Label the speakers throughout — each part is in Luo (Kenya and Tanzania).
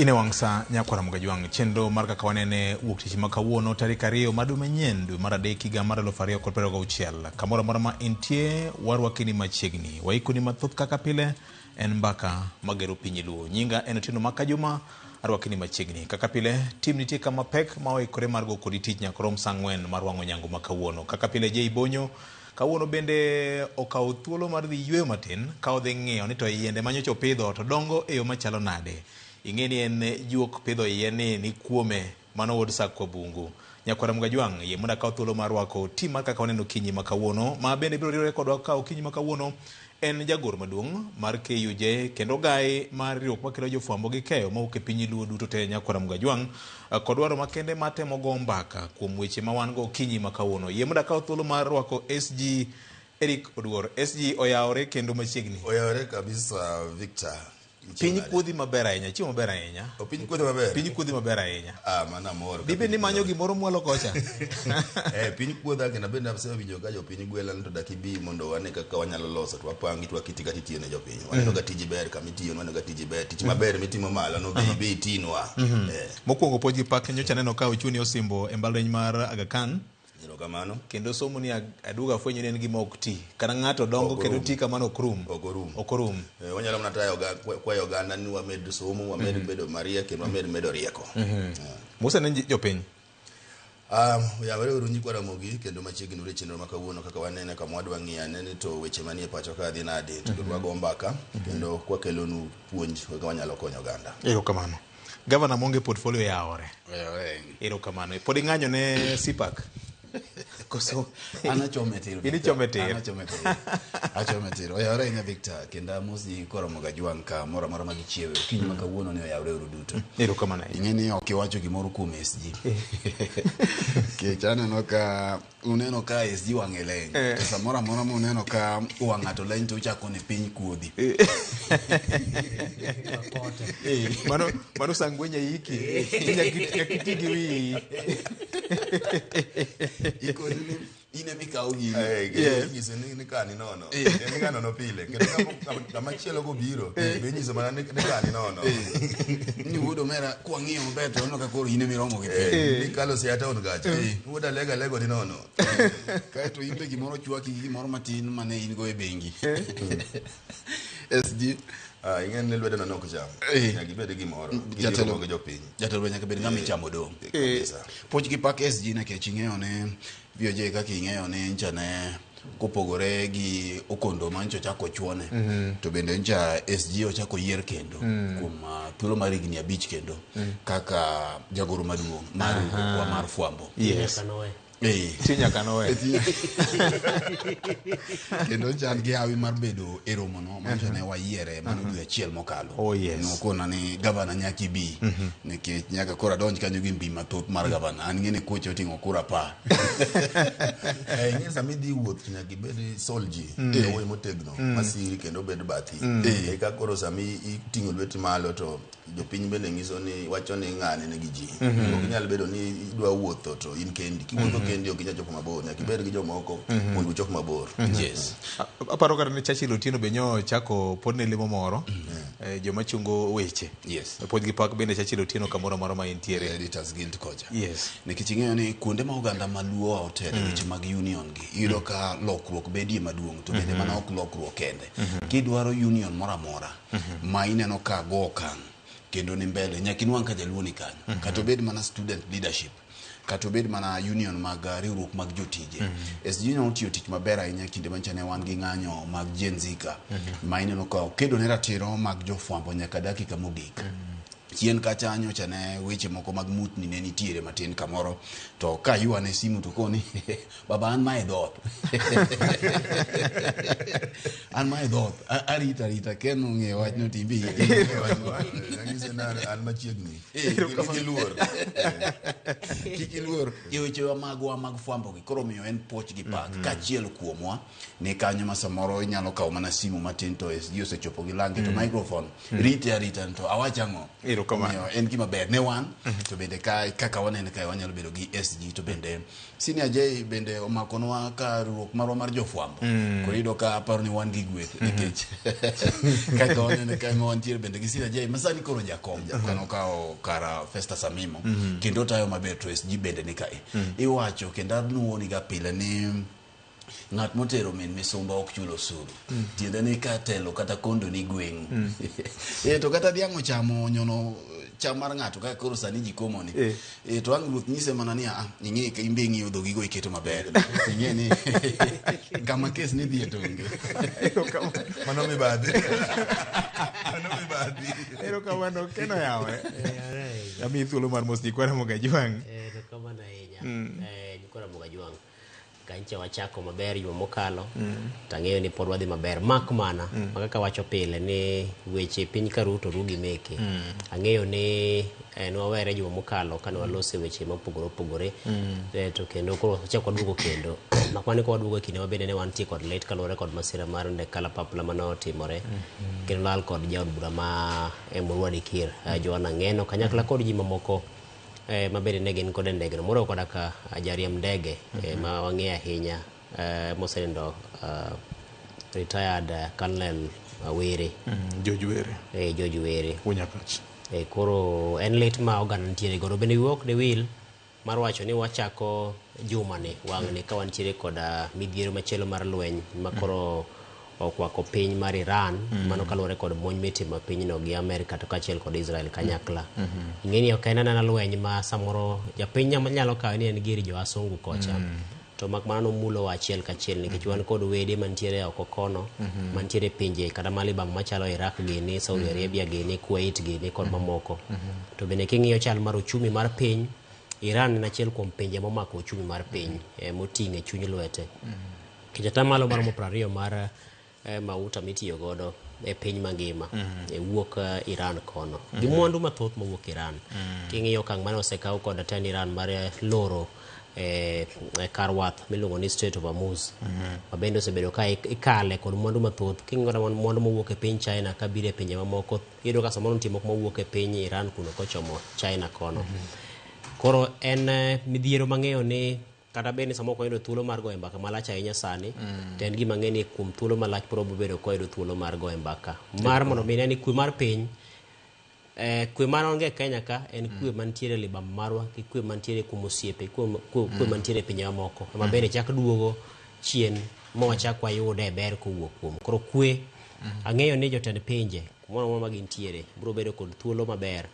Speaker 1: In e wang' sa nyakwara Mugajwang', chenro mar kaka wanene wuok tich ma kawuono tarik 2 mar dwe manyien dwe mar 3 higa mar 2026. Kamoro amora ma intie, warwaki ni machiegni. Waikoni mathoth kaka pile, en mbaka magero piny Luo. Nyinga en Otieno Makajuma, arwaki ni machiegni. Kaka pile, tim nitie kama pek ma oikore mar go kodi tich nyaka rom sa 4 mar wang'o nyango ma kawuono. Kaka pile, Jay Bonyo kawuono bende okawo thuolo mar dhi yueyo matin ka odhi ng'iyo ni to yiende ma nyocha opidho to dongo e yo machalo nade. Ing'e ni en juok pidho yien ni ni kuome, mano wuod Sakwa Bungu. Nyakwara Mugajwang', yie mondo akaw thuolo mar rwako tim mar kaka waneno okinyi ma kawuono, ma bende biro riwore kodwa ka okinyi ma kawuono en jagoro maduong' mar KUJ kendo gai mar riwruok makelo jofwambo gi keyo mawuok e piny Luo duto te. Nyakwara Mugajwang' kod dwaro makende mar temo go mbaka kuom weche ma wan go okinyi ma kawuono. Yie mondo akaw thuolo mar rwako SG Eric Oduor. SG oyawore kendo machiegni.
Speaker 2: Oyawore kabisa, Victor.
Speaker 1: Piny kuodhi maber ahinya, chiemo maber ahinya.
Speaker 2: O piny kuodhi maber.
Speaker 1: Piny kuodhi maber ahinya.
Speaker 2: Ah, mana mor.
Speaker 1: Dibed ni manyo gimoro mwalo kocha.
Speaker 2: Eh, piny kuodha kendo bende asewinjo ka jopiny gwela ni to dak ibi mondo wane kaka wanyalo loso to wapangi to wakiti kata itiyo ne jopiny. Waneno ka tiji ber kama itiyo, waneno ka tiji ber. Tich maber mitimo malo no be ibi itinwa. Eh.
Speaker 1: Mokwongo puonj gi pak nyocha neno ka ochuni osimbo e mbalariany mar Aga Khan.
Speaker 2: Erokamano.
Speaker 1: Kendo somo ni aduogo afwenyo ni en gima ok ti. Kata ng'ato dongo kendo ti kamano ok rum.
Speaker 2: Ok orum.
Speaker 1: Ok orum.
Speaker 2: Wanyalo mana tayo kwayo oganda ni wamed somo, wamed bedo mariek kendo wamed medo rieko.
Speaker 1: Musa ne jopiny.
Speaker 2: Oyawore uru nyikwa Ramogi kendo machiegni uru e chenro ma kawuono kaka wanene kama wadwa ng'iyo ane ni to weche manie pacho ka dhi nade to kendo wago mbaka kendo kwakelonu puonj kaka wanyalo konyo oganda.
Speaker 1: Erokamano. Gavana monge portfolio yawore.
Speaker 3: Oyawore.
Speaker 1: Erokamano. Pod ing'anyo ne CPAC? Koso
Speaker 3: An achome tir.
Speaker 1: In ichome tir.
Speaker 3: An achome tir. Achome tir. Oyawore ahinya Victor kendo amos ji koromo gajwang' ka moro amora ma gichiewe. Okinyi ma kawuono ni oyawore uru duto.
Speaker 1: Erokamano ahinya.
Speaker 3: Ing'e ni ok iwacho gimoro kuom SG. Kech aneno ka uneno ka SG wang'e leny. To samoro amora muneno ka wang' ng'ato leny to uchako ni piny kuodhi.
Speaker 1: Mano mano sangwenya iki. Nyaka iti gi wiyi.
Speaker 3: Ikoni ni in ema ikawo gini.
Speaker 2: Eh, kendo inyiso ni ka ni nono. Ni ka nono pile. Kendo kama chielo kobiro, be inyiso mana ni ka ni nono.
Speaker 3: Ni wuod omera kwang'iyo maber to waneno ka koro in ema iromo gi piny.
Speaker 2: Ni kalo Siaya town kacha. Wuod alega lego ni nono.
Speaker 3: Kaeto in be gimoro chwaki gi gimoro matin mane in go e bengi. SG.
Speaker 2: Ah, ing'e ni lwedo nono ok cham. Nyaka ibed gi gimoro.
Speaker 3: Jatelo
Speaker 2: Giromo gi jopiny.
Speaker 3: Jatelo be nyaka bed ng'ama ichamo dong'.
Speaker 2: Kabisa.
Speaker 3: Puoch gi pak SG nikech ing'eyo ni VOJ kaka ing'eyo ni ncha ne kopogore gi Okondo ma ncha ochako chuone to bende ncha SG ochako yier kendo kuom thuolo mar higni 5 kendo kaka jagoro maduong' mar riwruokwa mar fwambo.
Speaker 1: Yes.
Speaker 3: Eh.
Speaker 1: Ti nyaka nowe.
Speaker 3: Kendo ncha an gi hawi mar bedo e romono manyiso ne wayiere mano dwe achiel mokalo.
Speaker 1: Oh, yes.
Speaker 3: Nokona ni gavana nyaka ibi nikech nyaka koro adonj kanyo gi mbi mathoth mar gavana. An ng'e ni kocha oting'o kura 10.
Speaker 2: Eh, ing'e sama idhi wuoth to nyaka ibed solji wuoyi motegno masiri kendo obed bathi. Eka koro sama iting'o lweti malo to jopiny bende nyiso ni wacho ni ng'ane nigi ji. Ok inyal bedo ni idwa wuotho to in kendi. Kiwuotho kendi ok inyal chopo mabor. Nyaka ibed gi jomoko mondo uchop mabor.
Speaker 3: Yes.
Speaker 1: Aparo kata ni Churchill Otieno be nyo chako pod ne lemo moro. Joma chungo weche.
Speaker 3: Yes.
Speaker 1: Pod gi pak bende Churchill Otieno kamoro amora ma entiere.
Speaker 3: Editors Guild kocha.
Speaker 1: Yes.
Speaker 3: Nikech ing'eyo ni kuonde ma oganda maluo otele weche mag union gi iyudo ka lokruok bedie maduong' to bende mana ok lokruok kende. Kidwaro union moro amora ma ineno ka go okang' kendo ni mbele nyaka inwang' ka jaluo ni kanyo. Kata obed mana student leadership, kata obed mana union mag riwruok mag jotije. SG notiyo tich maber ahinya kinde manyicha ne wan gi ng'anyo mag Gen Z ka ma ineno ka okedo ne ratiro mag jofwambo nyaka dakika mogik. Chien kacha nyocha ne weche moko mag mutni ne nitiere matin kamoro to ka ywane simu to koni baba an mae dhoot an mae dhoot arita arita ken ong'eyo wachno timbe.
Speaker 2: Anyise ni an machiegni. Kik iluor.
Speaker 3: Kik iluor e wechewa magwa mag fwambo gi koro miyo en puoch gi pak kaachiel kuomwa ni kanyo ma samoro inyalo kawo mana simu matin to SG osechopo gi lange to microphone rite arita to awach ang'o.
Speaker 1: Erokamano.
Speaker 3: Omiyo en gima ber ne wan to bende ka kaka wanene kae wanyalo bedo gi SG to bende Senior J bende omakonwa ka riwruok marwa mar jofwambo. Koro iyudo ka aparo ni wan gi gweth nikech kaka wanene kae ma wantiere bende gi Senior J ma sani koro jakom kano okawo kara Festus Amimo kendo otayo maber to SG bende ni kae. Iwacho kendo anuoni ga pile ni ng'at motero min misumba ok chul osuru. Tiende ni ka telo kata kondo ni gweng'u. To kata dhiang' ochamo nyono cham mar ng'ato kaka koro sani ji komo ni. To ang' ruoth nyise mana ni ah ing'e ka imbe ing'iyo dhogigo iketo maber. Ing'e ni kama kes ni dhiye to onge.
Speaker 2: Mano mibadhi. Mano mibadhi.
Speaker 1: Erokamano Keno yawe. Amiyi thuolo mar mos nyikwa Ramogi Ajwang'.
Speaker 4: Erokamano ahinya. Nyikwa Ramogi Ajwang'. Kancha wachako maber juma mokalo to ang'eyo ni pod wadhi maber mak mana ma kaka wacho pile ni weche piny ka ruto ru gi meke. Ang'eyo ni nwawere juma mokalo kane walose weche mopogore opogore to kendo koro wachako waduogo kendo mak mana ni ka waduogo e kinde ma bende ne wantie kod lit kaluwore kod masira mar ndek kalapapla mane otimore kendo lal kod jaod bura ma Emurua Dikir Joanna Ng'eno kanyakla kod ji mamoko ma bende ne gin kod e ndege no moriwo koda ka jariemb ndege ma wang'eyo ahinya mosenindo retired Colonel Were.
Speaker 1: George Were.
Speaker 4: George Were.
Speaker 1: Wunyakach.
Speaker 4: Koro en lit ma oganda nitiere godo bende wiwa ok dewil mar wacho ni wachako jumani wang'ni ka wantiere koda midhiero machielo mar lweny ma koro okwako piny mar Iran mano kaluwore kod monj mitimo e pinyno gi Amerika to kaachiel kod Israel kanyakla. Ing'e ni ok en anena lweny ma samoro japiny nyalo kawe ni en gir jo asungu kocha to mak mana nomulowa achiel kachiel nikech wan kod wede mantiere oko kono mantiere pinje kata malibam machalo Iraq gini, Saudi Arabia gini, Kuwait gini kod mamoko. To bende king'iyo chal mar uchumi mar piny, Iran en achiel kuom pinje momako uchumi mar piny moting'o e chuny lwete. Nikech atamalo maromo 20 mar mauta mitiyo godo e piny mangima wuok Iran kono. Gi mwandu mathoth mawuok Iran. King'iyo okang' mane osekaw kod tend Iran mar loro kar wath miluongo ni Strait of Hormuz ma bende osebedo ka ikale kod mwandu mathoth. King'iyo mwandu mowuok e piny China kabiro e pinje mamoko, iyudo ka samoro nitie moko mawuok e piny Iran kuno kochomo China kono. Koro en midhiero mang'eyo ni kata bed ni samoro ok wayudo thuolo mar goyo mbaka malach ahinya sani to en gima ng'e ni kuom thuolo malach pod wabiro bedo ka wayudo thuolo mar goyo mbaka mar mondo mi ne ni kwe mar piny kwe ma onge e Kenya ka en kwe mantiere e libamba marwa gi kwe mantiere kuom osiepe kwe mantiere e pinje mamoko ema bende chak duogo chien ma wachak wayude e ber kowuok kuom koro kwe ang'eyo ni jotend pinje kumoro amora ma gintiere biro bedo kod thuolo maber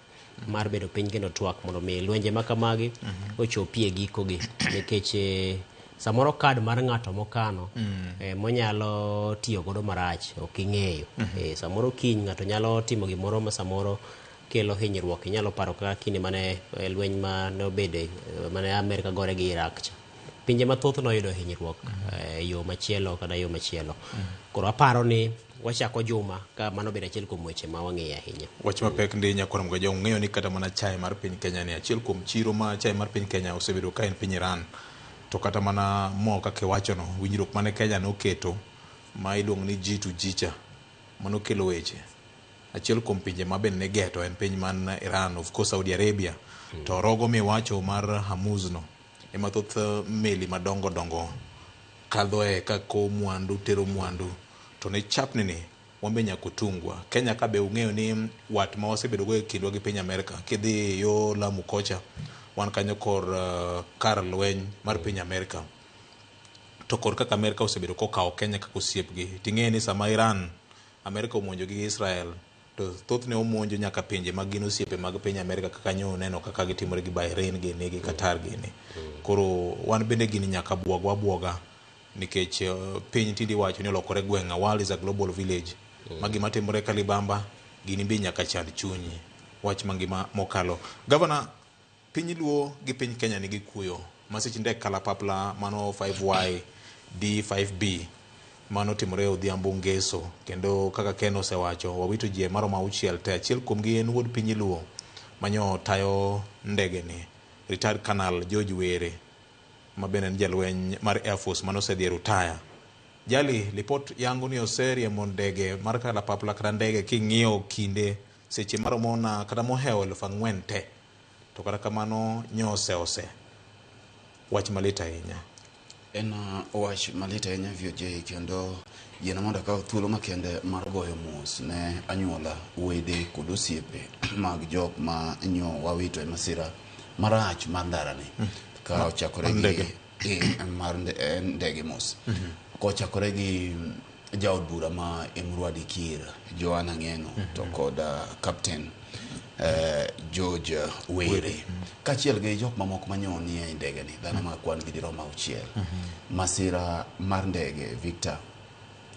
Speaker 4: mar bedo piny kendo twak mondo mi lwenje ma kamagi ochopie gikogi nikech samoro kad mar ng'ato mokano monyalo tiyo godo marach ok ing'eyo. Samoro kiny ng'ato nyalo timo gimoro ma samoro kelo hinyruok. Inyalo paro kaka kinde mane lweny mane obede mane Amerika gore gi Iraq cha. Pinje mathoth noyudo hinyruok e yo machielo kata yo machielo. Koro aparo ni wachako juma ka mano bedo achiel kuom weche ma wang'eyo ahinya.
Speaker 1: Wach mapek ndi nyakwar Mgaja ong'eyo ni kata mana chae mar piny Kenya ni achiel kuom chiro ma chae mar piny Kenya osebedo ka en piny Iran. To kata mana mo kaka iwachono, winjruok mane Kenya noketo ma iluongo ni G2G cha, mano kelo weche. Achiel kuom pinje ma bende ne geto en piny man Iran, of course Saudi Arabia. To rogo miwacho mar Hormuz no, ema thoth meli madongo dongo kadhoe ka kowo mwandu, tero mwandu. To ne chapni ni, wan be nyaka otungwa. Kenya ka be ung'eyo ni wat ma wasebedo go e kindwa gi piny Amerika, kidhi yo Lamu kocha, wan kanyo kor kar lweny mar piny Amerika. To kor kaka Amerika osebedo kokawo Kenya kaka osiepgi, ting'eyo ni sama Iran, Amerika omonjo gi Israel, to thothne omonjo nyaka pinje mag gin osiepe mag piny Amerika kaka nyo uneno kaka gitimore gi Bahrain gini gi Qatar gini. Koro wan bende gini nyaka buogwa buoga nikech piny tinde iwacho ni olokore gweng', a world is a global village. Ma gima timore Kalibamba, gini be nyaka chand chunyi. Wach mangima mokalo. Governor, piny Luo gi piny Kenya nigi kuyo. Masich ndek kalapapla mano 5Y D5B mano timore odhiambo ngeso kendo kaka Ken osewacho wawito ji maromo 6 te achiel kuomgi en wuod piny Luo manyo tayo ndege ni retired Colonel George Were ma bende en jalweny mar Air Force mane osedhi e rutaya. Jali lipot yango ni oseriembo ndege mar kalapapla kata ndege king'iyo kinde seche maromo na kata mohewo 4,000 te. To kata kamano nyose ose. Wach malit ahinya.
Speaker 3: En wach malit ahinya VOJ, kendo yiena mondo akaw thuolo makende mar goyo mos ne anyuola, wede kod osiepe mag jok ma nyo wawito e masira marach mar ndarani. Ka ochakore gi mar ndege mos. Kochakore gi jaod bura ma Emurua Dikir, Joanna Ng'eno, to kod Captain George Were, kaachiel gi jok mamoko manyo nie ndege ni, dhano ma kwan gi dirom 6. Masira mar ndege, Victor,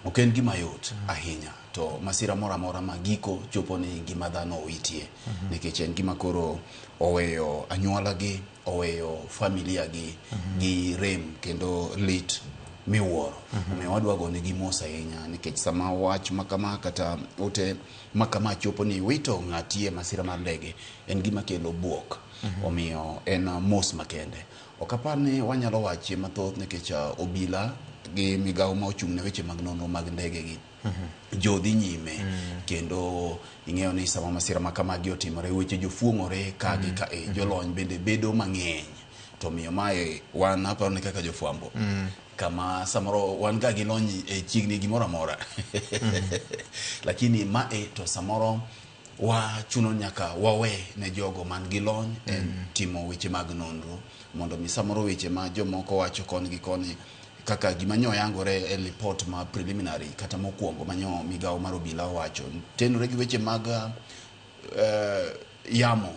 Speaker 3: ok en gima yot ahinya, to masira moro amora ma giko chopo ni ngima dhano owitie, nikech en gima koro oweyo anyuola gi, oweyo familia gi gi rem kendo lit miwuoro. Omiyo wadwa gonegi mos ahinya, nikech sama wach makama kata ote makama chopo ni wito ng'ati e masira mar ndege, en gima kelo buok. Omiyo en mos makende. Ok apar ni wanyalo wachie mathoth, nikech obila gi migawo ma ochung' ne weche mag nonro mag ndege gi jo dhi nyime, kendo ing'eyo ni sama masira ma kamagi otimore, weche jofuong'ore ka gi ka e, jolony bende bedo mang'eny. To miyo mae wan aparo ni kaka jofwambo kama samoro wan ga gi lony e chiegni gimoro amora, lakini mae to samoro wachuno nyaka wawe ne jogo man gi lony e timo weche mag nonro, mondo mi samoro weche ma jomoko wacho koni gi koni, kaka gima nyo yangore e report ma preliminary kata mokwongo manyo migawo mar obila owacho tenore gi weche mag yamo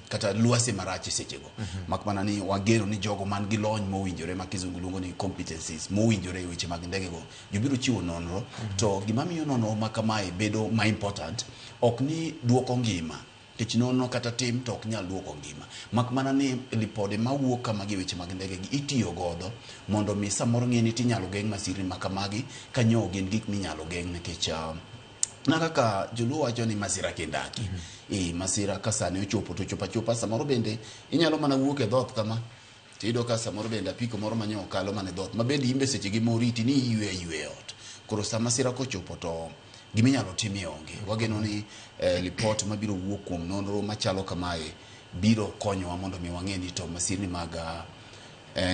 Speaker 3: kata lwasi marach e sechego. Mak mana ni wageno ni jogo man gi lony mowinjore, ma kizungu luongo ni competencies mowinjore e weche mag ndege go, jobiro chiwo nonro. To gima miyo nonro ma kamae bedo ma important ok ni duoko ngima, nikech nonro kata tim to ok nyal duoko ngima, mak mana ni ripode mawuok kamagi e weche mag ndege gi itiyo godo mondo mi samoro ng'e ni tinyalo geng' masirni ma kamagi kanyo gin gik minyalo geng', nikech na kaka joluo wacho ni masira kindaki. Masira ka sani ochopo to chopo achopa. Samoro bende inyalo mana wuok e dhoth kama tiyudo ka samoro bende apiko moro manyo okalo mana e dhoth ma bende imbe seche gi moriti ni iywe aywe e ot. Koro sama masira kochopo to giminyalo timie onge. Wageno ni ripot mabiro wuok kuom nonro machalo kamae biro konyowa mondo mi wang'e ni to masirni mag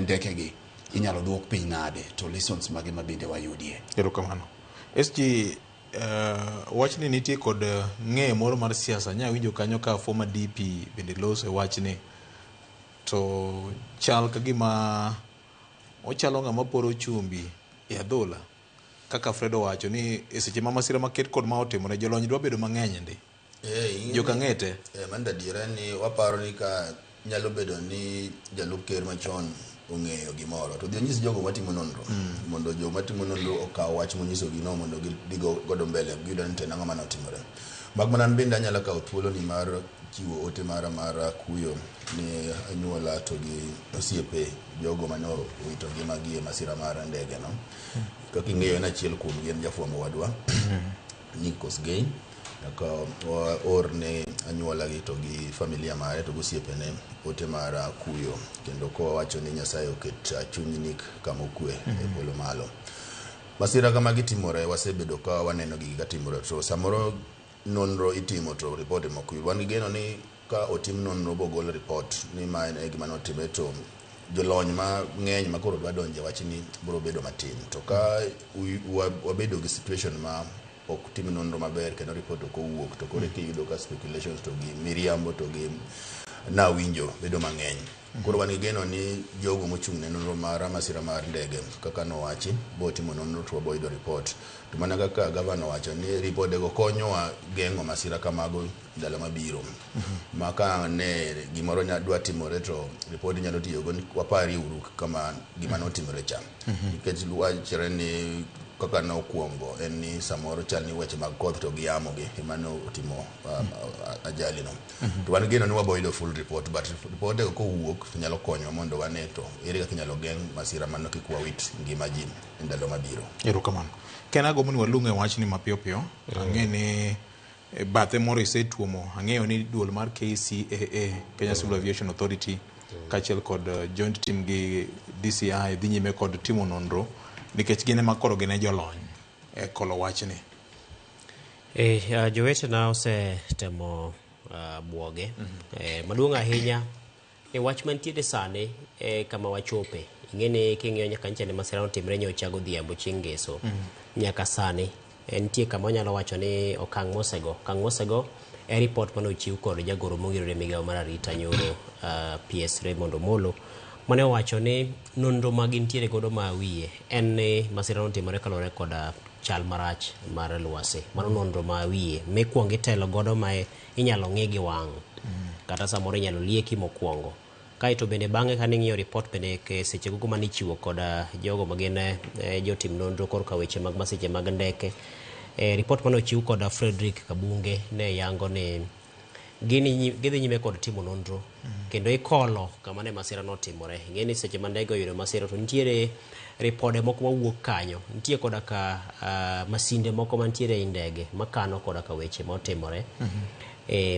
Speaker 3: ndeke gi inyalo duok piny nade, to lessons mage ma bende wayudie.
Speaker 1: Erokamano. SG, wachni nitie kod ng'eyo moro mar siasa. Nya winjo kanyo ka former DP bende loso e wachni. To chal ka gima ochalo ng'ama poro chumbi e adhola. Kaka Fred owacho ni e seche ma masira maket kod ma otimore, jolony dwa bedo mang'eny ndi. Joka ng'ete.
Speaker 2: Mano adiera ni waparo ni ka nyalo bedo ni jalup ker machon ong'eyo gimoro to dhi onyis jogo matimo nonro, mondo jogo matimo nonro okaw wach monyisogi no mondo gidhi godo mbele giyudo ni to en ang'o mane otimore. Mak mana an bende anyalo kawo thuolo ni mar chiwo ote mara mar kuyo ne anyuola to gi osiepe jogo mane owito ngimagi e masira mar ndege no. Kaka ing'eyo, en achiel kuomgi en jafwambo wadwa Nick Kosgei. Nyaka waor ne anyuola gi to gi familia mare to gi osiepene ote mar kuyo, kendo kowacho ni Nyasaye oket chuny Nick kama okwe e polo malo. Masira kamagi timore, wasebedo ka waneno gigi katimore, to samoro nonro itimo to ripot ema ok yud. Wan gi geno ni ka otim nonro bogol ripot ni ma e gima notimre, to jolony mang'eny ma koro dwa donje wachni biro bedo matin. To ka wabedo gi situation ma ok tim nonro maber kendo ripot ok owuok, to koro eka iyudo ka speculations to gi miriambo to gi nawinjo bedo mang'eny. Koro wan gi geno ni jogo mochung' ne nonro mar masira mar ndege kaka nowachi botimo nonro to wabo yudo ripot. To mana kaka gavana owacho ni ripodego konyowa geng'o masira kamago ndalo mabiro. Ma ka ne gimoro dwa timore to ripod inyalo tiyogo ni wapari uru kama gima notimore cha. Nikech wachre ni kaka nokwongo en ni samoro chal ni weche mag koth to gi yamo gi ema notimo ajali no. To wan geno ni wabo yudo full report, but ripode go kowuok to nyalo konyowa mondo wane to ere kaka inyalo geng' masira mano kik wawit ngima ji e ndalo mabiro.
Speaker 1: Erokamano. Ken, agombo ni walung' e wachni mapiyo piyo. Ang'e ni bathe moro isetuomo. Ang'eyo ni duol mar KCAA, Kenya Civil Aviation Authority, kaachiel kod joint team gi DCI dhi nyime kod timo nonro nikech gin ema koro gin e jolony e kolo wachni.
Speaker 4: Jowetena osetemo buoge. Maduong' ahinya e wach mantiere sani e kama wachope. Ing'e ni king'iyo nyaka nyicha ne masira notimre nyocha godhiambo chieng' ngeso. Nyaka sani nitie kama wanyalo wacho ni okang' mosego. Okang' mosego e ripot mane ochiw kod jagoro mongirore migawo mar arita nyoro PS Raymond Omolo mane owacho ni nonro ma gintiere godo ma wiye en ni masira notimore kaluwore kod chal marach mar lwasi. Mano nonro ma wiye mikwongo itelo godo ma inyalo ng'i gi wang' kata samoro inyalo lieki mokwongo. Kaeto bende bang'e kane ing'iyo ripot bende seche gogo mane ichiwo kod jogo ma gin jotim nonro korka weche mag masiche mag ndeke. Ripot mane ochiw kod Frederick Kabunge ne yango ni gidhi nyime kod timo nonro kendo ikolo kama ne masira notimore. Ing'e ni seche ma ndege oyudo masira to nitiere ripode moko mawuok kanyo. Nitie koda ka masinde moko mantiere ei ndege makano koda ka weche motimore.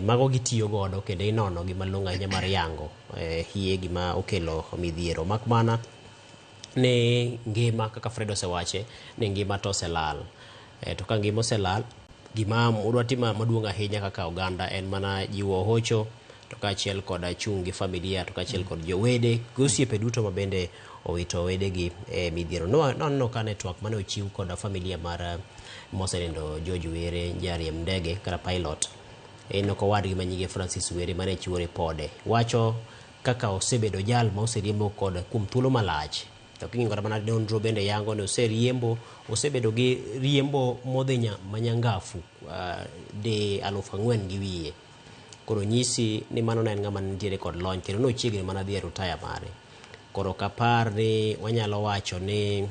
Speaker 4: Mago gitiyo godo kendo inono gi malong'o ahinya mar yango hie gima okelo midhiero. Mak mana ni ngima kaka Fred osewache ni ngima to oselal. To ka ngima oselal, gima udwa timo maduong' ahinya kaka oganda en mana jiwo hocho to kaachiel kod chung' gi familia to kaachiel kod jowede gi osiepe duto ma bende owito wedegi e midhiero. Noneno ka network mane ochiw kod familia mar mosenindo George Were jariemb ndege kata pilot en owadgi manyinge Francis Were mane chiwo ripode wacho kaka osebedo jal ma oseriembo kod kuom thuolo malach. To king'iyo kata mana nonro bende yango ni oseriembo, osebedo gi riembo modhi manyangafu de 4,000 gi wiye. Koro nyisi ni mano ne en ng'ama nitiere kod lony kendo nochiegni mana dhi e rutaya mare. Koro ok apar ni wanyalo wacho ni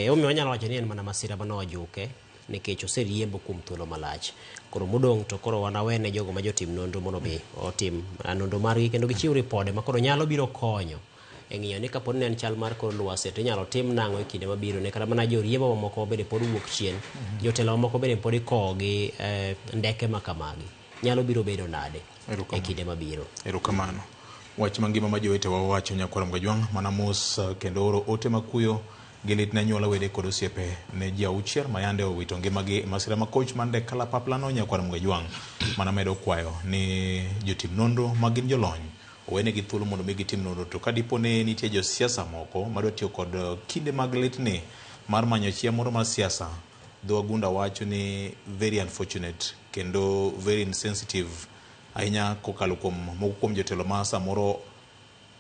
Speaker 4: omiyo wanyalo wacho ni en mana masira mane ojuke nikech oseriembo kuom thuolo malach. Koro modong' to koro wanawene jogo ma jotim nonro mondo mi otim nonro margi kendo gichiw ripode ma koro nyalo biro konyo e ng'iyo ni kapo ni en chal mar kor lwasi to inyalo tim nang'o e kinde mabiro ne kata mana joriembo mamoko bende pod wuok chien, jotelo mamoko bende pod ikowo gi ndeke ma kamagi. Nyalo biro bedo nade e kinde mabiro.
Speaker 1: Erokamano. Wach mangima ma jowetewa wacho nyakwar Mgajwang' mana mos kendo oro ote makuyo gi lit ne anyuola wede kod osiepe ne ji 6 mayande owito ngimagi e masira ma koch mar ndek kalapapla no nyakwar Mgajwang' mana medo kwayo ni jotim nonro ma gin jolony owenegi thuolo mondo mi gitim nonro. To ka dipo ni nitie josiasa moko madwa tiyo kod kinde mag litni mar manyo chia moro mar siasa, dho wagunda wacho ni very unfortunate kendo very insensitive ahinya kokalo kuom moko kuom jotelo ma samoro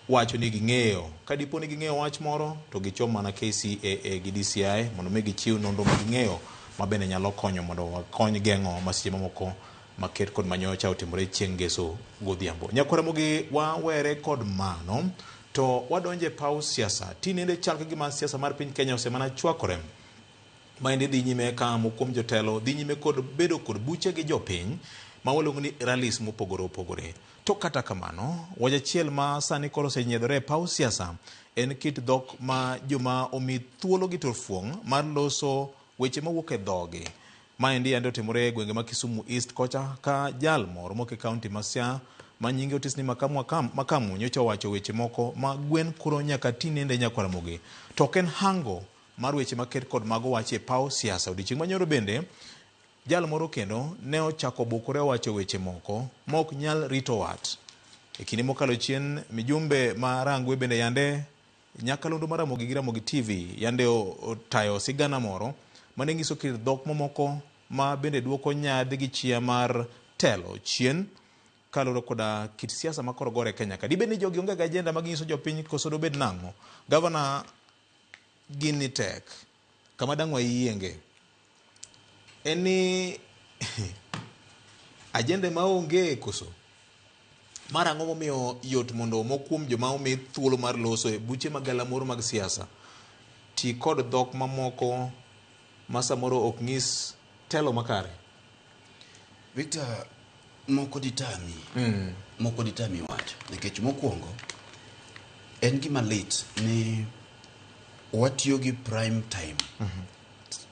Speaker 1: wacho ni ging'eyo. Ka dipo ni ging'eyo wach moro to gichom mana KCAA gi DCI mondo mi gichiw nonro ma ging'eyo ma bende nyalo konyo mondo wakony geng'o masiche mamoko maket kod manyocha otimore chieng' ngeso godhiambo. Nyakwar Ramogi wawere kod mano to wadonje paw siasa. Tinende chal ka gima siasa mar piny Kenya osemana chwakore. Maendi dhi nyime ka moko kuom jotelo dhi nyime kod bedo kod buche gi jopiny ma waluongo ni rallies mopogore opogore. To kata kamano, wach achiel ma sani koro osenyiedhore e paw siasa en kit dhok ma joma omi thuolo gi turfuong' mar loso weche mawuok e dhogi. Maendi yande otimore e gwenge ma Kisumu East kocha ka jal moro moke kaunti ma Siaya ma nyinge otis ni Makamu nyocha owacho weche moko ma gwen koro nyaka tinende nyakwar Ramogi. To ok en hango mar weche maket kod mago wacho e paw siasa. Odiochieng' manyoro bende jal moro kendo ne ochako bukore owacho weche moko ma ok nyal rito wat. E kinde mokalo chien mijumbe ma Rangwe bende yande nyakalondo mar Ramogi gi Ramogi TV yande otayo sigana moro mane nyiso kit dhok mamoko ma bende duoko nyadhi gi chia mar telo chien kaluwore koda kit siasa ma koro gore e Kenya ka. Dibed ni jogi onge gi agenda ma ginyiso jopiny koso dobed nang'o? Gavana gini tek kama dang' wayienge en ni agenda maonge koso mar ang'o momiyo yot mondo moko kuom joma omi thuolo mar loso e buche mag galamoro mag siasa ti kod dhok mamoko ma samoro ok nyis telo makare?
Speaker 3: Victor, moko ditami. Moko ditami wacho nikech mokwongo en gima lit ni watiyo gi prime time.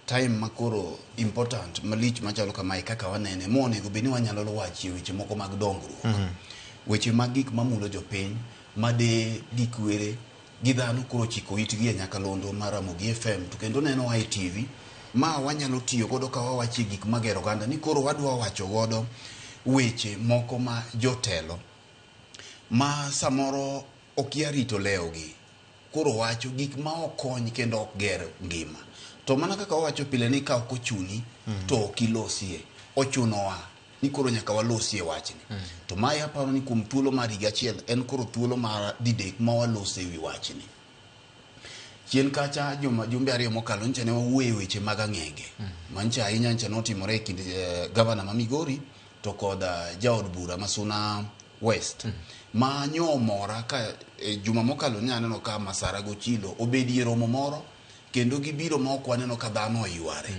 Speaker 3: Time makoro important malich machalo kamae kaka wanene monego bed ni wanyalo wachie weche moko mag dongruok. Weche mag gik mamulo jopiny made gik were gi dhano koro chiko itgi e nyakalondo mar Ramogi FM to kendo nenowa e TV. Ma wanyalo tiyo godo ka wawacho gik magero oganda ni koro wadwa wacho godo weche moko ma jotelo ma samoro okia rito lewgi koro wacho gik ma ok kony kendo ok ger ngima. To mana kaka wawacho pile ni ka ok ochuni to ok ilosie. Ochunowa ni koro nyaka walosie wachni. To mae aparo ni kuom thuolo mar higa achiel en koro thuolo mar didek ma walose wi wachni. Chien kacha jumbe ariyo mokalo nyicha ne wawuoye weche mag ang'enge. Manyicha ahinya nyicha notimore e kind gavana ma Migori to kod jaod bura ma Suna West. Ma nyo omora ka juma mokalo ne aneno ka Masara Gochilo obedie romo moro kendo gibiro ma ok waneno ka dhano oyware.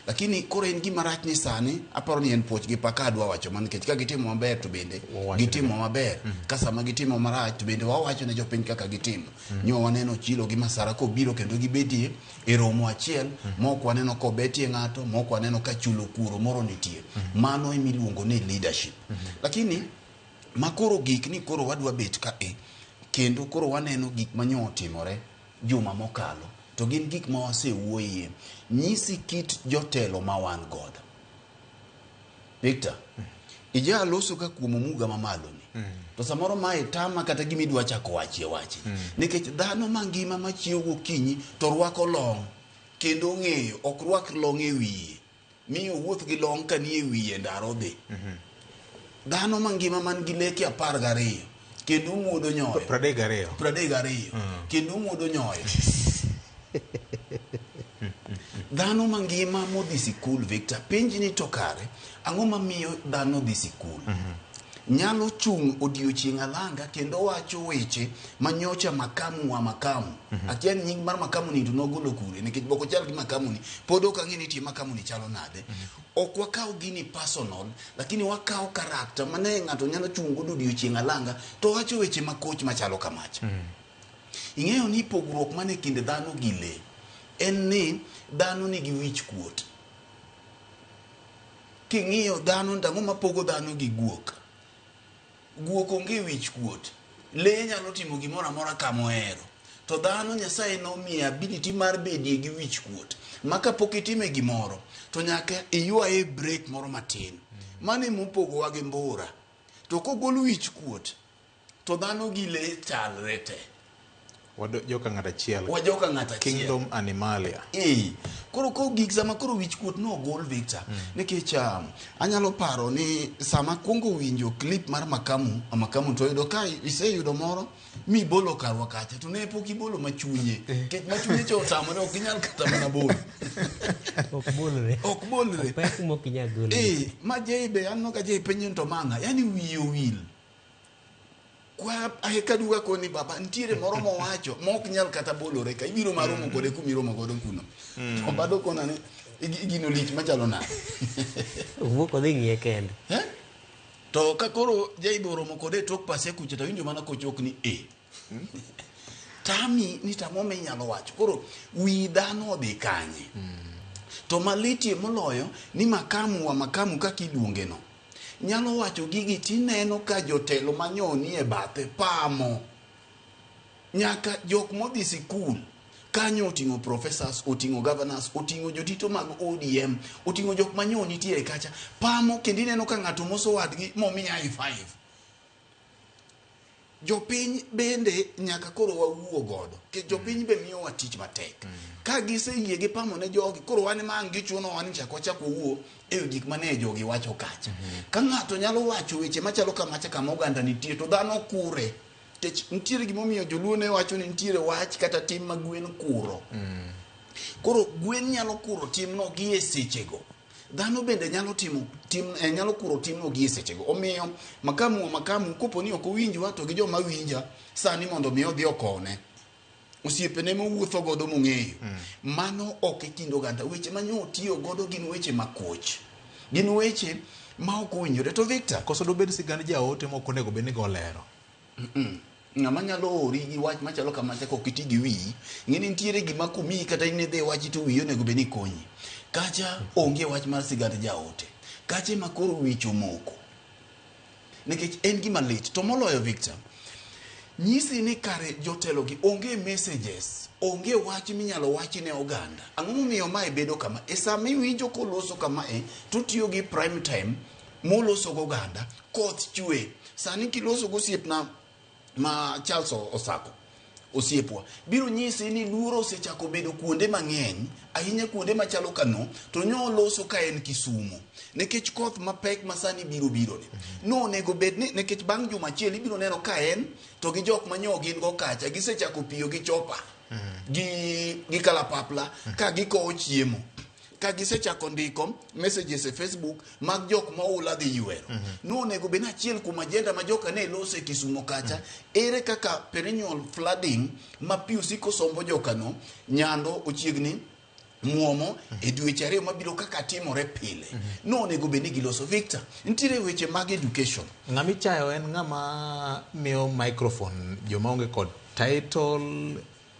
Speaker 3: Lakini koro en gima rach ni sani aparo ni en puoch gi paka adwa wacho mana nikech ka gitimo maber to bende gitimo maber. Ka sama gitimo marach to bende wawacho ne jopiny kaka gitimo. Nyo waneno Chilo gi Masara kobiro kendo gibedie e romo achiel ma ok waneno kobetie ng'ato, ma ok waneno ka chulo kuoro moro nitie. Mano ema iluongo ni leadership. Lakini ma koro gik ni koro wadwa bet ka e kendo koro waneno gik manyo otimore juma mokalo to gin gik ma wasewuoyie. Nyisi kit jotelo ma wan godo. Victor, ija loso ka kuom omuga mamalo ni. To samoro mae tama kata gima idwa chako wachie wachi. Nikech dhano mangima machiewo gokinyi to rwako long kendo ong'eyo ok rwak long e wiye. Miyo wuoth gi long ka nie wiye ndaro dhi. Dhano mangima man gi leke 12 kendo muodo nyoyo.
Speaker 1: 32.
Speaker 3: 32. Kendo muodo nyoyo. Dhano mangima modhi sikul, Victor, penj ni to kare, ang'o mamiyo dhano dhi sikul? Nyalo chung' odiochieng' alanga kendo wacho weche manyocha makamu wa makamu. Akia ni nying mar makamu ni to nogolo kure, nikech bok ochal gi makamu ni, pod ok ang'e ni tie makamu ni chalo nade. Ok wakaw gini personal, lakini wakaw karakta mane ng'ato nyalo chung' godo odiochieng' alanga to wacho weche makoch machalo kamacha. Ing'eyo ni pogruok mane kind dhano gi lee en ni dhano nigi wich kuot. King'iyo dhano, ang'o mapogo dhano gi guok? Guok onge wich kuot. Lee nyalo timo gimoro amora kama ohero. To dhano Nyasaye nomiye ability mar bedie gi wich kuot. Ma kapok itime gimoro, to nyaka iywaye break moro matin. Mano emopogowa gi mbura. To kogol wich kuot, to dhano gi lee chalre te.
Speaker 1: Wajoka ng'at achiel.
Speaker 3: Wajoka ng'at achiel.
Speaker 1: Kingdom Animalia.
Speaker 3: Koro ko gik sama koro wich kuot nogol, Victor. Nikech anyalo paro ni sama kuongo winjo clip mar Makamu, Makamu to yudo ka iseyudo moro mibolo karwa kacha to ne pok ibolo machunye. Nikech machunye cha otamore ok inyal kata mana bolo.
Speaker 4: Ok bolre.
Speaker 3: Ok bolre.
Speaker 4: Opek mok inyal golo.
Speaker 3: Ma Jay be aneno ka Jay penjo to manga, yani wiye owil. Kwa ahekaduga koni baba nitiere moro mowacho ma ok nyal kata bolore ka ibiro maromo kode kumiromo godo kuno. To bado kona ni gino lich machalo nade.
Speaker 4: Owuok odhi ng'iye kende.
Speaker 3: To ka koro Jaibo oromo kode e tok pasia kucha to winjo mana kochok ni e. Tami ni tang'o minyalo wacho. Koro wi dhano odhi kanye. To malitie moloyo ni makamu wa makamu kaka iluonge no. Nyalo wacho gigi tineno ka jotelo manyoni e bathe pamo. Nyaka jok modhi sikul kanyo oting'o professors, oting'o governors, oting'o jotito mag ODM, oting'o jok manyo nitiere kacha. Pamo kendo ineno ka ng'ato moso wadgi momiye high five. Jopiny bende nyaka koro wawuo godo. Nikech jopiny be miyowa tich matek. Ka giseyie gi pamo ne jogi, koro wan ema ang' gichunowa ni chak wachak wawuo e wi gik mane jogi wacho kacha. Ka ng'ato nyalo wacho weche machalo kamacha kama oganda nitie to dhano kure. Nikech nitiere gimomiyo joluo ne wacho ni nitiere wach kata tim ma gwen kuro. Koro gwen nyalo kuro timno gi e sechego. Dhano bende nyalo timo tim, nyalo kuro timno gi e sechego. Omiyo makamu wa makamu kopo ni ok owinjwa to gi joma winja sani mondo mi odhi okone. Osiepene mowuotho godo mong'eyo. Mano ok e kind oganda. Weche ma nyo otiyo godo gin weche makoch. Gin weche ma ok owinjore. To Victor,
Speaker 1: Koso dobed sigand jaote mok onego bed ni go lero.
Speaker 3: Ng'ama nyalo ori gi wach machalo kamacha kok iti gi wiyi, ng'e ni nitiere gima komiyi kata in idhi wachi to wiyi onego bed ni konyi. Kacha onge wach mar sigand jaote. Kacha ema koro wich omoko. Nikech en gima lit. To moloyo Victor, Nyisi ni kare jotelo gi onge messages, onge wach minyalo wachi ne oganda. Ang'o momiyo mae bedo kama? E sama iwinjo koloso kamae, to otiyo gi prime time moloso go oganda, koth chwe. Sani kiloso gosiepna ma Charles Osako, osiepwa, biro nyisi ni luoro osechako bedo kuonde mang'eny, ahinya kuonde machalo Kano, to nyo loso ka en Kisumo. Nikech koth mapek ma sani biro biro ni. No onego bed ni nikech bang' juma achiel ibiro neno ka en to gi jok manyo gin go kacha gisechako piyo gi chopa gi kalapapla ka gikowo chiemo. Ka gisechako ndiko messages e Facebook mag jok ma oula dhi ywero. No onego bed ni achiel kuom agenda ma joka ne loso e Kisumo kacha, ere kaka perennial flooding ma pi osiko sombo jokano nyando ochiegni muomo e dweche ariyo mabiro kaka timore pile. No onego bed ni giloso. Victor, nitiere weche mag education.
Speaker 1: Ng'ama ichayo en ng'ama miyo microphone joma onge kod title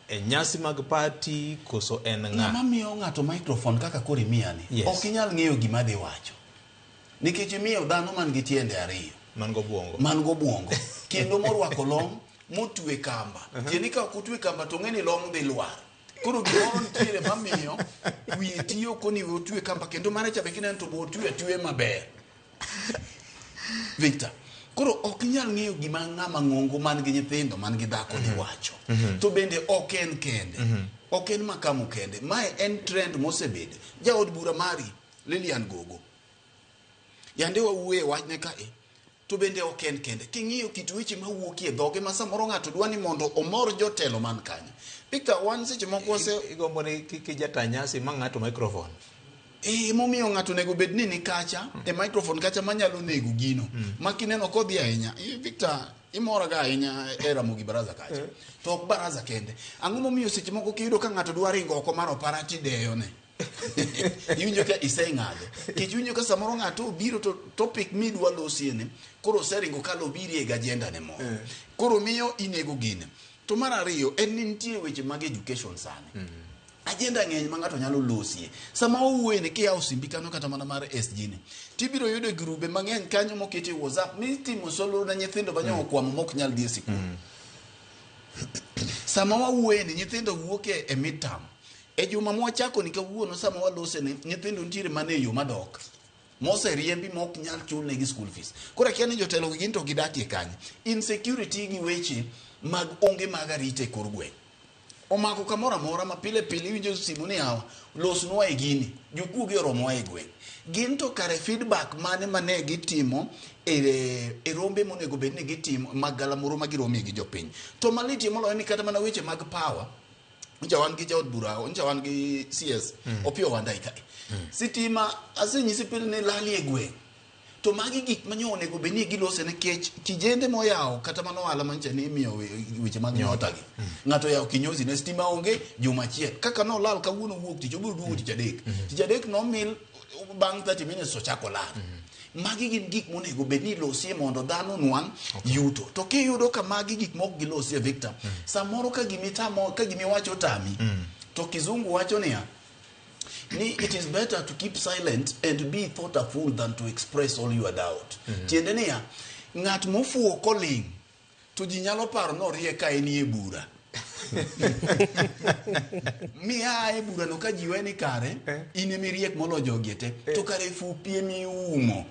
Speaker 1: e nyasi mag party koso en ng'a?
Speaker 3: Ng'ama miyo ng'ato microphone kaka koro imiyani,
Speaker 1: Yes.
Speaker 3: ok inyal ng'eyo gima dhi wacho. Nikech imiyo dhano man gi tiende ariyo.
Speaker 1: Man gobwongo.
Speaker 3: Man gobwongo. Kendo morwako long motwe kamba. Tiende ka ok otwe kamba to ng'e ni long dhi lwar. Koro gimoro nitiere mamiyo wiye tiyo koni we otwe kamba kendo mare cha be kineno to be otwe atwe maber. Victor, koro ok inyal ng'eyo gima ng'ama ng'ongo man gi nyithindo man gi dhako dhi wacho. To bende ok en kende. Ok en makamu kende. Mae en trend mosebede. Jaod bura mari, Lilian Gogo. Yande wawuoye wachne kae. To bende ok en kende. King'iyo kit weche mawuok e dhoge ma samoro ng'ato dwa ni mondo omor jotelo man kanyo. Victor, wan seche moko wase
Speaker 1: Igombo ni kik ijata nyasi ma ng'ato microphone.
Speaker 3: Momiyo ng'ato onego bed ni ni kacha e microphone kacha manyalo nego gino. Ma kineno kodhi ahinya, Victor, imoraga ahinya e Ramogi Baraza kacha. To ok baraza kende. Ang'o momiyo seche moko kiyudo ka ng'ato dwa ringo oko mar opara tideyo ne? Iwinjo ka iseng'ado. Kech iwinjo ka samoro ng'ato obiro to topic midwa losie ni, koro oseringo kalo obiro e agenda ne moro. Koro miyo inego gine. To mar ariyo en ni nitie weche mag education sani. Agenda ng'eny ma ng'ato nyalo losie. Sama owuoye ni kiyawo simbi kanyo kata mana mar SG ni, tibiro yudo grube mang'eny kanyo moketi e WhatsApp mitimo solro ne nyithindo ma nyo okwamo mok nyal dhi e sikul. Sama wawuoye ni nyithindo wuok e midterm. E juma mwachako ni kawuono sama walose ni nyithindo nitiere mana e yo madok. Moseriembi mok nyal chulnegi school fees. Koro akia ni jotelo gi gin to gidakie kanye. Insecurity gi weche mag onge mag arita e kor gweng'. Omako kamoro amora ma pile pile iwinjo simu ni hawa losnwa e gini jokuoge oromowa e gweng'. Gin to kare feedback mane mane gitimo e rombe monego bed ni gitimo mag galamoro ma giromie gi jopiny. To malitie moloyo ni kata mana weche mag power ncha wan gi jaod bura, ncha wan gi CS Opiyo Wandayi kae. Sitima asenyisi pile ni lali e gweng'. To magi gik manyo onego bed ni gilose nikech kijende moyawo kata mana ohala manyicha ni imiyo weche mag nyota gi. Ng'ato oyawo kinyozi ne stima onge juma achiel. Kaka nolal kawuono wuok tich obiro duogo tich adek. Tich adek nomil bang' 30 minutes to ochako lal. Magi gin gik monego bed ni ilosie mondo dhano nwang' yuto. To kiyudo ka magi gik mok gilosie Victor, samoro ka gimitamo ka gimiwacho otami, to kizungu wacho niya, ni it is better to keep silent and be thought a fool than to express all your doubt. Tiende niya, ng'at mofuwo koling' to ji nyalo paro ni oriek ka en e bura. Mi a e burano ka ji we ni kare, in emiriek moloyo jogi te, to kare fupi emiumo.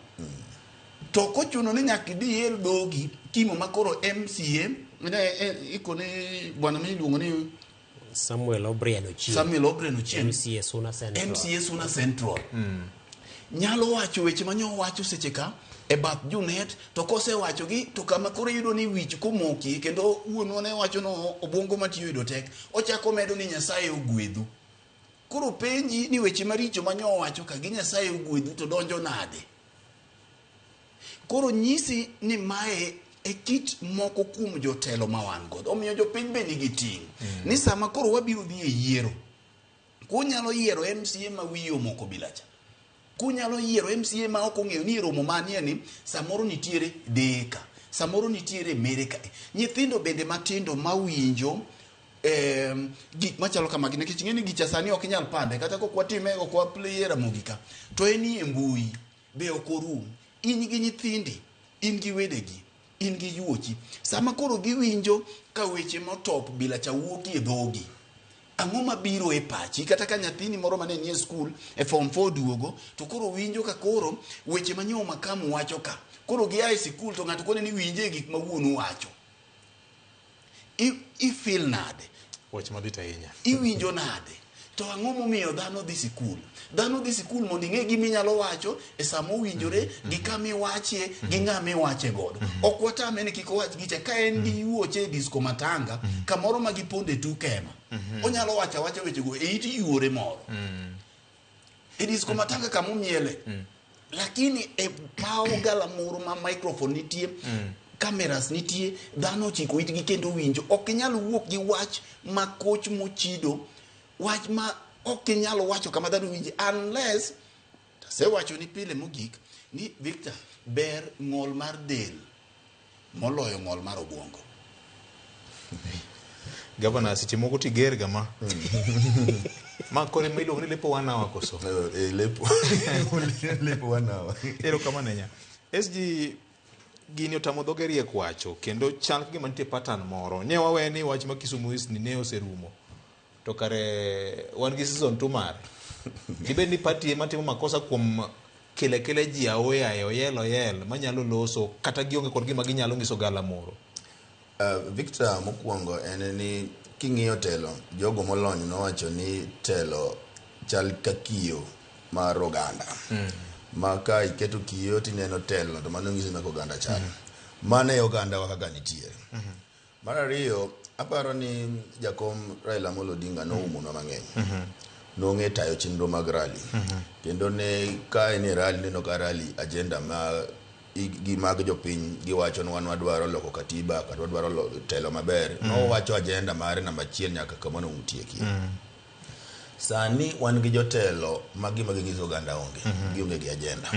Speaker 3: To kochuno ni nyaka idhi el dhogi kimo makoro MCA, ikone bwana miluongo ni
Speaker 4: Samuel Obrien Ochieng.
Speaker 3: Samuel Obrien Ochieng.
Speaker 4: MCA Suna Central.
Speaker 3: MCA Suna Central. Nyalo wacho weche manyo wacho seche ka e bath Junet to kosewacho gi to kama koro iyudo ni wich komoki kendo wuonwa ne wacho no obwongo matiyo yudo tek ochako medo ni Nyasaye ogwedhu. Koro penji ni weche maricho manyo wacho ka gi Nyasaye ogwedhu to donjo nade? Koro nyisi ni mae e kit moko kuom jotelo ma wan godo. Omiyo jopiny be nigi ting'. Ni sama koro wabiro dhi e yiero, kunyalo yiero MCA ma wiye omoko bila cha. Kunyalo yiero MCA ma ok ong'eyo ni romo manie ni samoro nitiere deka, samoro nitiere mere ka. Nyithindo bende matindo mawinjo gik machalo kamagi nikech ing'e ni gicha sani ok inyal pande kata kok watime ok waplay e Ramogi ka to en e mbui be ok orum. In gi nyithindi, in gi wedegi. In gi yuochi. Sama koro giwinjo ka weche motop bila cha wuok e dhogi, ang'o mabiro e pachi? Kata ka nyathini moro mane nie skul e form 4 duogo, to koro winjo ka koro weche manyo makamu wacho ka. Koro gia e sikul to ng'ato kone ni winje gik ma wuonu wacho. I feel nade?
Speaker 1: Wach malit ahinya.
Speaker 3: Iwinjo nade? To ang'o momiyo dhano dhi sikul? Dhano dhi sikul mondo ing'e gima inyalo wacho e sama owinjore, gi kama iwachie, gi ng'ama iwache godo. Ok watame ni kik owach gicha. Ka en gi yuoche e disco matanga, kamoro ma giponde tuk ema, onyalo wacho awacha wechego e it yuore moro. E disco matanga kama omiele. Lakini e paw galamoro ma microphone nitie, cameras nitie, dhano ochiko itgi kendo winjo. Ok inyal wuok gi wach ma koch mochido, wach ma ok inyal wacho kama dhano winji, unless asewacho ni pile mogik ni Victor, ber ng'ol mar del moloyo ng'ol mar obwongo.
Speaker 1: Gavana, seche moko tiger ga ma. Ma kore ma iluongo ni lepo one hour koso?
Speaker 2: Lepo lepo one hour.
Speaker 1: Erokamano ahinya. SG gini otamo dhoge riek wacho kendo chal ka gima nitie pattern moro. Ne wawe ni wach ma Kisumu East ni ne oserumo. To kare wan gi season 2 mare. Dibed ni party ema timo makosa kuom kele kele ji aoyaye oyel oyel manyalo loso kata gionge kod gima ginyalo nyiso gala moro.
Speaker 2: Victor, mokwongo en ni king'iyo telo, jogo molony nowacho ni telo chal ka kiyo mar oganda. Ma ka iketo kiyo tineno telo to mano nyiso ni kaka oganda chal. Mano e oganda wa kaka nitiere. Mar ariyo, aparo ni jakom Raila Amolo Odinga noumonwa mang'eny. Nong'e tayo chenro mag rally. Kendo ne ka en e rally, neno ka rally agenda ma gi mag jopiny giwacho ni wan wadwaro loko katiba kata wadwaro telo maber. Nowacho agenda mare namba achiel nyaka kama nowutiekie. Sani wan gi jotelo ma gima ginyiso oganda onge, gionge gi agenda.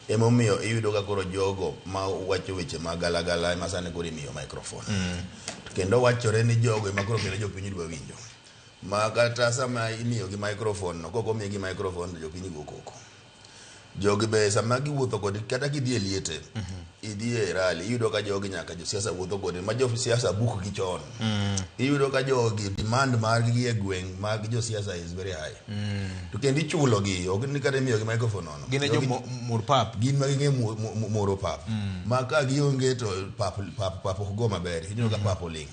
Speaker 2: Emomiyo iyudo ka koro jogo ma wacho weche mag galagala ema sani koro imiyo microphone. Kendo wachore ni jogo ema koro kendo jopiny dwa winjo. Ma kata sama imiyo gi microphone no, kok omigi microphone to jopiny go koko. Jogi be sama giwuotho kodi kata kidhi e liete, idhi e rally, iyudo ka jogi nyaka josiasa wuotho kodi, ma josiasa book gi chon. Iyudo ka jogi demand margi e gweng' mag josiasa is very high. To kendo ichulo gi, ok ni kata imiyo gi microphone nono.
Speaker 1: Gin e jo mur pap.
Speaker 2: Gin ma ging'e moro pap. Ma ka gionge to pap pap pap ok go maber. Iyudo ka pap oling'.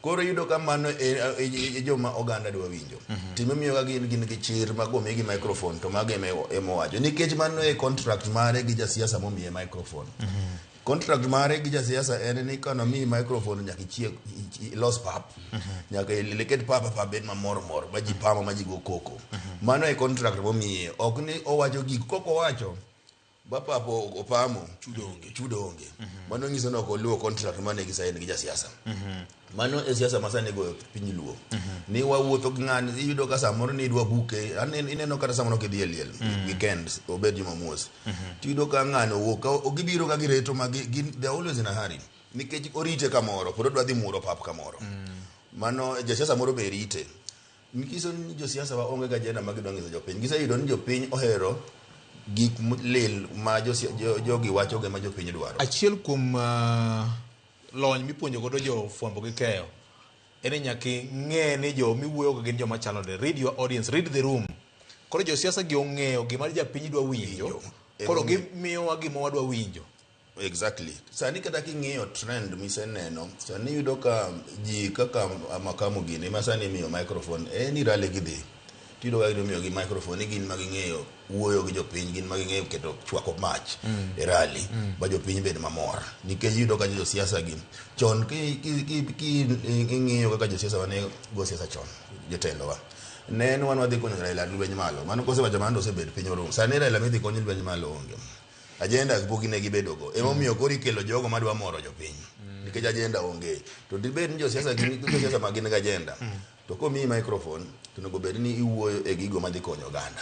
Speaker 2: Koro iyudo ka mano e joma oganda dwa winjo. Timomiyo ka gin gi chir ma komigi microphone to mago ema owacho. Nikech mano e contract mare gi jasiasa momiye microphone. Contract mare gi jasiasa en ni kanomiyi microphone nyaka ichiek ilos pap. Nyaka iket pap pap bed mamor mor ma ji pamo ma ji go koko. Mano e contract momiye. Ok ni owacho gik kok owacho ba pap opamo chudo onge, chudo onge. Mano nyiso ni ok oluwo contract mane gisign gi jasiasa. Mano e siasa ma sani goyo piny luo. Ni wawuotho gi ng'ani, iyudo ka samoro ni idwa buke, ineno kata samoro kidhi e liel weekend obed Jumamos. Tiyudo ka ng'ano owuok ka gibiro ka gireto ma gin they are always in a hurry. Nikech orite kamoro, pod odwa dhi muro pap kamoro. Mano jasiasa moro be rite. Nyiso ni josiasa wa onge gi agenda ma gidwa nyiso jopiny. Giseyudo ni jopiny ohero gik lil ma jogi wacho gi ma jopiny dwaro.
Speaker 1: Achiel kuom lony mipuonjo godo jofwambo gi keyo en ni nyaka ing'e ni jo miwuoyogo gin joma chalo nade. Read your audience, read the room. Koro josiasa gi ong'eyo gima japiny dwa winjo,
Speaker 2: Winjo.
Speaker 1: koro gimiyowa gima wadwa winjo.
Speaker 2: Exactly. Sani kata king'iyo trend miseneno, sani iyudo ka ji kaka makamu gini ma sani imiyo microphone, en ni rally gidhi. Tiyudo ka imiyo gi microphone ni gin ma ging'eyo wuoyo gi jopiny, gin ma ging'eyo keto chwako mach e rally ba jopiny bed mamor. Nikech iyudo ka josiasa gi chon ki ing'iyo kaka josiasa wa ne go siasa chon, jotelo wa. Ne en wan wadhi konyo Raila lweny malo. Mano kosewacho mano to osebet piny orumo. Sani Raila midhi kony lweny malo onge. Agenda pok ne gibedo go. Emomiyo koro ikelo jogo madwa moro jopiny. Nikech agenda onge. To dibed ni josiasa gin josiasa ma gin gi agenda. To komiyi microphone to onego bed ni iwuoyo e gigo madhi konyo oganda.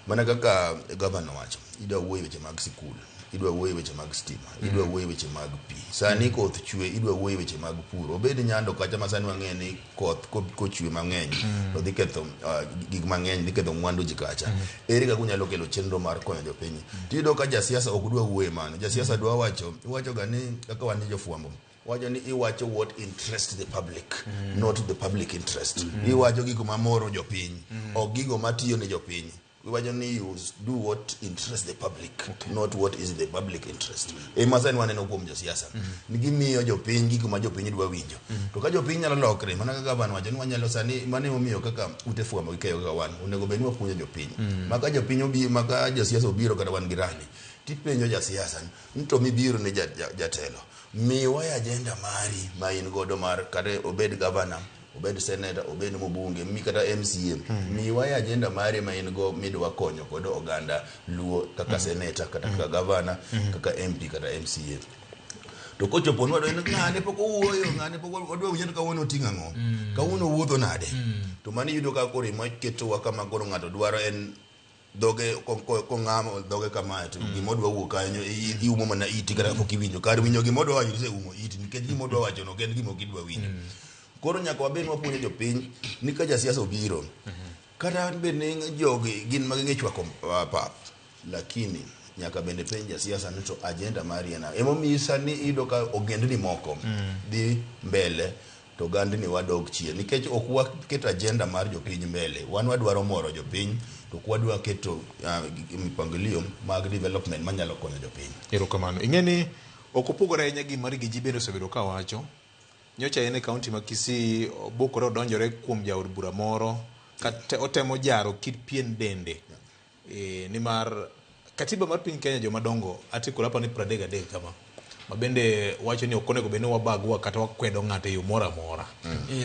Speaker 2: Mana kaka gavana owacho, idwa wuoyo e weche mag sikul, Idwa wuoyo e weche mag stima, idwa wuoyo e weche mag pi. Sani koth chwe, idwa wuoyo e weche mag pur. Obed Nyando kacha ma sani wang'eyo ni koth kochwe mang'eny to dhi ketho gik mang'eny, dhi ketho mwandu ji kacha. Ere kaka unyalo kelo chenro mar konyo jopiny? Tiyudo ka jasiasa ok dwa wuoyo e mano. Jasiasa dwa wacho, iwacho ga ni kaka wan jofwambo, wacho ni iwacho what interest the public, not the public interest. Iwacho gigo mamoro jopiny, ok gigo matiyo ne jopiny. Iwacho ni you do what interests the public, not what is the public interest. Ema sani waneno kuom josiasa ni gimiyo jopiny gigo ma jopiny dwa winjo. To ka jopiny nyalo lokre, mana kaka gavana wacho ni wanyalo sani, mano emomiyo kaka ute fwambo gi keyo kaka wan, onego bed ni wapuonjo jopiny. Ma ka jopiny obiro, ma ka josiasa obiro kata wan gi rally, tipenjo jasiasa ni to mibiro ne jatelo, miwa e agenda mari ma in godo mar kata obed gavana, obed senator, obed mbunge, mi kata MCA, miwa e agenda mari ma in go midwa konyo godo oganda Luo kaka senator, kata kaka gavana, kaka MP kata MCA. To kochopo ni wadwa ni ng'ane pok owuoyo, ng'ane pok wadwa winjo ni kawuono oting'o ang'o, kawuono owuotho nade. To mano iyudo ka koro ema ketowa kama koro ng'ato dwaro en dhoge kong'amo dhoge kamae to gima odwa wuok kanyo iumo mana iti kata pok iwinjo. Kar winjo gima odwa wacho iseumo iti nikech gima odwa wacho no ok en gima ok idwa winjo. Koro nyaka wabed wapuonjo jopiny ni ka jasiasa obiro, kata bed ni jogi gin ma ging'e chwako pap, lakini nyaka bende penj jasiasa ni to agenda mari en ang'o. Emomiyo sani iyudo ka ogendni moko dhi mbele to ogandni wadok chien nikech ok waketo agenda mar jopiny mbele. Wan wadwaro moro jopiny to ok wadwa keto mipangilio mag development manyalo konyo jopiny.
Speaker 1: Erokamano. Ing'e ni ok opogore ahinya gi mar Giji bende osebedo ka wacho. Nyocha en e kaunti ma Kisii obukore odonjore kuom jaod bura moro kata otemo jaro kit pien dende. Nimar katiba mar piny Kenya joma dongo article apani 33 kama ma bende wacho ni ok onego bed ni wabagua kata wakwedo ng'ato e yo moro amora.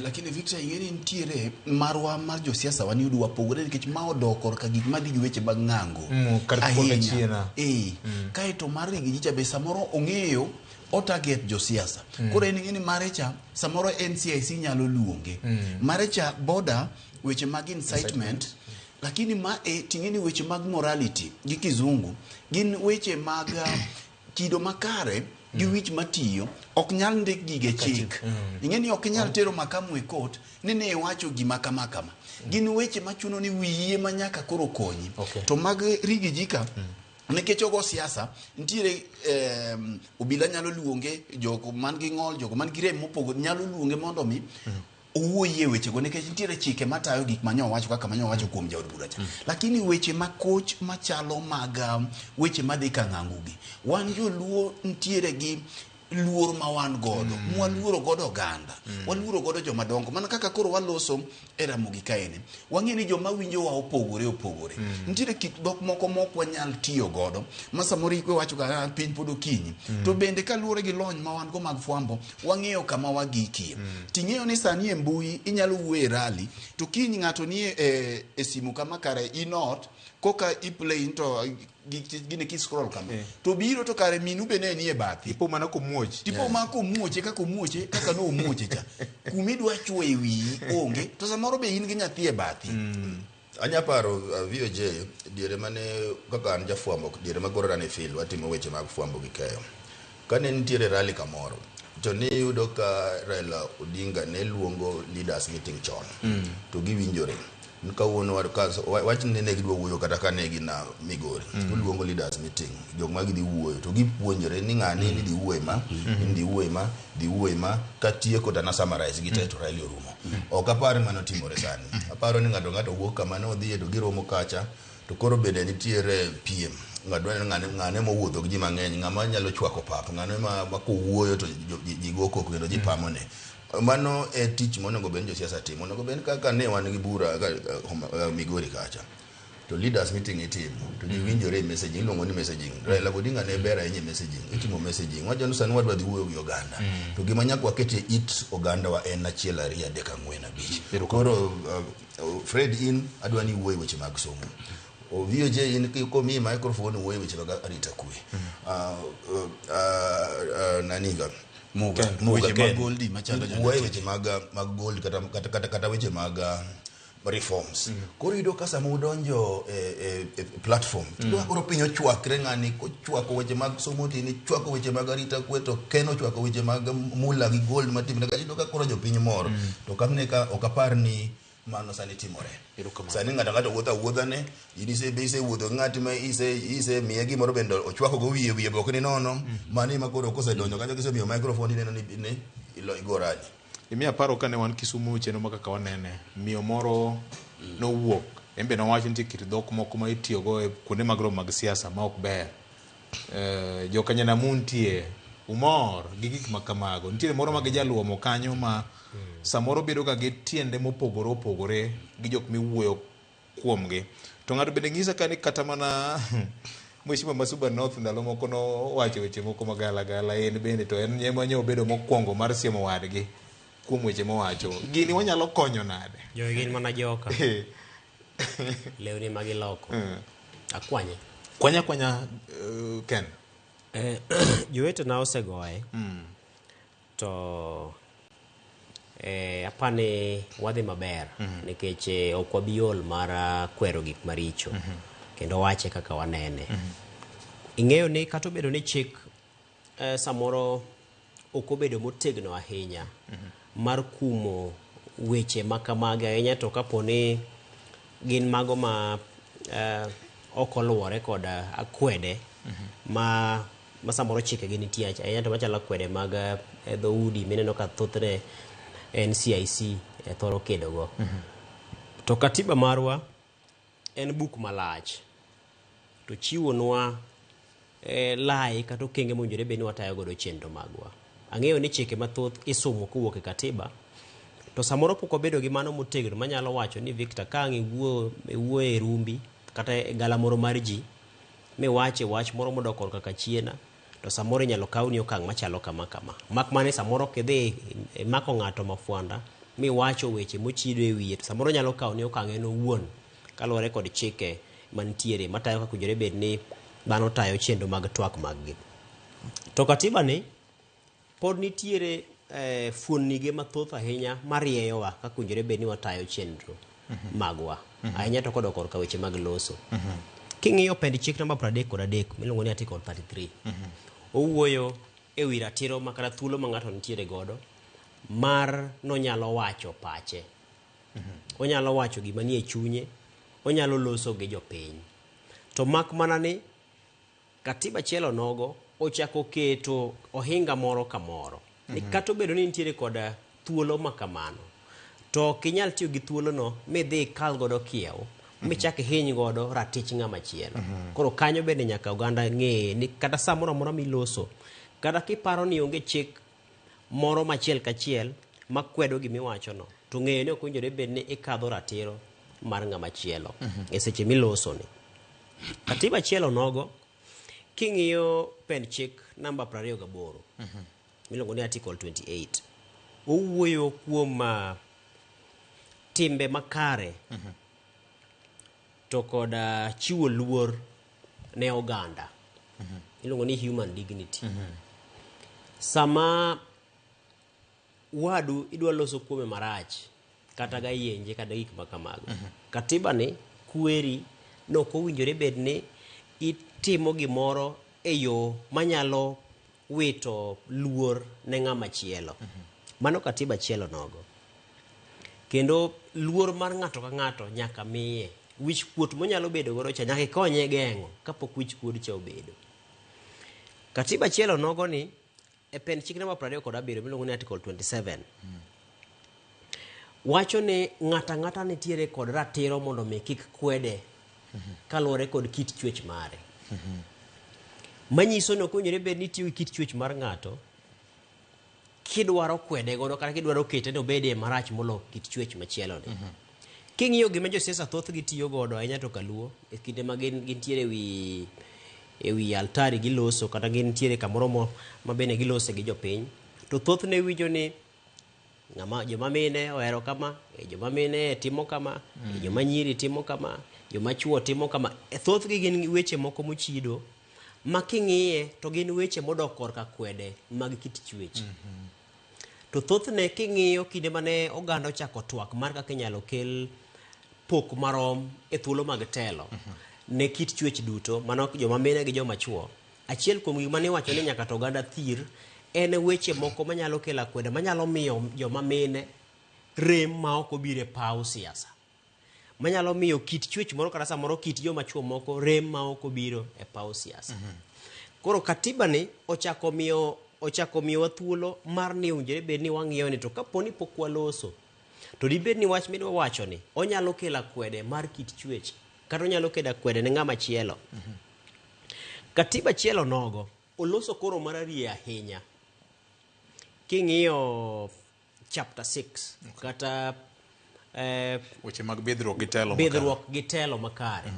Speaker 3: Lakini Victor, ing'e ni nitiere marwa mar josiasa wan yudo wapogore nikech ma odok korka gik madhi gi weche mag ng'ango.
Speaker 1: Kar korka
Speaker 3: Ahinya.
Speaker 1: chiena.
Speaker 3: Kaeto mar Rigiji cha be samoro ong'eyo o target josiasa. Koro en ing'e ni mare cha samoro NCIC nyalo luonge. Mare cha border weche mag incitement. Lakini ma e ting'e ni weche mag morality gi kizungu gin weche mag kido makare gi wich matiyo ok nyal ndik gige chik. Ing'e ni ok inyal tero makamu e court ni ne iwacho gima kama kama. Gin weche machuno ni wiyi ema nyaka koro konyi. To mag Rigiji ka, nikech ogo siasa, nitiere obila nyalo luonge, jogo man gi ng'ol, jogo man gi rem mopogore nyalo luonge mondo mi owuoyie wechego nikech nitiere chike matayo gik manyo wacho kaka manyo wacho kuom jaod bura cha. Lakini weche makoch machalo mag weche madhi ka ng'ango gi, wan joluo nitiere gi luor ma wan godo, mwaluoro godo oganda, waluoro godo joma dongo. Mana kaka koro waloso e Ramogi kaeni, wang'e ni joma winjowa opogore opogore. Nitiere kit dhok moko mok wanyal tiyo godo ma samoro ikwe wacho ga piny pod okinyi. To bende kaluwore gi lony ma wan go mag fwambo, wang'eyo kama wagikie. Ting'eyo ni sani e mbui inyalo wuoyo e rally, to kiny ng'ato ni e simu kama kare in ot, koka i play to gini ki scroll kama. To biro to kare minu be ne nie bathi.
Speaker 1: Ipo mana komuoch.
Speaker 3: Tipo ma komuoche kaka omuoche kaka no omuoche cha. Kumidwa chuo e wiyi onge to samoro be in gi nyathi e bathi.
Speaker 2: Anya paro VOJ diere mane kaka an jafwambo diere ma koro an e field watimo weche mag fwambo gi keyo. Kane nitiere rally kamoro to niyudo ka Raila Odinga ne luongo leaders meeting chon to giwinjore. Kawuono wach ni ne gidwa wuoyo kata ka ne gin Migori. To luongo leaders meeting jok ma gidhi wuoyo to gipuonjore ni ng'ani ni dhi wuoyo ma, in dhi wuoyo ma, dhi wuoyo ma katieko to na summarize gi te to rally orumo. Ok apar ni mano timore sani. Aparo ni ng'ato ng'ato wuok kama ne odhiye to giromo kacha to koro bende nitiere piem. Ng'ato dwaro ni ng'ane mowuotho gi ji mang'eny, ng'ama nyalo chwako pap, ng'ane ma kowuoyo to ji go koko kendo ji pamone. Mano e tich monego bed ni josiasa timo. Onego bed kaka ne wan gi bura Migori kacha. To leaders meeting itimo, to ji winjore e messaging, iluongo ni messaging. Raila Odinga ne ber ahinya e messaging, itimo messaging. Wacho ni sani wadwa dhi wuoyo gi oganda. To gima nyaka waket e it oganda wa en 1 2 3 4 5. Koro Fred in adwa ni iwuo e weche mag somo. VOJ in komiyi microphone wuoyo e weche mag arita kwe. Naniga
Speaker 3: Muga.
Speaker 2: Muga
Speaker 3: Weche mag
Speaker 2: Ken.
Speaker 3: Goldi machalo
Speaker 2: Wuoyo e weche mag gold kata weche mag Reforms. Koro iyudo ka sama udonjo e platform, tiyudo ka koro piny ochwakre, ng'ani kochwako weche mag somo tini chwako weche mag arita kwe, to Ken ochwako weche mag mula gi gold matimre ka, iyudo ka koro jopiny mor. To kamne ka ok apar ni mano sani timore.
Speaker 1: Erokamano.
Speaker 2: Sani ng'ato ang'ato wuotho awuotha ne in ise be isewuotho gi ng'at ma ise miye gimoro bende ochwako go wiye wiye be ok ni nono. Mano ema koro kosedonjo kanyo kisemiyo microphone ineno ni igo rali.
Speaker 1: Imiya paro kane wan Kisumu chenro ma kaka wanene, miyo moro nowuok, en be nowacho nitie kit dhok moko ma itiyogo e kuonde mag romo mag siasa ma ok ber. Jokanyanamu nitie, umor gi gik ma kamago. Nitiere moro ma gijaluomo kanyo ma samoro bedo ga gi tiende mopogore opogore gi jok miwuoyo kuomgi. To ng'ato bende nyisa ka ni kata mana Mheshimiwa Masuba North ndalo moko nowacho weche moko magalagala, en bende to en ema nyo obedo mokwongo mar siemo wadgi kuom weche mowacho. Gini wanyalo konyo nade?
Speaker 4: Jogi gin mana joka. Lewni ma giloko. Akwanye.
Speaker 1: Kwanya kwanya, Ken.
Speaker 4: Jowetena osegoye. To apani wadhi maber nikech ok wabi ol mar kwero gik maricho kendo wache kaka wanene. Ing'eyo ni kata obedo ni chik samoro ok obedo motegno ahinya mar kumo weche ma kamagi ahinya, to kapo ni gin mago ma ok oluwore kod akwede ma samoro chike gi nitie ahinya, to machalo akwede mag dhoudi mineno ka thothne NCIC thoro kedogo. To katiba marwa en buk malach to chiwonwa lai kata okenge mowinjore bed ni watayo godo chenro magwa. Ang'eyo ni chike mathoth isumo kowuok e katiba, to samoro pok wabedo gi mano motegno manyalo wacho ni Victor ka ang' iwuoyo e rumbi kata e galamoro mar ji miwache wach moro modok korka kachiena, to samoro inyalo kawni okang' machalo kama kama. Mak mana ni samoro kidhi imako ng'ato mafwanda miwacho weche mochido e wiye, to samoro nyalo kawni okang' en owuon kaluwore kod chike mantiere matayo kaka owinjore bed ni dhano tayo chenro mag twak mag gi. To katiba ni pod nitiere fuonnige mathoth ahinya marieyowa kaka owinjore bed ni watayo chenro magwa ahinya to kodok korka weche mag loso. King'iyo pend chik namba 33 miluongo ni article 33, owuoyo e wi ratiro ma kata thuolo ma ng'ato nitiere godo mar nonyalo wacho pache. Onyalo wacho gima nie chunye, onyalo loso gi jopiny. To mak mana ni katiba chielo nogo ochako keto ohinga moro kamoro. Ni kata obedo ni nitiere koda thuolo ma kamano, to ok inyal tiyo gi thuolono midhi ikal godo kiew, michak ihiny godo ratich ng'ama chielo. Koro kanyo bende nyaka oganda ng'e ni kata samoro amora miloso, kata kiparo ni onge chik moro machiel kachiel makwedo gimiwachono, to ng'eyo ni ok owinjore bed ni ikadho ratiro mar ng'ama chielo e seche miloso ni. Katiba chielo nogo, king'iyo pend chik namba 28 miluongo ni article 28, owuoyo kuom timbe makare to kod chiwo luor ne oganda. Iluongo ni human dignity. Sama wadu idwa loso kuome marach kata ga yenje kata gik ma kamago, katiba ni kweri ni ok owinjore bed ni itimo gimoro e yo manyalo wito luor ne ng'ama chielo. Mano katiba chielo nogo. Kendo luor mar ng'ato ka ng'ato nyaka miye. Wich kuot monyalo bedo godo cha nyaka ikonye geng'o kapok wich kuod cha obedo. Katiba chielo nogo ni e pend chik namba 27 miluongo ni article 27 wacho ni ng'ato ang'ata nitiere kod ratiro mondo mi kik kwede kaluwore kod kit chwech mare. Manyiso ni ok owinjore bed ni itiyo gi kit chwech mar ng'ato kidwaro kwede godo kata kidwaro kete ni obede marach molo kit chwech machielo ni. King'iyo gima josiasa thothgi tiyo godo ahinya to kaluo e kinde ma gin gintiere ewi altari giloso kata gintiere kamoro mo ma bende gilose gi jopiny, to thothne winjo ni ng'ama joma mine ohero kama, joma mine timo kama, joma nyiri timo kama, joma chuo timo kama. Thothgi gin weche moko mochido ma king'iye to gin weche modok korka kwede mag kit chwech. To thothne king'iyo kinde mane oganda ochako twak mar kaka inyalo kel pok marom e thuolo mag telo ne kit chwech duto, mano joma mine gi joma chuo. Achiel kuom gik mane iwacho ni nyaka to oganda thir en weche moko manyalo kelo akwede, manyalo miyo joma mine rem ma ok obiro e paw siasa, manyalo miyo kit chwech moro kata samoro kit joma chuo moko rem ma ok obiro e paw siasa. Koro katiba ni ochako miyowa thuolo mar ni owinjore bed ni wang'iyo ni to kapo ni pok waloso, to dibed ni wach midwa wacho ni onyalo kelo akwede mar kit chwech kata onyalo kelo akwede ne ng'ama chielo. Katiba chielo nogo oloso koro marariye ahinya. King'iyo chapter 6 kata
Speaker 1: weche mag bidhruok gi telo makare.
Speaker 4: Bidhruok gi telo makare.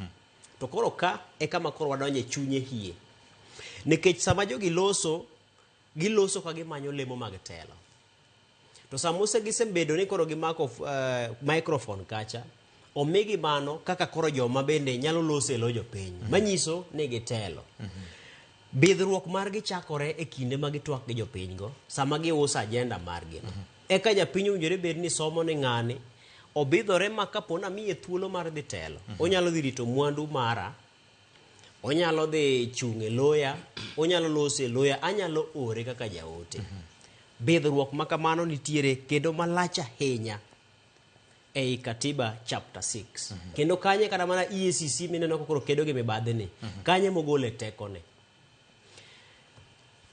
Speaker 4: To koro ka e kama koro wadonje chunye hie. Nikech sama jogi loso, giloso ka gimanyo lemo mag telo. To sama gisebedo ni koro gimako microphone kacha, omigi mano kaka koro joma bende nyalo loso e lo jopiny. Manyiso ni gitelo. Bidhruok margi chakore e kinde ma gitwak gi jopiny go, sama giuso agenda margi. Eka japiny owinjore bed ni somo ni ng'ani obidhore ma kapo ni amiye thuolo mar dhi telo, onyalo dhi rito mwandu mara, onyalo dhi chung' e loya, onyalo loso e loya, anyalo ore kaka jaote. Bidhruok ma kamano nitiere kendo malach ahinya ei katiba chapter 6. Kendo kanye kata mana EACC mineno ka koro kedo gi mibadhi ni, kanye mogole tekone.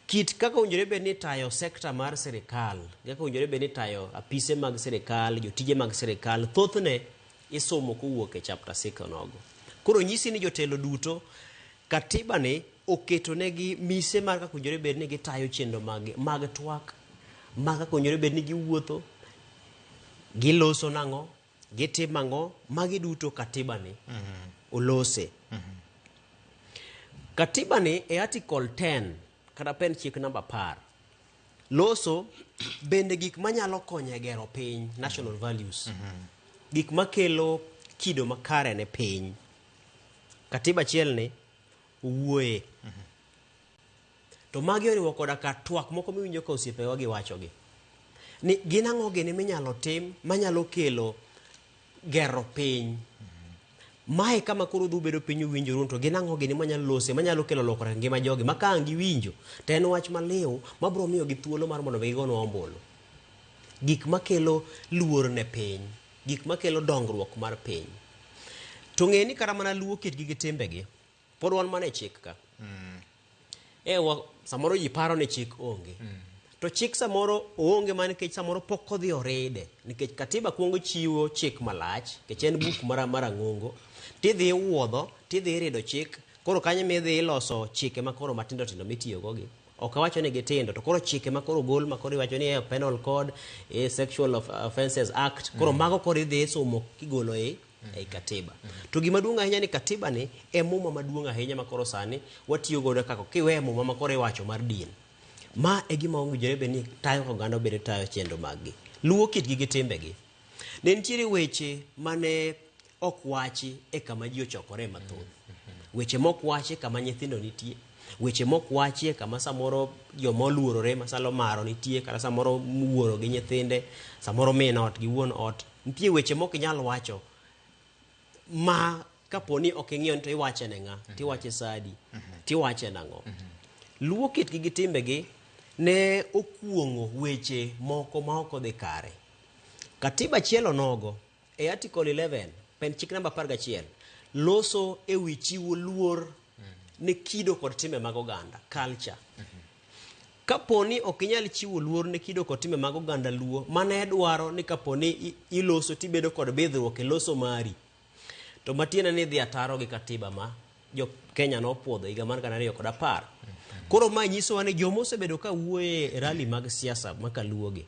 Speaker 4: Kit kaka owinjore bed ni tayo sekta mar sirikal, kaka owinjore bed ni tayo apise mag sirikal, jotije mag sirikal, thothne isomo kowuok e chapter 6 onogo. Koro nyisi ni jotelo duto, katiba ni oketo negi mise mar kaka owinjore bed ni gitayo chenro mag twak, mag kaka owinjore bed ni giwuotho, giloso nang'o, gitimo ang'o, magi duto katiba ni olose. Katiba ni e article 10 kata pen chik namba 10 loso bende gik manyalo konyo e gero piny, national values, gik makelo kido makare ne piny. Katiba achiel ni owuoye. To magi oriwo koda ka twak moko miwinjo ka osiepewa giwachogi. Ni gin ang'o gini minyalo tim manyalo kelo gero piny. Mae kama koro udhi bedo piny uwinjoru to gin ang'o gini manyalo lose manyalo kelo lokruok e ngima jogi ma ka ang' giwinjo to en wach maliw mabiro miyo gi thuolo mar mondo mi gigonwa ombulu. Gik makelo luor ne piny, gik makelo dongruok mar piny. To ng'e ni kata mana luo kitgi gi timbegi, pod wan mana e chik ka. Samoro ji paro ni chik onge. To chik samoro oonge mana nikech samoro pok odhi oride. Nikech katiba kuongo chiwo chik malach, nikech en buk marang'ongo. Tidhi iwuodho, tidhi irido chik, koro kanyo midhi iloso chike makoro matindo tindo mitiyogo gi. Ok awacho ni gitindo, to koro chike makoro gol makoro iwacho ni Penal Code, Sexual Offences Act, koro mago koro idhi isomo kigolo ei katiba. To gima duong' ahinya ni katiba ni e muma maduong' ahinya makoro sani watiyo godo kaka kiwe muma makoro iwacho mar din. Ma e gima owinjore bed ni tayo oganda obedo tayo chenro mag gi. Luwo kitgi gi timbegi. Ne nitiere weche mane ok wachi e kama ji ochokore mathoth. Weche mok wachi kama nyithindo nitie. Weche mok wachi kama samoro joma oluorore masalo maro nitie, kata samoro wuoro gi nyithinde, samoro min ot gi wuon ot. Nitie weche mok inyal wacho ma kapo ni ok ing'iyo ni to iwache ne ng'a, tiwache sadi, tiwache nang'o. Luwo kitgi gi timbegi ne okuong'o weche moko ma ok odhi kare. Katiba chielo nogo e article 11 pen chik namba 11 loso e wi chiwo luor ne kido kod timbe mag oganda, culture. Kapo ni ok inyal chiwo luor ne kido kod timbe mag oganda luo, mane dwaro ni kapo ni iloso tibedo kod bidhruok e loso mari, to matiende ni idhi ataro gi katiba ma jo Kenya nopuodho higa mar 2010. Koro ma nyisowa ni joma osebedo ka wuoye e rally mag siasa makaluogi,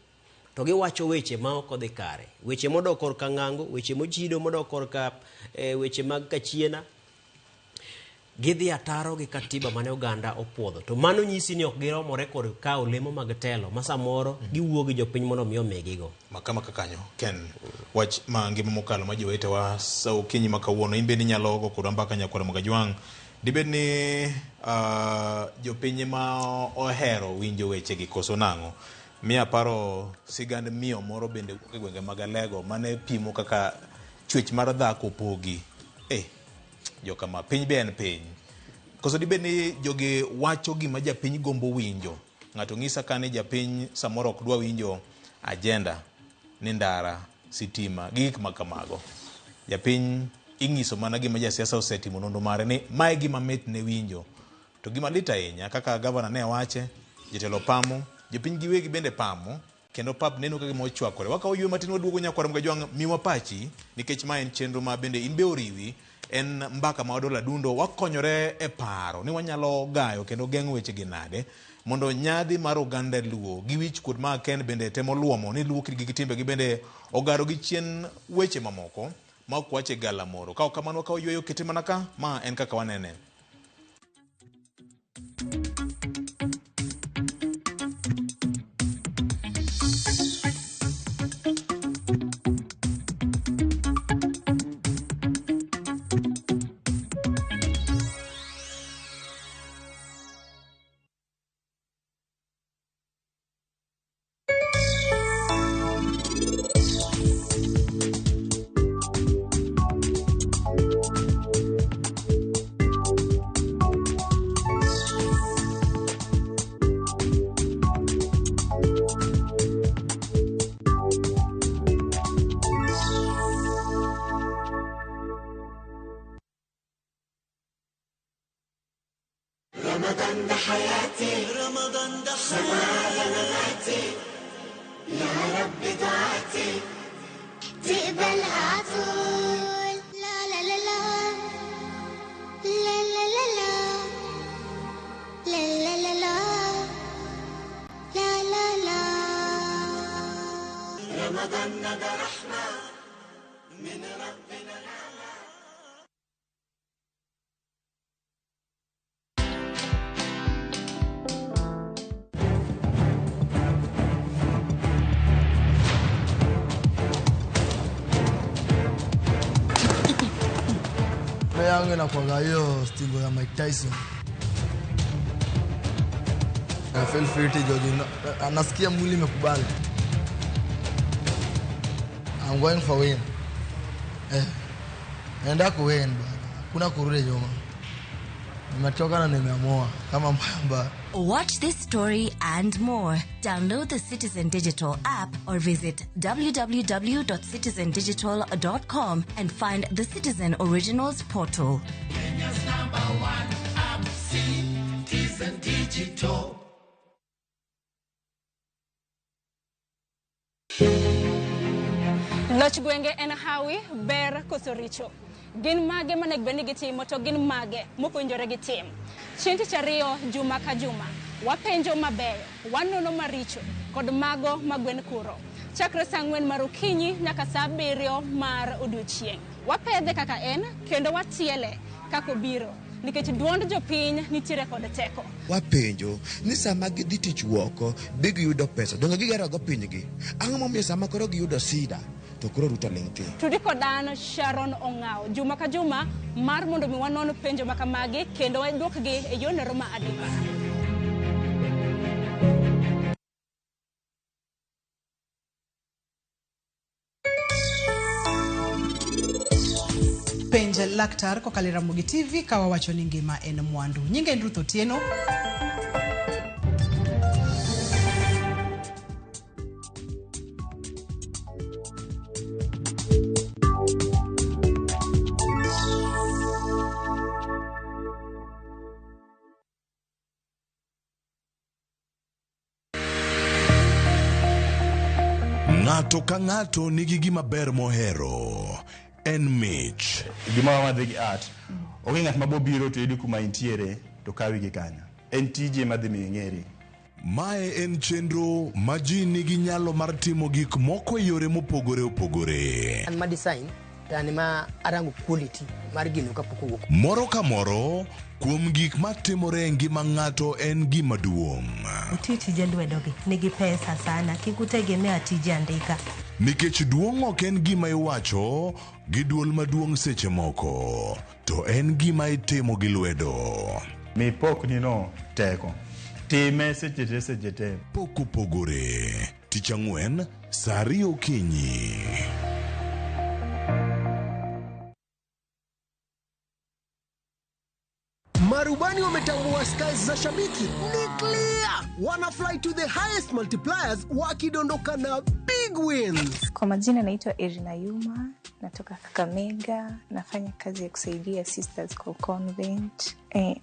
Speaker 4: to giwacho weche ma ok odhi kare, weche modok korka ng'ango, weche mochido modok korka weche mag kachiena, gidhi ataro gi katiba mane oganda opuodho. To mano nyisi ni ok giromore kod kawo lemo mag telo ma samoro giwuo gi jopiny mondo mi omigigo.
Speaker 1: Makama kakanyo, Ken, wach ma ngima mokalo ma jowetewa sa okinyi ma kawuono, in bende inyalo go kodwa mbaka nyakwar Mogajwang'. Dibed ni jopiny ma ohero winjo wechegi koso nang'o? Miya paro sigand miyo moro bende wuok e gwenge mag Alego mane pimo kaka Chwech mar dhako opogi. Jokama, piny be en piny. Koso dibed ni jogi wacho gima japiny gombo winjo. Ng'ato ng'isa ka ni japiny samoro ok dwa winjo agenda ni ndara, sitima, gi gik ma kamago. Japiny ing'iso mana gima jasiasa osetimo nonro mare ni mae gima mit ne winjo. To gima lit ahinya kaka gavana ne wache, jotelo pamo, jopiny giwegi bende pamo, kendo pap neno ka gima ochwakore. Wakawo ywe matin waduogo nyakwar Mgajwang' miwa pachi, nikech ma en chenro ma bende in be oriwi, en mbaka ma wadola dundo, wakonyore e paro ni wanyalo gayo kendo geng'o weche gi nade mondo nyadhi mar oganda Luo gi wich kuot ma Ken bende temo luomo ni Luo kitgi gi timbegi bende ogaro gi chien weche mamoko ma ok wache gala moro. Ka ok kamano wakawo yweyo kete mana ka, ma en kaka wanene.
Speaker 5: رمضان ده حياتي، رمضان ده حياتي، مماتي، يا رب دعاتي تقبلها عطول. لا لا لا لا لا لا لا لا لا لا لا لا لا لا. رمضان ده رحمة من ربنا نعمة.
Speaker 6: Yangu inakuwaga hiyo stingo ya Mike Tyson. I feel fit joji, nasikia mwili imekubali. I'm going for win. Naenda ku win bwana. Hakuna kurudi nyuma. Nimechoka na nimeamua kama mbaya.
Speaker 7: Watch this story and more. Download the Citizen Digital app or visit www.citizendigital.com and find the Citizen Originals portal.
Speaker 5: Kenya's number one app, Citizen Digital.
Speaker 8: Loch gwenge en hawi, ber koso richo. Gin mage manego bed ni gitimo to gin mage mokowinjore gitim. Chieng' tich ariyo juma ka juma, wapenjo mabeyo, wanono maricho kod mago ma gwen kuro. Chakre saa 4 mar okinyi nyaka saa 7 mar odiochieng'. Wapedhe kaka en kendo watiele kaka obiro, nikech duond jopiny nitiere kod teko.
Speaker 9: Wapenjo ni sama gidhi tich woko be giyudo pesa, donge gigero go pinygi? Ang'o momiyo sama koro giyudo sida to koro Ruto ling' thi?
Speaker 8: Tudi kod an Sharon Ong'aw juma ka juma mar mondo mi wanon penjo makamagi kendo waduokgi e yorno ma adimba.
Speaker 10: Penj laktar kokalo e Ramogi TV ka wawacho ni ngima en mwandu. Nyinga en Ruth Otieno.
Speaker 11: Ng'ato ka ng'ato nigi gima ber mohero. En mich.
Speaker 12: Gima wadhi gi art. Onge ng'at mabobiro to yudi kuma intiere to kawi gi kanyo. En tije madhi miyo ing'eri.
Speaker 11: Mae en chenro ma ji nigi nyalo mar timo gik moko e yore mopogore opogore.
Speaker 13: An ma design to an ma arango quality mar gino kapok owuok.
Speaker 11: Moro ka moro kuom gik matimore e ngima ng'ato en gima duong'.
Speaker 14: Uti tije lwedogi nigi pesa sana, kik utegemea tije andika.
Speaker 11: Nikech duong' ok en gima iwacho gi duol maduong' seche moko, to en gima itimo gi lwedo.
Speaker 12: Mi pokni no teko. Time seche te seche te.
Speaker 11: Pok opogore. Tich ang'wen, saa 2 okinyi.
Speaker 15: Marubani wametambua skies za shabiki ni clear, wana fly to the highest multipliers wakidondoka na big wins.
Speaker 16: Kwa majina naitwa Irina Yuma, natoka Kakamega, nafanya kazi ya kusaidia Sisters kwa convent.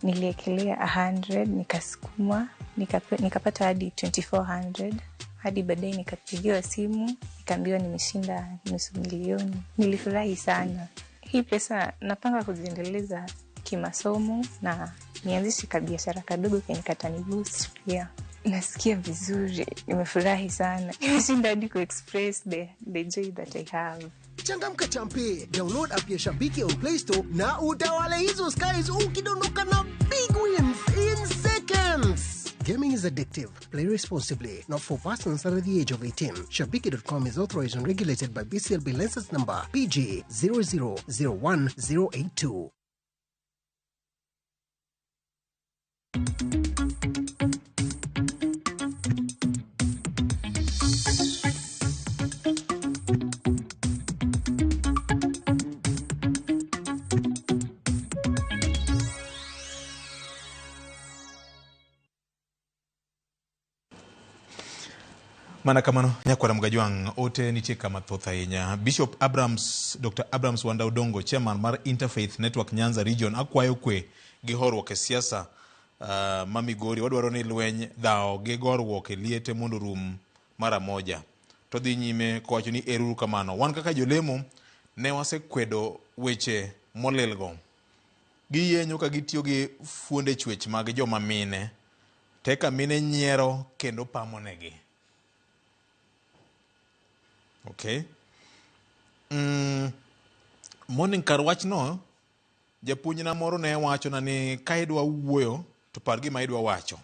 Speaker 16: Niliekelea 100 nikasukuma nikapata hadi 2400 hadi baadaye nikapigiwa simu nikaambiwa nimeshinda 500,000. Nilifurahi sana. Hii pesa napanga kuziendeleza kimasomo na nianzishe kabiashara kadogo kenye kataniboost pia. Nasikia vizuri, nimefurahi sana. Nimeshinda hadi kuexpress the joy that I have.
Speaker 15: Changamka champe, download app ya Shabiki on Play Store na utawale hizo skies ukidondoka na big wins in seconds. Gaming is addictive. Play responsibly. Not for persons under the age of 18. Shabiki.com is authorized and regulated by BCLB license number PG 0001082.
Speaker 1: Mana kamano nyakwara Mgajwang' ote nitie kama thoth ahinya. Bishop Abrams, Dr. Abrams Wanda Odongo, chairman mar Interfaith Network Nyanza Region, akwayo kwe gi horuok e siasa ma Migori. Wadwaro ni lweny, dhawo gi goruok e liete mondo rum mara moja. To dhi nyime kowacho ni eruru kamano. Wan kaka jolemo ne wasekwedo weche molilgo. Giyenyo ka gitiyo gi fuonde chwech mag joma mine. Teka mine nyiero kendo pamonegi. Okay. Morning kar wachno, japuonjna moro ne wachona ni ka idwa wuoyo to par gima idwa wacho.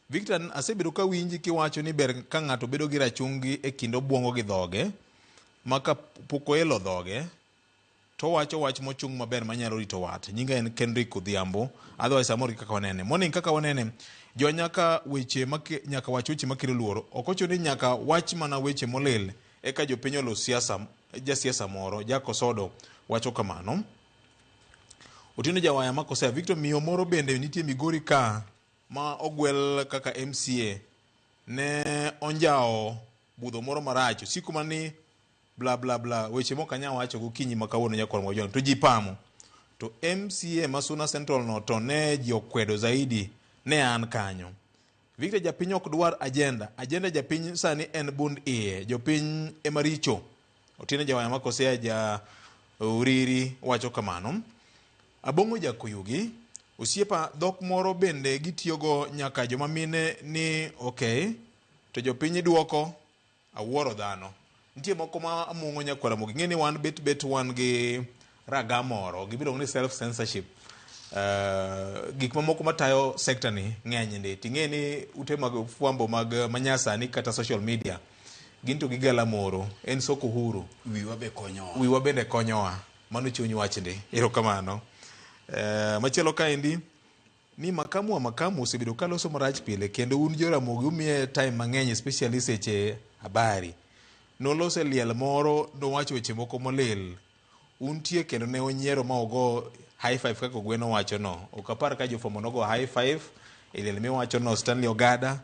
Speaker 1: Victor, asebedo ka winji kiwacho ni ber ka ng'ato bedo gi rachungi e kind obwongo gi dhoge, ma kapok oelo dhoge to wacho wach mochung' maber manyalo rito wat. Nyinga en Kendrick Odhiambo, otherwise amor gi kaka wanene. Morning kaka wanene, jo nyaka weche nyaka wach weche makelo luoro. Ok ochuno ni nyaka wach mana weche molil eka jopiny olo siasa, jasiasa moro, Jack Osodo wacho kamano. Otieno Jawaya makosea, Victor, miyo moro bende nitie Migori ka ma ogwel kaka MCA ne onjawo budho moro marach, osiko mana ni bla bla bla, weche mok anyal wacho gokinyi ma kawuono nyakwar Mgajwang' to ji pamo. To MCA ma Suna Central no to ne ji okwedo zaidi, ne an kanyo. Victor, japiny ok dwar agenda. Agenda japiny sani en bund iye. Jopiny ema richo. Otieno Jawaya makosea ja Uriri wacho kamano. Abong'o Jakuyugi, osiepa dhok moro bende gitiyogo nyaka joma mine ni okay, to jopiny duoko awuoro dhano. Nitie moko ma among'o nyakwara Ramogi. Ing'e ni wan bet wan gi raga moro, gibiluongo ni self censorship. Gik mamoko matayo sekta ni ng'eny ndi. Ting'e ni ute mag fwambo mag manyasani kata social media gin to gigala moro, en soko huru.
Speaker 3: Wiwa be konyowa.
Speaker 1: Wiwa bende konyowa. Mano chuny wach ndi. Erokamano. Machielo kaendi ni makamu wa makamu osebedo kaloso marach pile kendo un joramogi umiye time mang'eny especially seche habari. Noloso liel moro, nowacho weche moko molil. Untie kendo ne onyiero ma ogo high five kaka Ogweno wacho no. Ok apar ka jofwambo nogo high five e liel miwacho no. Stanley Ogada,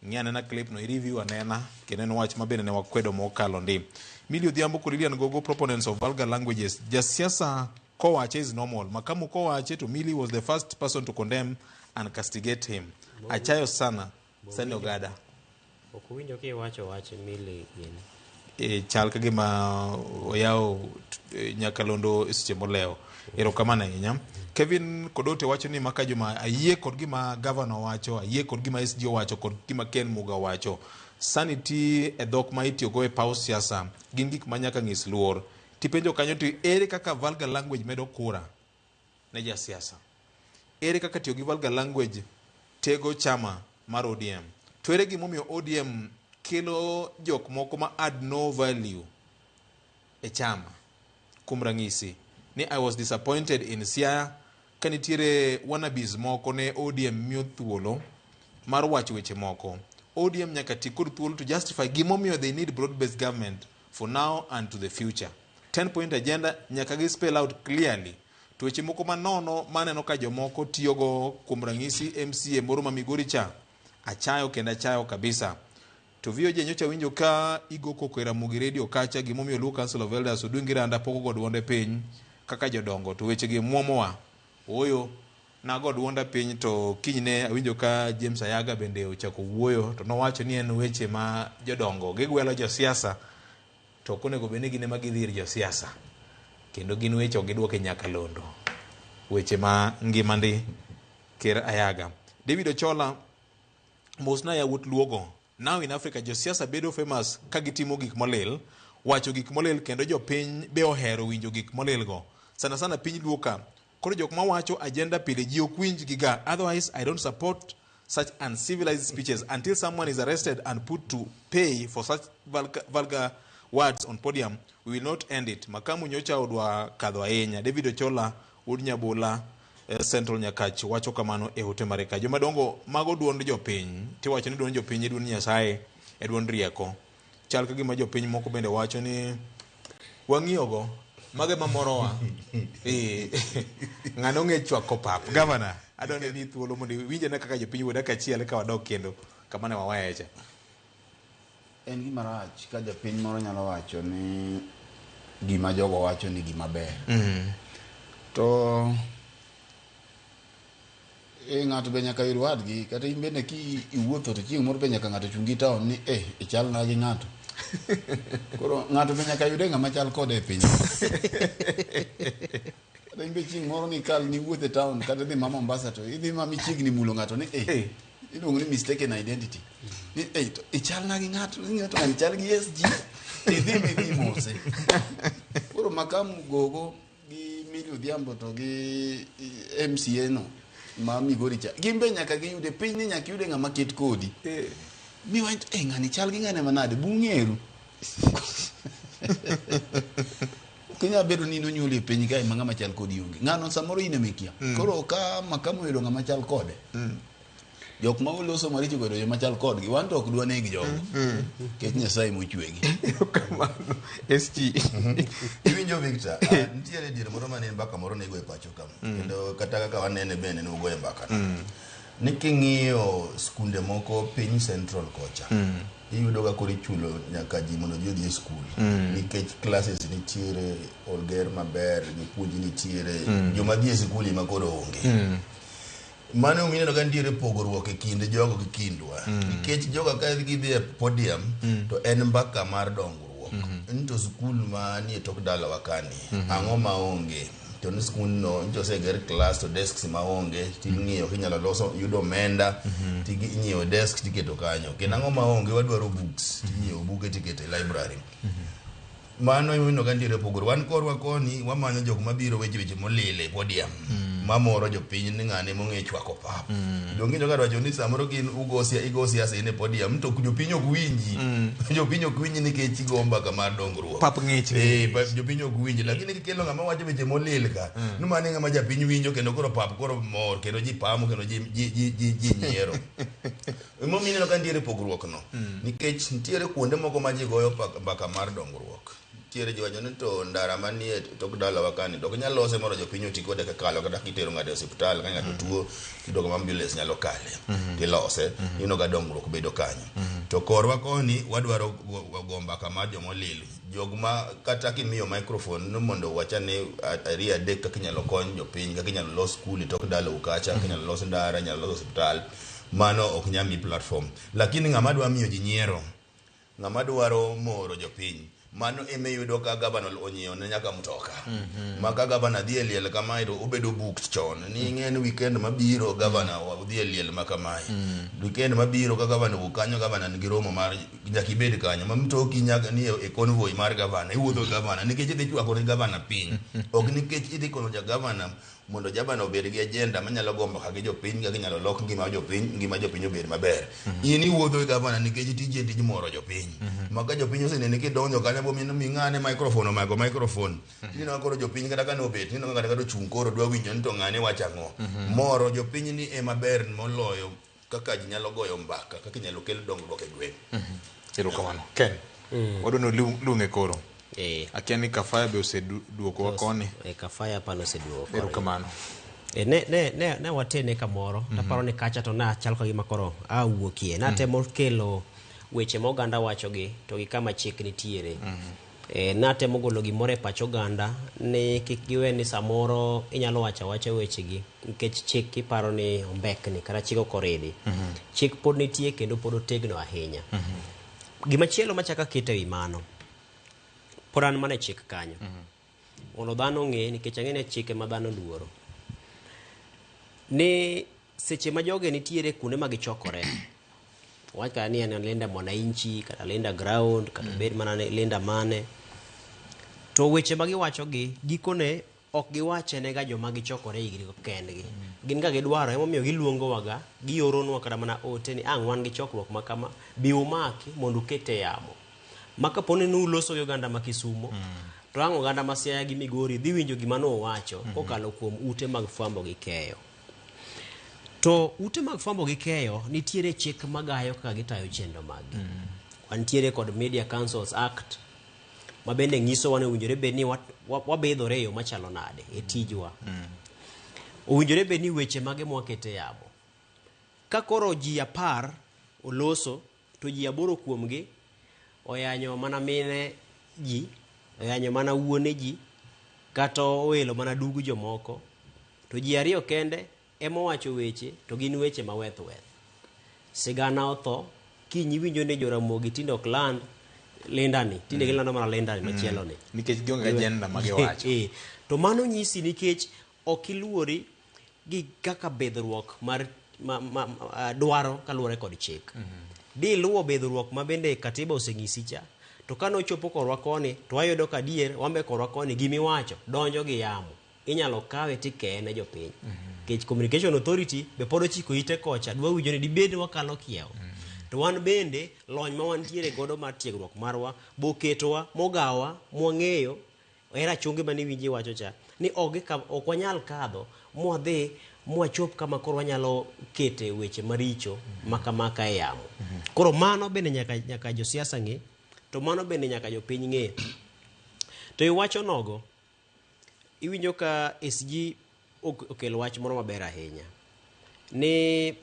Speaker 1: ng'i anena clip no, i-review anena, kendo en wach mabende ne wakwedo mokalo ndi. Milly Odhiambo kod Lilian Gogo, proponents of vulgar languages. Jasiasa kowache is normal. Makamu kowache to Milly was the first person to condemn and castigate him. Achayo sana Stanley Ogada.
Speaker 4: Ok owinjo kiwacho wach Milly gini.
Speaker 1: Chal ka gima oyawo nyakalondo e seche molewo. Erokamano ahinya. Kevin Kodote wacho ni maka juma ayie kod gima governor wacho, ayie kod gima SG owacho, kod gima Ken Muga wacho. Sanity e dhok ma itiyogo e paw siasa gin gik ma nyaka nyis luor. Tipenjo kanyo to ere kaka vulgar language medo kura ne jasiasa? Ere kaka tiyo gi vulgar language tego chama mar ODM? To ere gimomiyo ODM kelo jok moko ma add no value e chama? Kuom ranyisi ni I was disappointed in Siaya ka nitiere wannabes moko ne ODM miyo thuolo mar wacho weche moko. ODM nyaka ti kod thuolo to justify gimomiyo they need broad based government for now and to the future. 10 point agenda nyaka gi spell out clearly. To weche moko manono maneno ka jomoko tiyogo kuom ranyisi MCA moro ma Migori cha achayo kendo achayo kabisa. To VOJ nyocha winjo ka igo koko e Ramogi Radio kacha gimomiyo Luo Council of Elders Odwingi Randa pok ogo duonde piny kaka jodongo to wechegi muomowa. Ooyo, nago duonda piny to kinyne awinjo ka James Ayaga bende ochako wuoyo to nowacho ni en weche ma jodongo gigwelo josiasa to ok onego bed ni gin ema gidhi ir josiasa kendo gin weche ok gidwok e nyakalondo weche ma ngima ndi ker Ayaga. David Ochola mosna yawuot Luogo. Now in Africa josiasa bedo famous ka gitimo gik molil, wacho gik molil kendo jopiny be ohero winjo gik molil go. Sana sana piny Luo ka. Koro jok mawacho agenda pile ji ok winj gi ga. Otherwise I don't support such uncivilized speeches until someone is arrested and put to pay for such vulgar words on podium. We will not end it. Makamu nyocha odwa kadho ahinya. David Ochola, wuod Nyabula, Central Nyakach wacho kamano e ote mare ka. Jomadongo mago duond jopiny. Tiwacho ni duond jopiny e duond Nyasaye, e duond rieko. Chal ka gima jopiny moko bende wacho ni wang'iyogo mago ema morowa. Ng'ano ong'e chwako pap. Gavana, adwa ni imiyi thuolo mondo iwinj ane kaka jopiny wuoyo dakika achiel ka wadok kendo kama ne wawaye cha.
Speaker 3: En gima rach ka japiny moro nyalo wacho ni gima jogo wacho ni gima ber. To ng'ato be nyaka yud wadgi kata in bende ki iwuotho to chieng' moro be nyaka ng'ato chungi town ni ichalna gi ng'ato. Koro ng'ato be nyaka yude ng'ama chal kode e piny. Kata in be chieng' moro ni kal ni wuoth e town kata idhi ma Mombasa to idhi ma michiegni mulo ng'ato ni iluongo ni mistaken identity. Ni to ichalna gi ng'ato, ng'ato ng'ani chal gi SG. Idhi midhi mose. Koro Makamu Gogo gi Milly Odhiambo to gi MCA no ma Migori cha. Gin be nyaka giyude piny ni nyaka iyude ng'ama ket kodi. Mi wach ng'ani chal gi ng'ane manade bung'eru. Kinya bedo ni nonyuoli e piny kae ma ng'ama chal kodi onge. Ng'ano samoro in ema ikia. Koro ka Makamu oyudo ng'ama chal kode. Jok ma oloso maricho go joma chal kodgi wan to ok dwa neg jogo. Nikech Nyasaye mochwegi.
Speaker 1: Kamano SG.
Speaker 2: Iwinjo Victor, nitiere diere moro mane mbaka moro nego e pacho ka. Kendo kata kaka wanene bende ne ugoye mbaka. Ni king'iyo skunde moko piny Central kocha. Iyudo ka koro ichulo nyaka ji mondo ji odhi e skul. Nikech classes nitiere, oger maber, jopuonj nitiere, joma dhi e skul ema koro onge. Mano mineno ka nitiere pogruok e kind jogo gi kindwa. Nikech jogo ka gidhi e podium to en mbaka mar dongruok. Ni to skul manie tok dalawa kani, ang'o maonge? To ni skundno nyocha oseger klas to desks maonge ting'iyo kinyalo loso yudo omenda tinyiewo desk tiketo kanyo. Kendo ang'o maonge wadwaro books tinyiewo buge tiketo e library. Mano ineno ka nitiere pogruok. Wan korwa koni wamanyo jok mabiro weche weche molil e podium mamoro jopiny ni ng'ane mong'e chwako pap. Donge ineno ka wacho ni samoro gin ugo igo siasa in e podium to jopiny ok winji. Jopiny ok winji nikech igo mbaka mar dongruok.
Speaker 1: Pap ng'ich.
Speaker 2: Jopiny ok winji. Lakini kikelo ng'ama wacho weche molil ka, no mano e ng'ama japiny winjo kendo koro pap koro mor kendo ji pamo kendo ji nyiero. Emomiyo ineno ka nitiere pogruok no. Nikech nitiere kuonde moko ma ji goyo mbaka mar dongruok. Nitiere ji wacho ni to ndara manie tok dalawa kani to ok nyal lose mondo jopiny oti kode kakalo kata kitero ng'ato e osiptal ka ng'ato tuo tiyudo kama ambulance nyalo kale tilose ineno ka dongruok bedo kanyo. To korwa koni wadwaro go mbaka mar jomolil. Jok ma kata kimiyo microphone ni mondo wachane ariyo adek kaka inyalo kony jopiny kaka inyalo los skul e tok dalau kacha kaka inyalo los ndara inyalo los osiptal mano ok nyal mi platform. Lakini ng'ama dwa miyo ji nyiero ng'ama dwaro moro jopiny mano ema iyudo ka gavana onyiewo ne nyaka mtoka. Ma ka gavana dhi e liel kamae to obedo booked chon. Ni ing'e ni weekend mabiro gavana dhi e liel ma kamae. Weekend mabiro ka gavana owuok kanyo gavana nigi romo mar nyaka ibed kanyo. Ma mtoki nyaka ni e convoy mar gavana iwuotho gi gavana nikech idhi chwako ne gavana piny. Ok nikech idhi konyo ja gavana mondo gavana obed gi agenda manyalo go mbaka gi jopiny kaka inyalo lok ngima jopiny ngima jopiny obed maber. In iwuotho gi gavana nikech tiji en tij moro jopiny. Ma ka jopiny oseneni kidonjo kanyo bo mi ng'ane microphone omako microphone. Ineno ka koro jopiny kata kane obet ineno ka kata kata ochung' koro dwa winjo ni to ng'ane wacho ang'o. Moro jopiny ni ema ber moloyo kaka ji nyalo goyo mbaka kaka inyalo kel dongruok e gweng'.
Speaker 1: Erokamano. Ken, wadwa ni luong'e koro.
Speaker 4: Eh.
Speaker 1: Akia ni Kafaya be oseduokowa koni.
Speaker 4: Eh, Kafaya pano oseduogo koni.
Speaker 1: Erokamano.
Speaker 4: E, ne, ne, ne, ne watene kamoro mm -hmm. Taparo ni kacha to nachal ka gima koro awuokie natemo mm -hmm. kelo weche ma oganda wachogi to gi kama chik nitiere mm -hmm. E, natemo golo gimoro e pach oganda ni kik giwe ni samoro inyalo wacho awacha wechegi nikech chik iparo ni ombekni kata chik ok oridi mm -hmm. Chik pod nitie kendo pod otegno ahinya mm -hmm. Gimachielo machako aketo e wi mano pod an mana e chik kanyo mm -hmm. Mondo dhano ong'e nikech ang'e ni chike ma dhano luoro ni seche ma joge nitiere kuonde ma gichokore wach kata ni en Linda Mwananchi kata Linda Ground kata bed mana ni Linda mane to weche ma giwacho gi gikone ok giwache ne ga joma gichokore igri kendgi gin ga gidwaro emomiyo giluongowa ga gioronwa kata mana ote ni ang' wan gi chokruok ma kama bi umaki mondo uket e yamo ma kapo ni nuloso gi oganda ma Kisumo to ang' oganda ma Siaya gi Migori dhi winjo gima nuwacho kokalo kuom ute mag fwambo gi keyo. To ute mag fwambo gi keyo nitiere chik magayo kaka gitayo chenro maggi. Wantiere kod Media Councils Act ma bende nyisowa ni owinjore bed ni wabidhore e yo machalo nade e tijwa. Owinjore bed ni weche mage mwakete e yamo. Ka koro ji 10 oloso to ji 8 kuomgi oyanyo mana mine ji, oyanyo mana wuone ji, kata oelo mana dug jomoko, to ji 2 kende ema owacho weche to gin weche ma weth weth. Sigana otho, kiny iwinjo ni Joramogi tinde ok land lindani, tinde gilando mana lindani machielo ni.
Speaker 1: Nikech gionge agenda ma giwacho.
Speaker 4: To mano nyisi nikech ok iluori gi kaka bidhruok mar dwaro kaluwore kod chik. Di luwo bidhruok ma bende katiba oseng'isi cha, to kane ochopo korwa koni to wayudo ka adier wambe korwa koni gimiwacho donjo gi yamo. Inyalo kawe tikeye ne jopiny. Nikech Communication Authority be pod ochiko ite kocha dwa winjo ni dibed wakalo kiewo. To wan bende lony ma wantiere godo mar tiegruok marwa boketowa mogawa mwang'eyo e rachungi mane iwinjo iwacho cha ni ok wanyal kadho mwadhi mwachop kama koro wanyalo kete weche maricho makamaka e yamo. Koro mano bende nyaka josiasa ng'e, to mano bende nyaka jopiny ng'e. To iwacho nogo, iwinjo ka SG okelo wach moro maber ahinya ni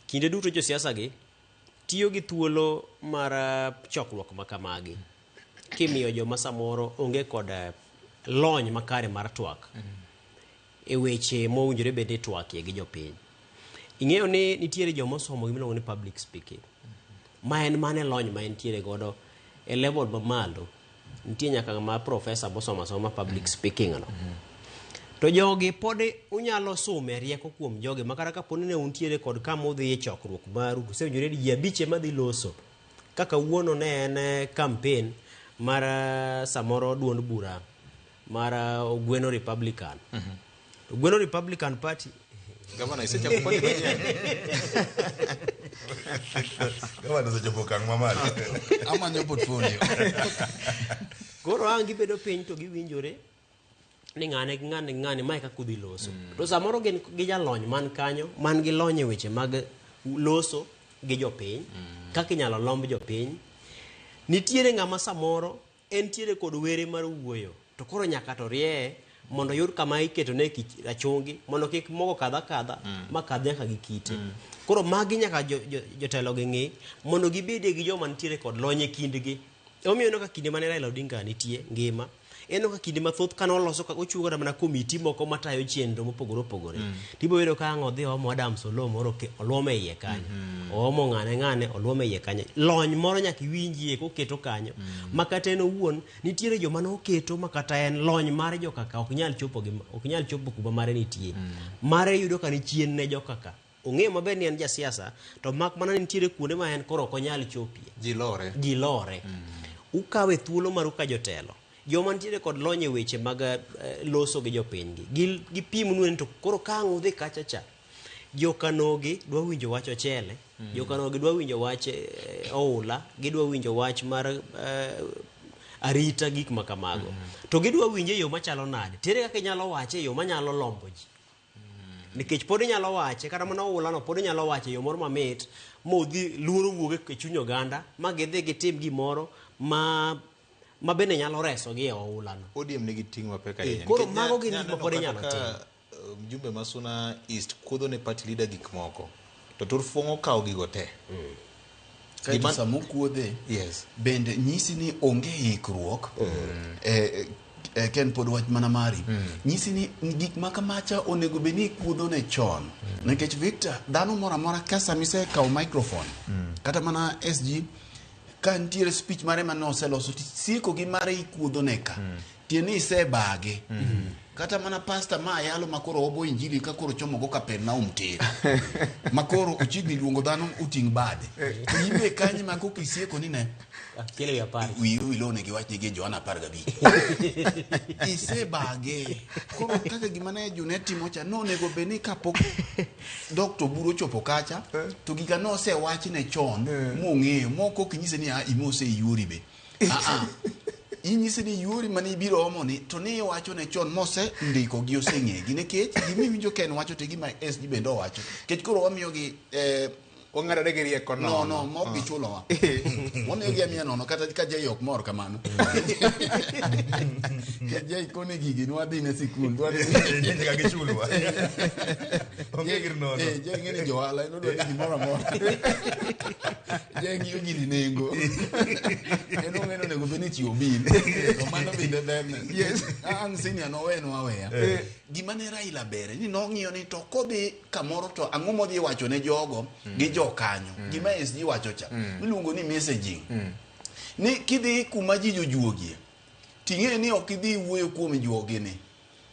Speaker 4: kinde duto josiasa gi tiyo gi thuolo mar chokruok makamagi kimiyo joma samoro onge kod lony makare mar twak e weche mowinjore bed ni twakie gi jopiny. Ing'eyo ni nitiere joma osomo gima iluongo ni public speaking ma en mane lony ma entiere godo e level mamalo. Nitie nyaka ma professor mosomo asoma public speaking no. To jogi pod unyalo sume rieko kuom jogi ma kata kapo ni ne untiere kod kama udhi e chokruok maru, usewinjore ni ji 5 ema dhi loso. Kaka wuono ne en campaign mar samoro duond bura mar Ogweno Republican. Ogweno Republican Party.
Speaker 1: Gavana isechako party manyien.
Speaker 2: Gavana osechopo okang' mamalo.
Speaker 3: Amanyo portfolio.
Speaker 4: Koro ang' gibedo piny to giwinjore ni ng'ane gi ng'ane gi ng'ane mae kaka udhi loso. To samoro gin gi jalony man kanyo man gi lony e weche mag loso gi jopiny, kaka inyalo lomb jopiny. Nitiere ng'ama samoro entiere kod were mar wuoyo to koro nyaka to rieye mondo oyud kama iketone rachungi mondo kik mogo kadha kadha ma kadh nyaka gi kite. Koro magi nyaka jotelo gi ng'i mondo gibedie gi joma nitiere kod lony e kindgi. Emomiyo ineno ka kinde mane Raila Odinga nitie ngima, ineno ka kinde mathoth kane oloso ochiwo kata mana komiti moko matayo chenro mopogore opogore. Tibiro yudo ka ang' odhi oomo Adams Oloo moro oluomo e iye kanyo. Oomo ng'ane ng'ane oluomo e iye kanyo. Lony moro nyaka iwinjie koketo kanyo. Ma kata en owuon nitiere joma noketo ma kata en lony mar jokaka ok nyal chopo gi ok nyal chopo kuma mare nitie. Mare yudo ka ni chien ne jokaka. Ong'eyo maber ni en jasiasa to mak mana ni nitiere kuonde ma en koro ok onyal chopie.
Speaker 1: Ji lore.
Speaker 4: Ji lore. Ukawe thuolo maru ka jotelo. Joma nitiere kod lony e weche mag loso gi jopinygi. Gipimnu ni to koro ka ang' udhi kacha cha, jokanogi dwa winjo wach ochele, jokanogi dwa winjo wach oula, gidwa winjo wach mar arita gik ma kamago. To gidwa winje e yo machalo nade? Tere kaka inyalo wache e yo manyalo lombo ji. Nikech pod inyalo wache, kata mana oula no pod inyalo wache e yo moro mamit, modhi luoro wuog e chuny oganda, ma gidhi gitim gimoro ma ma bende nyalo resogi e oula no.
Speaker 1: ODM nigi ting' mapek ahinya.
Speaker 4: Koro
Speaker 1: Nikech
Speaker 4: mago gin gik
Speaker 1: nyaneno
Speaker 4: ma pod
Speaker 1: kata
Speaker 4: inyalo
Speaker 1: ka,
Speaker 4: tim.
Speaker 1: Mjumbe ma Suna East kuodho ne party leader gik moko to Turfuong' okawo gigo te.
Speaker 3: Kaeto
Speaker 1: Gima-
Speaker 3: sama okuodhe
Speaker 1: Yes.
Speaker 3: bende nyisi ni onge ikruok ken pod wach mana mari nyisi ni gik ma kamacha onego bed ni ikuodho ne chon nikech Victor dhano moro amora ka sama isekawo microphone kata mana SG ka nitiere speech mare mane oseloso to sieko gi mare ikuodho ne ka tiende ni isebage kata mana pasta ma yalo ma koro obo injili ka koro chomo go Kapernaum tir ma koro ochiegni luongo dhano oting' bade to in be kanyo ma koka isieko ni ne
Speaker 4: Achiel ewi apar.
Speaker 3: wiyi owil onego iwach ni gi Johana 15 isebage koro kaka gima ne Junet timo cha nonego bed ni kapok Dr. Oburu ochopo kacha to gika nosewachne chon mong'eyo moko ok inyise ni "Ah, imose iyuori be Ah, ah. Inyise ni yuori mane ibiro omo ni to ni iwacho ne chon mose ndiko gi oseng'egi nikech gima iwinjo Ken wacho to e gima SG bende owacho nikech koro wamiyogi
Speaker 1: Wang'adore gi rieko
Speaker 3: no
Speaker 1: nono.
Speaker 3: no ma ok gichulowa wamiyogi amiya nono kata ka Jay ok mor kamano Nikech Jay kone gigi nwadhi ne sikul
Speaker 2: Nyaka gichulwa. Onge gir nono.
Speaker 3: Jay ng'e ni johala en odwa ni gimoro amora Jay ng'iyo gini nengo en ong'e ni onego bed ni chiwo bill to mano bende berne ang' senior nowenwa aweya gima ne Raila bere ni nong'iyo ni to kodhi kamoro to ang'o modhi wacho ne jogo gi jokanyo gima SG wacho cha miluongo ni messaging ni kidhi kuma ji jojuogie ting'e ni ok idhi wuoyo kuom juogini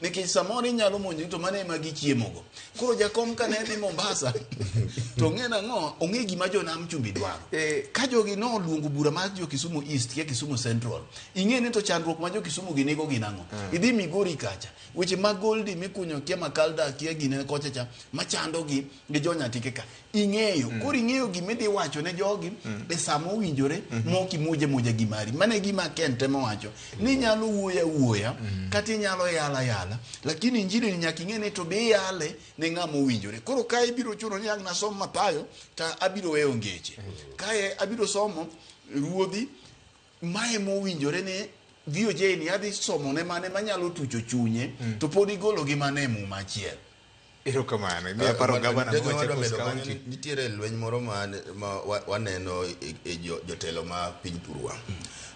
Speaker 3: nikech samoro inyalo monjogi to mano ema gichiemogo koro jakom ka ne dhi Mombasa to ong'e nang'o ong'e gima jonam chumbi dwaro ka jogi noluongo bura mar jo Kisumu East kia Kisumu Central ing'e ni to chandruok ma jo Kisumu gi nigo gin ang'o idhi Migori kacha weche mag goldi mikunyo kia Makalda kia gine kocha cha machando gi gi jo Nyatike ka ing'eyo koro ing'eyo gima idhi wacho ne jogi e sama owinjore mok imuje muja gimari mano e gima Ken temo wacho ni inyalo wuoyo awuoya kata inyalo yala yala lakini injili ni nyaka ing'e ni to be iyale ne ng'ama owinjore koro ka ibiro chuno ni ang' nasom Mathayo to abiro weyo ngeche kae abiro somo ruodhi mae mowinjore ne VOJ ni adhi somo ne mane manyalo tucho chunye to pod igolo gi mane e muma achiel
Speaker 1: Erokamano. Imiya paro gavana ma
Speaker 2: Jago wadwa
Speaker 1: Machakos
Speaker 2: medo kanyo
Speaker 1: County.
Speaker 2: ni nitiere lweny moro ma, ma waneno e jotelo ma piny thurwa.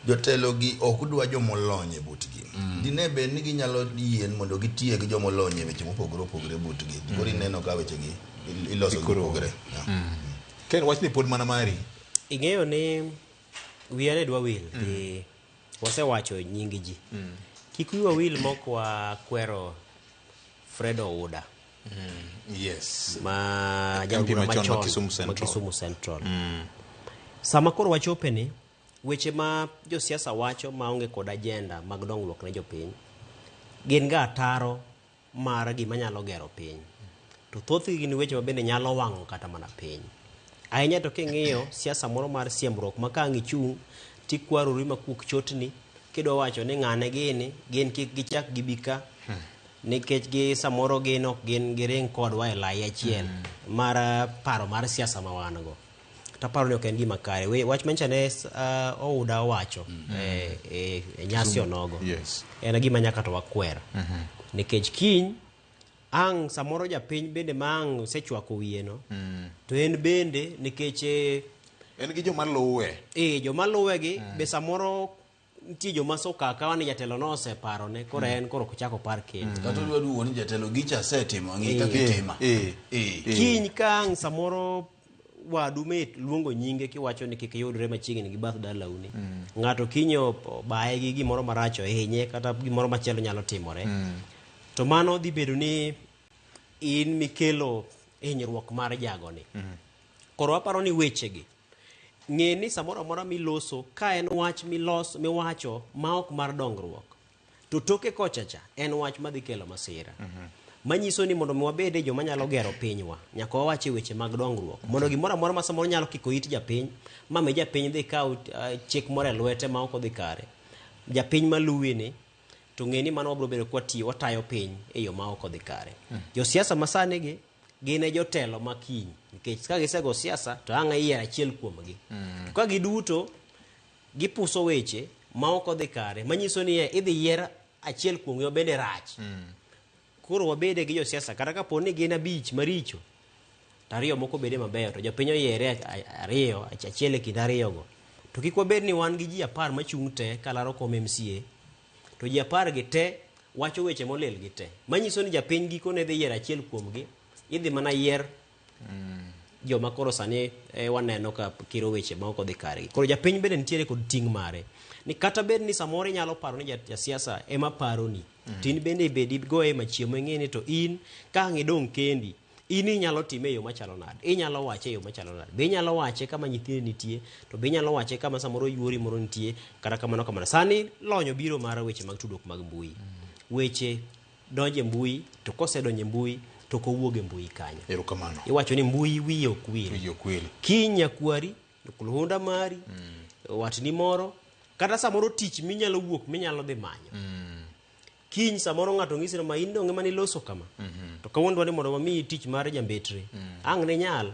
Speaker 2: Jotelo gi ok dwa jomolony e butgi. Dine bed ni ginyalo yien mondo gitieg jomolony e weche mopogore opogore e butgi. Koro ineno ka weche gi iloso gi opogore.
Speaker 1: Ken wachni pod mana mari.
Speaker 4: Ing'eyo ni wiya ne dwa wil gi wasewacho nying ji. Kik wiwa wil mok wakwero Fred Ouda.
Speaker 1: Yes.
Speaker 4: Ma
Speaker 1: MP
Speaker 4: jaod bura
Speaker 1: machon ma
Speaker 4: machon
Speaker 1: Kisumu
Speaker 4: ma
Speaker 1: Central.
Speaker 4: Kisumu Central. Sama koro wachope ni weche ma josiasa wacho maonge kod agenda mag dongruok ne jopiny gin ga ataro mar gima nyalo gero piny. To thothgi gin weche ma bende nyalo wang'o kata mana piny. Ahinya to king'iyo siasa moro mar siemruok ma ka ang' ichung' tikwarori makuok chotni kidwa wacho ni ng'ane gini gin kik gichak gibi ka nikech gi samoro gin ok gin giring kodwa e lai achiel mar paro mar siasa ma wan go. Taparo ni ok en gima kare. Wach manyicha ne Ouda owacho e nyasi onogo.
Speaker 1: Yes.
Speaker 4: En gima nyaka to wakwer. Nikech kiny ang' samoro japiny bende ma ang' osechwako wiye no to en bende nikech
Speaker 1: en gi joma luwe.
Speaker 4: Joma luwe gi be samoro nitie joma soka akawa ni jatelo no oseparone koro en koro ok ochak opar kendo.
Speaker 3: Kata odwa duogo ni jatelo gicha asetimo ng'i kaka itima.
Speaker 4: Kiny ka ang' samoro wadu mit luongo nyinge kiwacho ni kik yudre machiegni gi bath dalauni. Ng'ato kiny obaye gi gimoro marach ohinye kata gimoro machielo nyalo timore. To mano dhi bedo ni in mikelo hinyruok mar jagoni. Koro aparo ni wechegi ng'e ni samoro amora miloso ka en wach miwacho ma ok mar dongruok to toke kocha cha en wach madhi kelo masira. Manyiso ni mondo mi wabede joma nyalo gero pinywa nyaka wawache weche mag dongruok mondo gimoro amora ma samoro nyalo kiko it japiny ma mi japiny dhi kaw chik moro e lwete ma ok odhi kare. Japiny maluwi ni to ng'e ni mano wabiro bedo kwatiyo watayo piny e yo ma ok odhi kare. Josiasa masani gi gin e jotelo ma kiny nikech ka gisego siasa to ang' iyiero achiel kuomgi. To ka giduto gipuso weche ma ok odhi kare manyiso ni idhi yier achiel kuomgi ma bende rach. Koro wabede gi josiasa kata kapo ni gin abich maricho to ariyo moko bede mabeyo to jopiny oyiere ariyo achiel e kind ariyogo. To kik wabed ni wan gi ji 10 machung' te kalaro kom MCA to ji 10 gi te wacho weche molil gi te. Manyiso ni japiny gikone dhi yiero achiel kuomgi, idhi mana yier joma koro sani waneno ka kiro weche ma ok odhi kargi. Koro japiny bende nitiere kod ting' mare. Ni kata bed ni samoro inyalo paro ni jasiasa ema paroni. To in bende ibed igoye machiemo ing'e ni to in ka ang' idong' kendi, in inyalo time e yo machalo nade? Inyalo wache e yo machalo nade? Be inyalo wache kama nyithindi nitie? To be inyalo wache kama samoro yuori moro nitie? Kata kamano kamano. Sani lony obiro mar weche mag tudruok mag mbui. Weche donjo e mbui, to kosedonjo e mbui, to ok owuog e mbui kanyo.
Speaker 1: Erokamano.
Speaker 4: Iwacho ni mbui wiye ok wil.
Speaker 1: Wiye ok wil.
Speaker 4: Kiny nyakwari, luhunda mari, watni moro, kata samoro tich minyalo wuok minyalo dhi manyo. Kiny samoro ng'ato ng'isi ni ma in donge mane iloso kama. To kawuono dwa ni mondo wamiyi tich mar jambetre. Ang' ne nyal.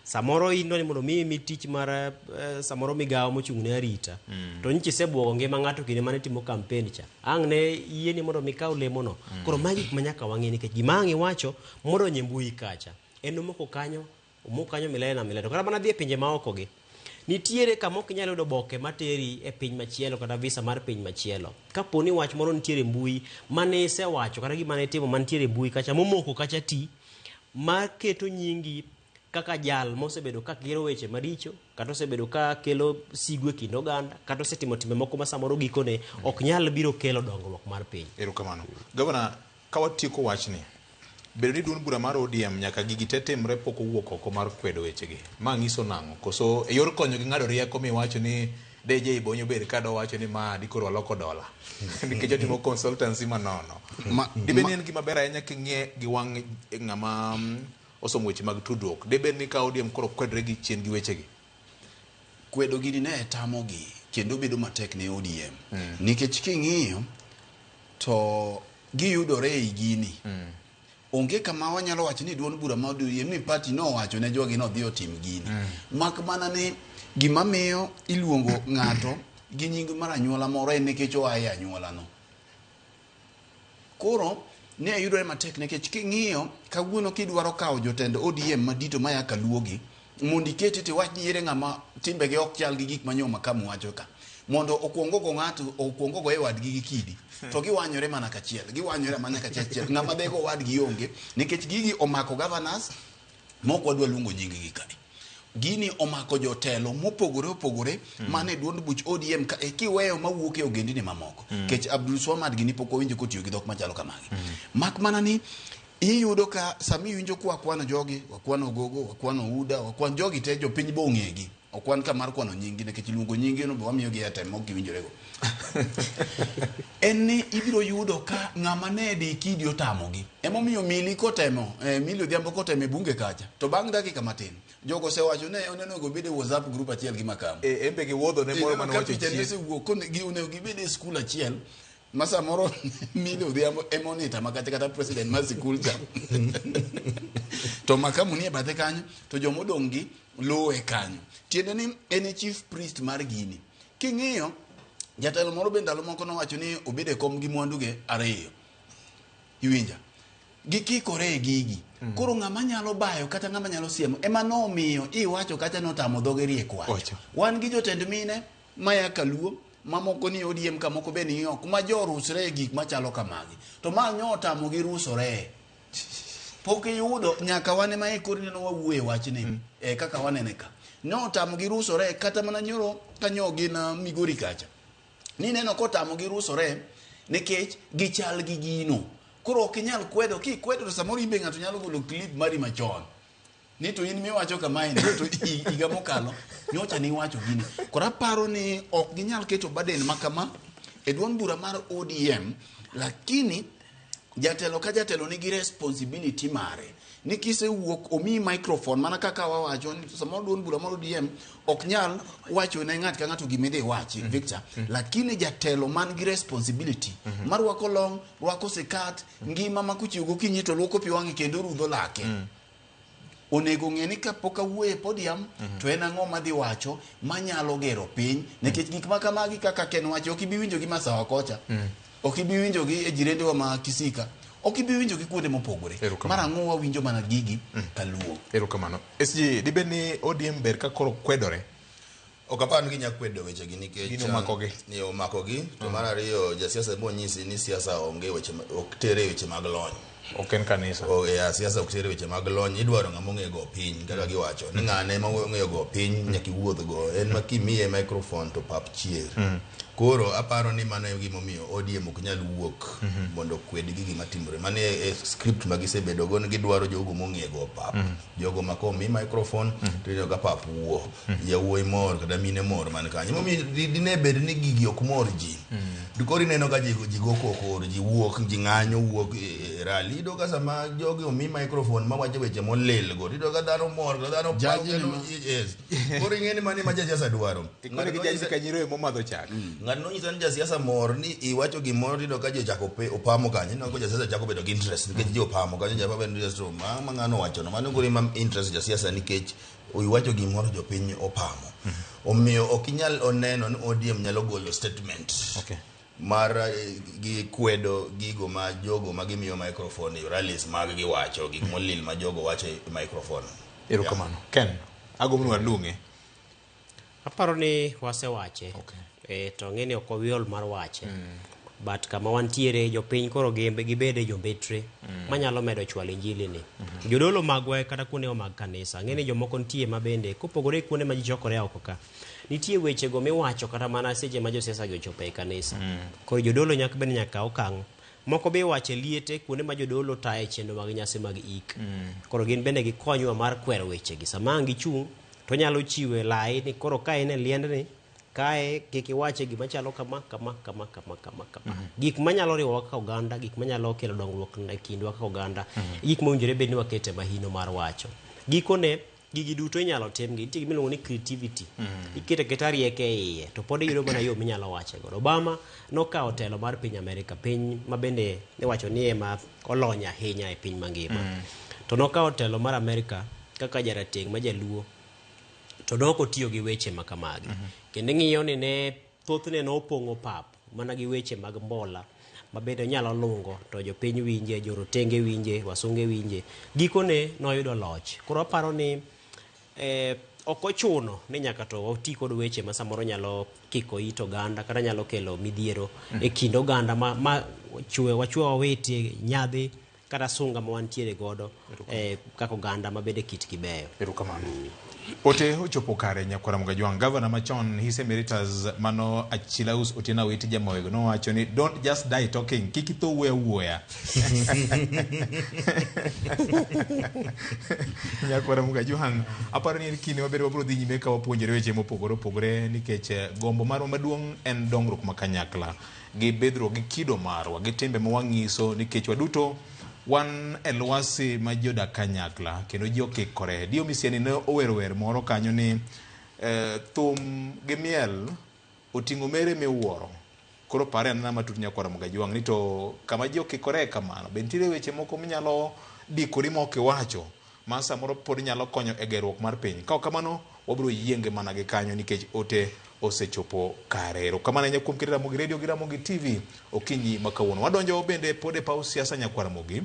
Speaker 4: Samoro in dwa ni mondo miyi tich mar samoro migawo mochung' ne arita. To nyicha isebuogo ngima ng'ato kinde mane timo campaign cha. Ang' ne yieni mondo mikaw lemono. Koro magi gik ma nyaka wang'e nikech gima ang' iwacho modonjo e mbui kacha. En omoko kanyo, omoko kanyo milele na milele. To kata mana dhi e pinje maoko gi. Nitiere kama ok inyal yudo oboke materi e piny machielo kata visa mar piny machielo. Kapo ni wach moro nitiere e mbui mane isewacho kata gima ne itimo mantiere e mbui kacha momoko kacha ti maketo nyingi kaka jal mosebedo ka gero weche maricho kata osebedo ka kelo sigu e kind oganda kata osetimo timbe moko ma samoro gikone ok nyal biro kelo dongruok mar piny.
Speaker 1: Erokamano. Gavana, ka watieko wachni, bedo ni duond bura mar ODM nyaka gigi te timre pok owuok oko mar kwedo wechegi. Ma nyiso nang'o? Koso e yor konyogi ng'ado rieko miwacho ni DJ Bonyo bed ka dowacho ni ma dikoro waloko dola. Nikech otimo consultancy manono. Dibed ni en gima ber ahinya king'iye gi wang' ng'ama osomo weche mag tudruok. Dibed ni ka ODM koro kwedre gi chien gi wechegi?
Speaker 3: Kwedo gini ne tamogi kendo bedo matek ne ODM. Nikech king'iyo to giyudore ei gini. Onge kama wanyalo wacho ni duond bura mar ODM ni party nowacho ne jogi nodhi otim gini. Mak mana ni gima miyo iluongo ng'ato gi nying mar anyuola moro en nikech oa e anyuola no. Koro ne yudore matek nikech king'iyo kawuono kidwaro kawo jotend ODM madito maya kaluogi mondo ikete tiwach ni ere ng'ama timbege ok chal gi gik manyo Makamu wacho ka. Mondo okuong ogo ng'ato, okuong ogo e wadgi gi kidi. To giwanyore mana kachiel, giwanyore mana kachiel. Ng'ama dhego wadgi onge nikech gigi omako governors mok wadwa luongo nying gi kae. Gini omako jotelo mopogore opogore mane duond buch ODM ka kiweyo mawuok e ogendini mamoko. Kech Abdul Swamad gini pok wawinjo kotiyo gi dhok machalo kamagi. Mak mana ni iyudo ka sami iwinjo kwa kwano jogi, wakwano Gogo, wakwano Uda, wakwano jogi te jopiny bo ong'egi. Okwan ka mar kwano nyingi nikech luongo nyingi no be wamiyogi airtime mok giwinjorego. En ni ibiro yudo ka ng'ama ne di kidi otamogi. Emomiyo Mili kotemo, Mili Odhiambo kotemo e bunge kacha, to bang' dakika matin, jogo osewacho ne onego obed e WhatsApp group achiel gi Makamu.
Speaker 1: En be giwuodho ne moro mane owacho chien.
Speaker 3: Osewuok onego gibed e skul achiel ma samoro Mili Odhiambo ema onita makata kata president mar sikul cha. To Makamu nie bathe kanyo, to jomodong' gi luwe kanyo. Tiende ni en e chief priest mar gini. King'iyo, jatelo moro be ndalo moko nowacho ni obed e kom gi mwanduge ariyo. Iwinja? Gikikore e gigi. Koro ng'ama nyalo bayo kata ng'ama nyalo siemo ema nomiyo iwacho kacha notamo dhoge riek wacho. Wan gi jotend mine maya kaluo mamoko ni ODM ka moko be ni oko ma jorusre e gik machalo kamagi. To ma nyo otamo gi rusore. Pok iyudo nyaka wan ema e kor neno wawuoye wachni kaka wanene ka. Nyo otamo gi rusore kata mana nyoro kanyo gin Migori kacha. Ni neno kotamo gi rusore nikech gichal gi gino. Koro ok inyal kwedo, kikwedo to samoro in be ng'ato nyalo golo clip mari machon. Ni to in miwacho kamae ni to higa mokalo nyocha niwacho gini. Koro aparo ni ok ginyal keto burden ma kama e duond bura mar ODM, lakini jatelo ka jatelo nigi responsibility mare. Ni kisewuok omiyi microphone mana kaka wawacho ni samoro duond bura mar ODM ok nyal wacho ne ng'at ka ng'ato gima idhi wachi, Victor. Lakini jatelo man gi responsibility mar rwako long, rwako sikat, ngima ma kochiew gokinyi to luoko pi wang'e kendo rudho lake. Onego ng'e ni kapok awuoyo e podium to en ang'o madhi wacho manyalo gero piny nikech gik ma kamagi kaka Ken wacho ok ibi winjogi Masawa kocha. Ok ibi winjogi e jirendewa ma Kisika. Ok ibi winjogi kuonde mopogore. Mar ang'o wawinjo mana gigi kaluo.
Speaker 1: Erokamano. SG, dibed ni ODM ber ka koro kwedore?
Speaker 2: Ok apar ni ginya kwedo wechegi nikech
Speaker 1: Gino omakogi.
Speaker 2: Ni omakogi. To mar ariyo jasiasa bonyisi ni siasa onge weche ok tere weche mag lony.
Speaker 1: Ok en kanisa.
Speaker 2: Oh, yeah, siasa ok tere weche mag lony. Idwaro ng'ama ong'eyo go piny kaka giwacho. Ni ng'ane ma ong'eyo go piny nyaka iwuoth go. En ma kimiye microphone to pap chier. Koro aparo ni mano e gimomiyo ODM ok nyal wuok mondo okwed gi gima timore. Mano e script ma gisebedo go ni gidwaro jogo mong'eyo go pap. Jogo ma komi microphone to ineno ka pap wuo. Yawuoyi mor kata mine mor man kanyo. Emomiyo dine bed ni gigi ok mor ji. To koro ineno ka ji ji go koko, ji wuok, ji ng'anyo wuok e rally. Iyudo ka sama jogi omi microphone mawacho weche molil go, iyudo ka dhano mor, kata dhano
Speaker 3: Jaji
Speaker 2: paro
Speaker 3: ni
Speaker 2: kendo
Speaker 3: ma-
Speaker 2: yes. Koro ing'e ni mano ema jasiasa dwaro.
Speaker 1: Ikone gi jaji ka nyiroye momadho chak.
Speaker 2: Ng'ato nonyisa ni jasiasa mor ni iwacho gimoro tiyudo ka ji ochako opamo kanyo. Ineno ka jasiasa chako bedo gi interest nikech ji opamo kanyo japa bedo interest to ma ma ng'ano owacho no. Mano koro ema interest jasiasa nikech iwacho gimoro jopiny opamo. Omiyo ok inyal oneno ni ODM nyalo golo statement.
Speaker 1: Okay.
Speaker 2: Mar gi kwedo gigo ma jogo ma gimiyo microphone e rallies mag giwacho gik molil ma jogo wacho e microphone.
Speaker 1: Erokamano. Ken, agombo ni walung'e.
Speaker 4: Aparo ni wasewache. Okay. To ng'eni ok wawiol mar wache. But kama wantiere jopiny koro gibede jombetre manyalo medo chwalo injili ni. Jodolo magwa kata kuondewa mag kanisa, ng'eni jomoko nitie ma bende kopogore gi kuonde ma ji chokore oko ka. Nitie wechego miwacho kata mana seche ma josiasa gi ochopo e kanisa. Koro jodolo nyaka bende nyaka okang'. Moko be iwacho e liete kuonde ma jodolo taye chenro mag nyasi mag ik. Koro gin bende gikonywa mar kwero wechegi. Sama ang' gichung' to nyalo chiwe lai ni koro ka in e liendni kae kik iwache gima chalo kama kama kama kama kama kama. Gik manyalo riwowa kaka oganda, gik manyalo kelo dongruok e kindwa kaka oganda, gik mowinjore bed ni wakete mahino mar wacho. Gikone gigi duto inyalo timgi, nitie gima iluongo ni creativity. Iketo aketa rieko e iye to pod iyudo mana yo minyalo wache godo. Obama nokawo telo mar piny Amerika, piny ma bende iwacho ni ema olony ahinya e piny mangima. To nokawo telo mar Amerika kaka jarateng' ma jaluo to ne ok otiyo gi weche ma kamagi. Kendo ing'iyo ni ne thothne nopong'o pap mana gi weche mag mbola ma bende onyalo lungo to jopiny winje, jorotenge winje, wasunge winje. Gikone noyudo loch. Koro aparo ni ok ochuno ni nyaka to wati kod weche ma samoro nyalo kiko it oganda kata nyalo kelo midhiero e kind oganda ma chwe wachwe wawiti nyadhi kata sunga ma wantiere godo kaka oganda ma bende kitgi beyo.
Speaker 1: Erokamano. Ote ochopo kare nyakwara Mugajwang'. Gavana machon His Emeritus mano Achilaus Otieno Awiti Jamawego nowacho ni don't just die talking, kik itho wuoya wuoya. Nyakwara Mugajwang', aparo ni en kinde maber wabiro dhi nyime ka wapuonjore weche mopogore opogore nikech gombo marwa maduong' en dongruok ma kanyakla gi bidhruok gi kido marwa gi timbe ma wang'iso nikech waduto wan e lwasi ma ji odak kanyakla kendo ji okikore. Dio Misiani ne owero wer moro kanyo ni thum gi miel oting'o mere miwuoro. Koro pare anena matut nyakwara Mugajwang' ni to kama ji okikore kamano, be nitiere weche moko minyalo dikori ma ok iwacho ma samoro pod nyalo konyo e gerruok mar piny. Ka ok kamano, wabiro yienge mana gi kanyo nikech ote osechopo kare. Erokamano ahinya kuom keto Ramogi Radio gi Ramogi TV okinyi ma kawuono. Wadonjo bende pod e paw siasa nyakwar Ramogi.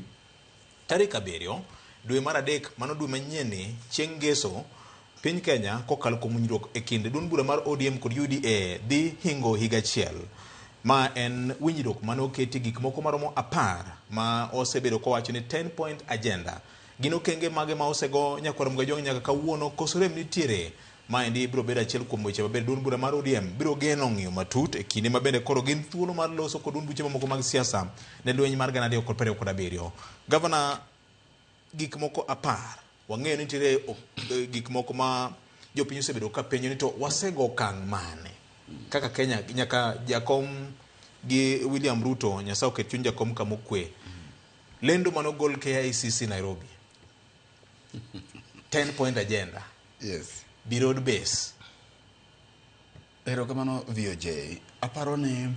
Speaker 1: Tarik 7 dwe mar 3 mano dwe manyien ni chieng' ngeso piny Kenya kokalo kuom winjruok e kind duond bura mar ODM kod UDA dhi hingo higa achiel. Ma en winjruok mane oketi gik moko maromo 10 ma osebedo kowacho ni 10 point agenda. Gin okenge mage ma osego nyakwar Mugajwang' nyaka kawuono koso rem nitiere? Maendi biro bedo achiel kuom weche maber duond bura mar ODM biro geno ng'iyo matut e kinde ma bende koro gin thuolo mar loso kod duond buche mamoko mag siasa ne lweny mar 2027. Gavana, gik moko 10 wang'eyo ni nitiere gik moko ma jopiny osebedo ka penjo ni to wasego okang' mane kaka Kenya nyaka jakom gi William Ruto, Nyasaye oket chuny jakom kama okwe. Lendo manogol KICC Nairobi 10 point agenda.
Speaker 3: Yes.
Speaker 1: Be road base.
Speaker 3: Erokamano VOJ. Aparo ni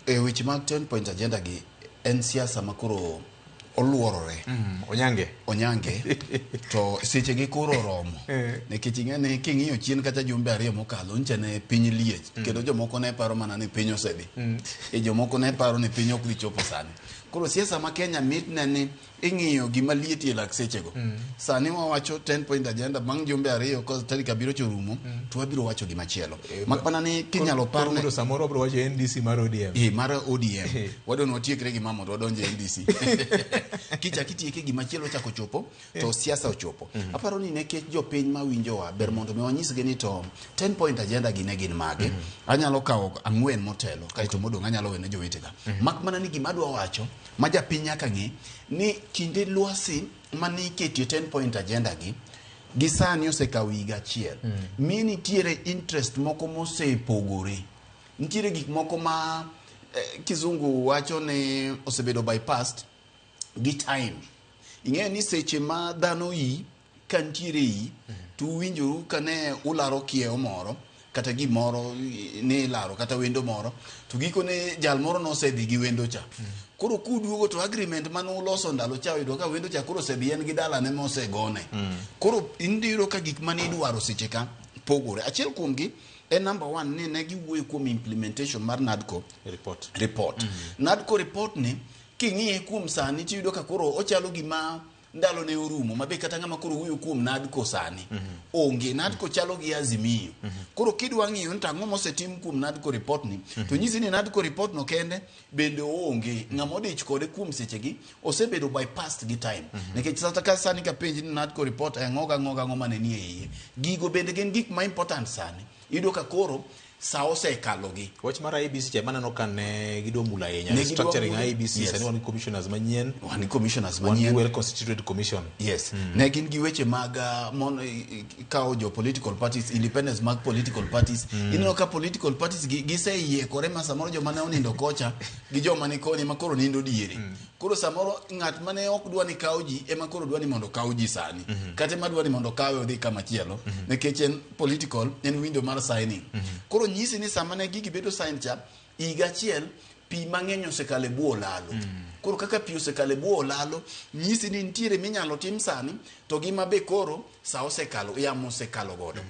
Speaker 3: e weche mag 10 point agenda gi en siasa ma koro oluorore.
Speaker 1: Onyange.
Speaker 3: Onyange. To seche gi koro oromo. Nikech ing'e ni king'iyo chien kata jumbe 2 mokalo, nyicha ne piny liech. Kendo jomoko ne paro mana ni piny osedhi. E jomoko ne paro ni piny ok dhi chopo sani. Koro siasa ma Kenya mitne ni ing'iyo gima liet e lak sechego. Sani wawacho 10 point agenda bang' jumbe 2 ka tarik 7 cha orumo, to wabiro wacho gima chielo. Mak mana ni kinyalo parne
Speaker 1: Koro samoro wabiro wacho NDC mar ODM.
Speaker 3: Mar ODM. Wadwa ni watiekre gi ma mondo wadonj e NDC. Kichak itieke gima chielo chako chopo, to siasa ochopo. Aparo ni nikech jopiny mawinjowa, ber mondo mi wanyisgi ni to 10 point agenda gi ne gin mage. Anyalo kawo 4 motelo, kaeto modong' anyalo wene jowetega. Mak mana ni gima adwa wacho, ma japiny nyaka ng'e, ni kinde lwasi mane iketie 10 point agenda gi sani osekawo higa achiel. Mi nitiere interest moko mosepogore. Nitiere gik moko ma kizungu wacho ni osebedo bypassed gi time. Ing'eyo ni seche ma dhano yi, ka nitiere yi, to uwinjoru ka ne ularo kiewo moro, kata gimoro ni ilaro, kata wendo moro, to gikone jal moro nosedhi gi wendo cha. Koro kuduogo to agreement mane uloso ndalo cha oyudo ka wendo cha koro osedhi en gi dalane mosegone. Koro iyudo ka gik mane idwaro seche ka pogore. Achiel kuomgi en number 1 ni ne giwuoyo kuom implementation mar NADCO report. NADCO report ni king'iye kuom sani tiyudo ka koro ochalo gima ndalo ne orumo, mabe kata ng'ama koro wuoyo kuom NADCO sani onge. NADCO chalo gi Azimio. Koro kidwa ng'iyo ni to ang'o mosetim kuom NADCO report ni, to nyisi ni NADCO report no kende bende oonge. Ng'ama odich kode kuom sechegi osebedo bypassed gi time. Nikech sata ka sani ka penji ni NADCO report ang'o gang'o gang'o mane nie iye, gigo bende gin gik ma important sani. Iyudo ka koro sa osekalo gi.
Speaker 1: Wach mar IEBC cha maneno ka ne gidwa mulo ahinya. Restructuring IEBC, sani wan gi commissioners manyien.
Speaker 3: Wan gi commissioners
Speaker 1: manyien. Wan gi well constituted commission.
Speaker 3: Yes. Ne gin gi weche mag kawo jo political parties, independence mag political parties. Ineno ka political parties giseyiekore ma samoro joma ne onindo kocha gi joma ni koni ma koro nindo diere. Koro samoro ng'at mane ok dwa ni kaw ji ema koro dwa ni mondo kaw ji sani. Kata ema dwa ni mondo kawe odhi kama chielo. Nikech en political, en window mar signing. Koro nyisi ni sama ne gigi bedo sign cha, higa achiel pi mang'eny osekalo e bwo olalo. Koro kaka pi osekalo e bwo olalo, nyisi ni nitiere minyalo tim sani, to gima be koro sa osekalo, yamo osekalo godo.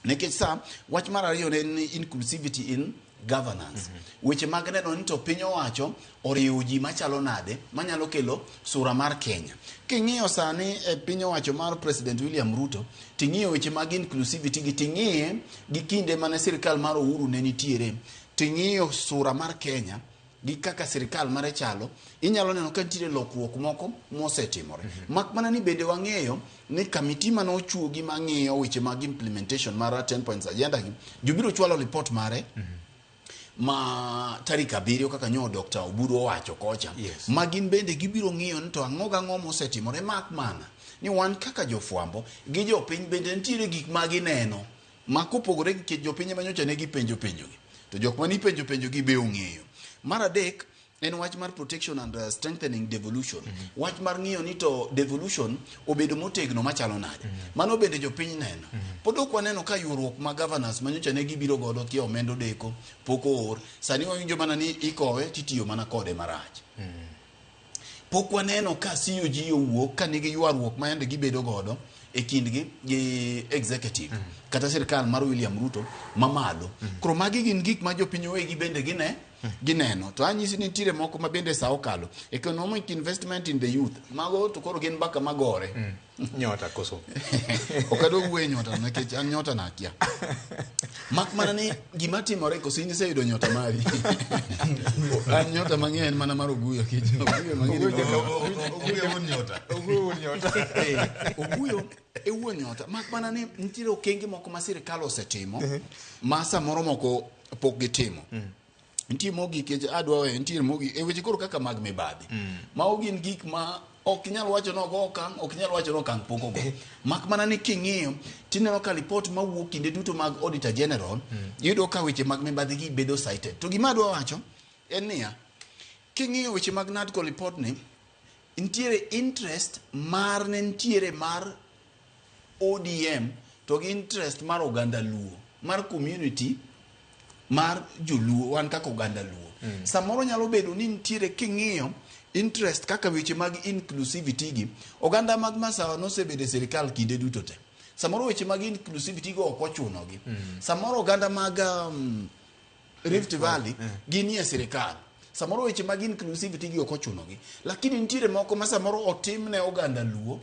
Speaker 3: Nikech sa, wach mar ariyo ne en inclusivity in governance. Weche mag neno ni to piny owacho oriwo ji machalo nade manyalo kelo sura mar Kenya. King'iyo sani e piny owacho mar President William Ruto, ting'iyo weche mag inclusivity gi ting'iye gi kinde mane sirkal mar Uhuru ne nitiere, ting'iyo sura mar Kenya gi kaka sirkal mare chalo, inyalo neno ka nitiere lokruok moko mosetimore. Mak mana ni bende wang'eyo ni kamiti mane ochuogi mang'iyo weche mag implementation mar 10 points agenda gi, jobiro chwalo report mare ma tarik 7 kaka nyo Dr. Oburu owacho kocha. Ma gin bende gibiro ng'iyo ni to ang'o gang'o mosetimore, mak mana ni wan kaka jofwambo gi jopiny bende nitiere gik ma gineno ma kopogore gi jopiny ema nyocha ne gipenjo penjogi, to jok mane ipenjo penjogi be ong'eyo. Mar adek en wach mar protection and strengthening devolution. Wach mar ng'iyo ni to devolution obedo motegno machalo nade. Mano bende jopiny neno. Pod ok waneno ka ywaruok ma governors manyocha ne gibiro godo kia omenda odeko pok oor. Sani wawinjo mana ni ikowe titiyo mana kode marach. Pok waneno ka COG owuok ka nigi ywaruok ma yande gibedo godo e kindgi gi executive kata sirkal mar William Ruto mamalo. Koro magi gin gik ma jopiny owegi bende gineno. To anyisi ni nitiere moko ma bende sa okalo. Economic investment in the youth. Mago to koro gin mbaka magore.
Speaker 1: Nyota koso.
Speaker 3: Ok adwa wuoyo e nyota nikech an nyota nakia. Mak mana ni gima timore koso in iseyudo nyota mari. An nyota mang'eny en mana mar Oguyo kich. Oguyo mang'eny.
Speaker 2: Oguyo wuon nyota.
Speaker 1: Oguyo wuon nyota.
Speaker 3: Oguyo e wuon nyota. Mak mana ni nitiere okenge moko ma sirkal osetimo ma samoro moko pok gitimo. Nitie mogik adwa weyo, nitie mogik e weche koro kaka mag mibadhi. Mago gin gik ma ok inyal wacho ni ogo okang', ok inyal wacho ni okang' pok ogo. Mak mana ni king'iyo, tineno ka report mawuok kinde duto mag Auditor General, iyudo ka weche mag mibadhi gi bedo cited. To gima adwa wacho en niya, king'iyo weche mag NADCO report ni, nitiere interest mar ne nitiere mar ODM to gi interest mar oganda Luo, mar community mar joluo, wan kaka oganda Luo. Samoro nyalo bedo ni nitiere king'iyo Interest kaka weche mag inclusivity gi, oganda mag Masawa nosebedo e sirikal kinde duto te. Samoro weche mag inclusivity go ok ochunogi. Samoro oganda mag Rift Valley ginie sirikal. Samoro weche mag inclusivity gi ok ochunogi. Lakini nitiere moko ma samoro otim ne oganda Luo,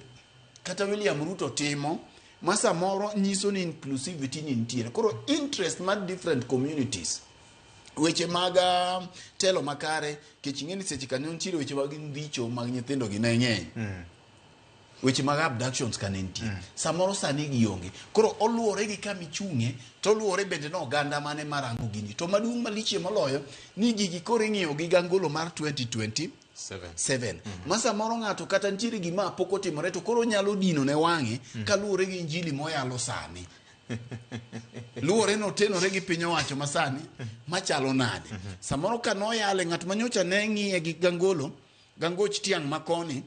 Speaker 3: kata William Ruto timo, ma samoro nyiso ni inclusivity ni nitiere. Koro interest mar different communities, weche mag telo makare, kech ing'e ni seche kanyo nitiere weche mag ndhicho mag nyithindo gi ne ng'eny. Weche mag abductions ka ne nitie. Samoro sani gionge. Koro oluwore gi kama ichung'e, to oluwore bende no oganda mane marango gini. To maduong' malichie moloyo, ni gigi koro ing'iyo gi gangolo mar 2027. Ma samoro ng'ato kata nitiere gima pok otimore to koro nyalo dino ne wang'e kaluwore gi injili moyalo sani. Luwore notenore gi piny owacho masani machalo nade. Samoro ka noyale ng'at manyocha ne ng'iye gi gangolo, gangoch tiang' makoni,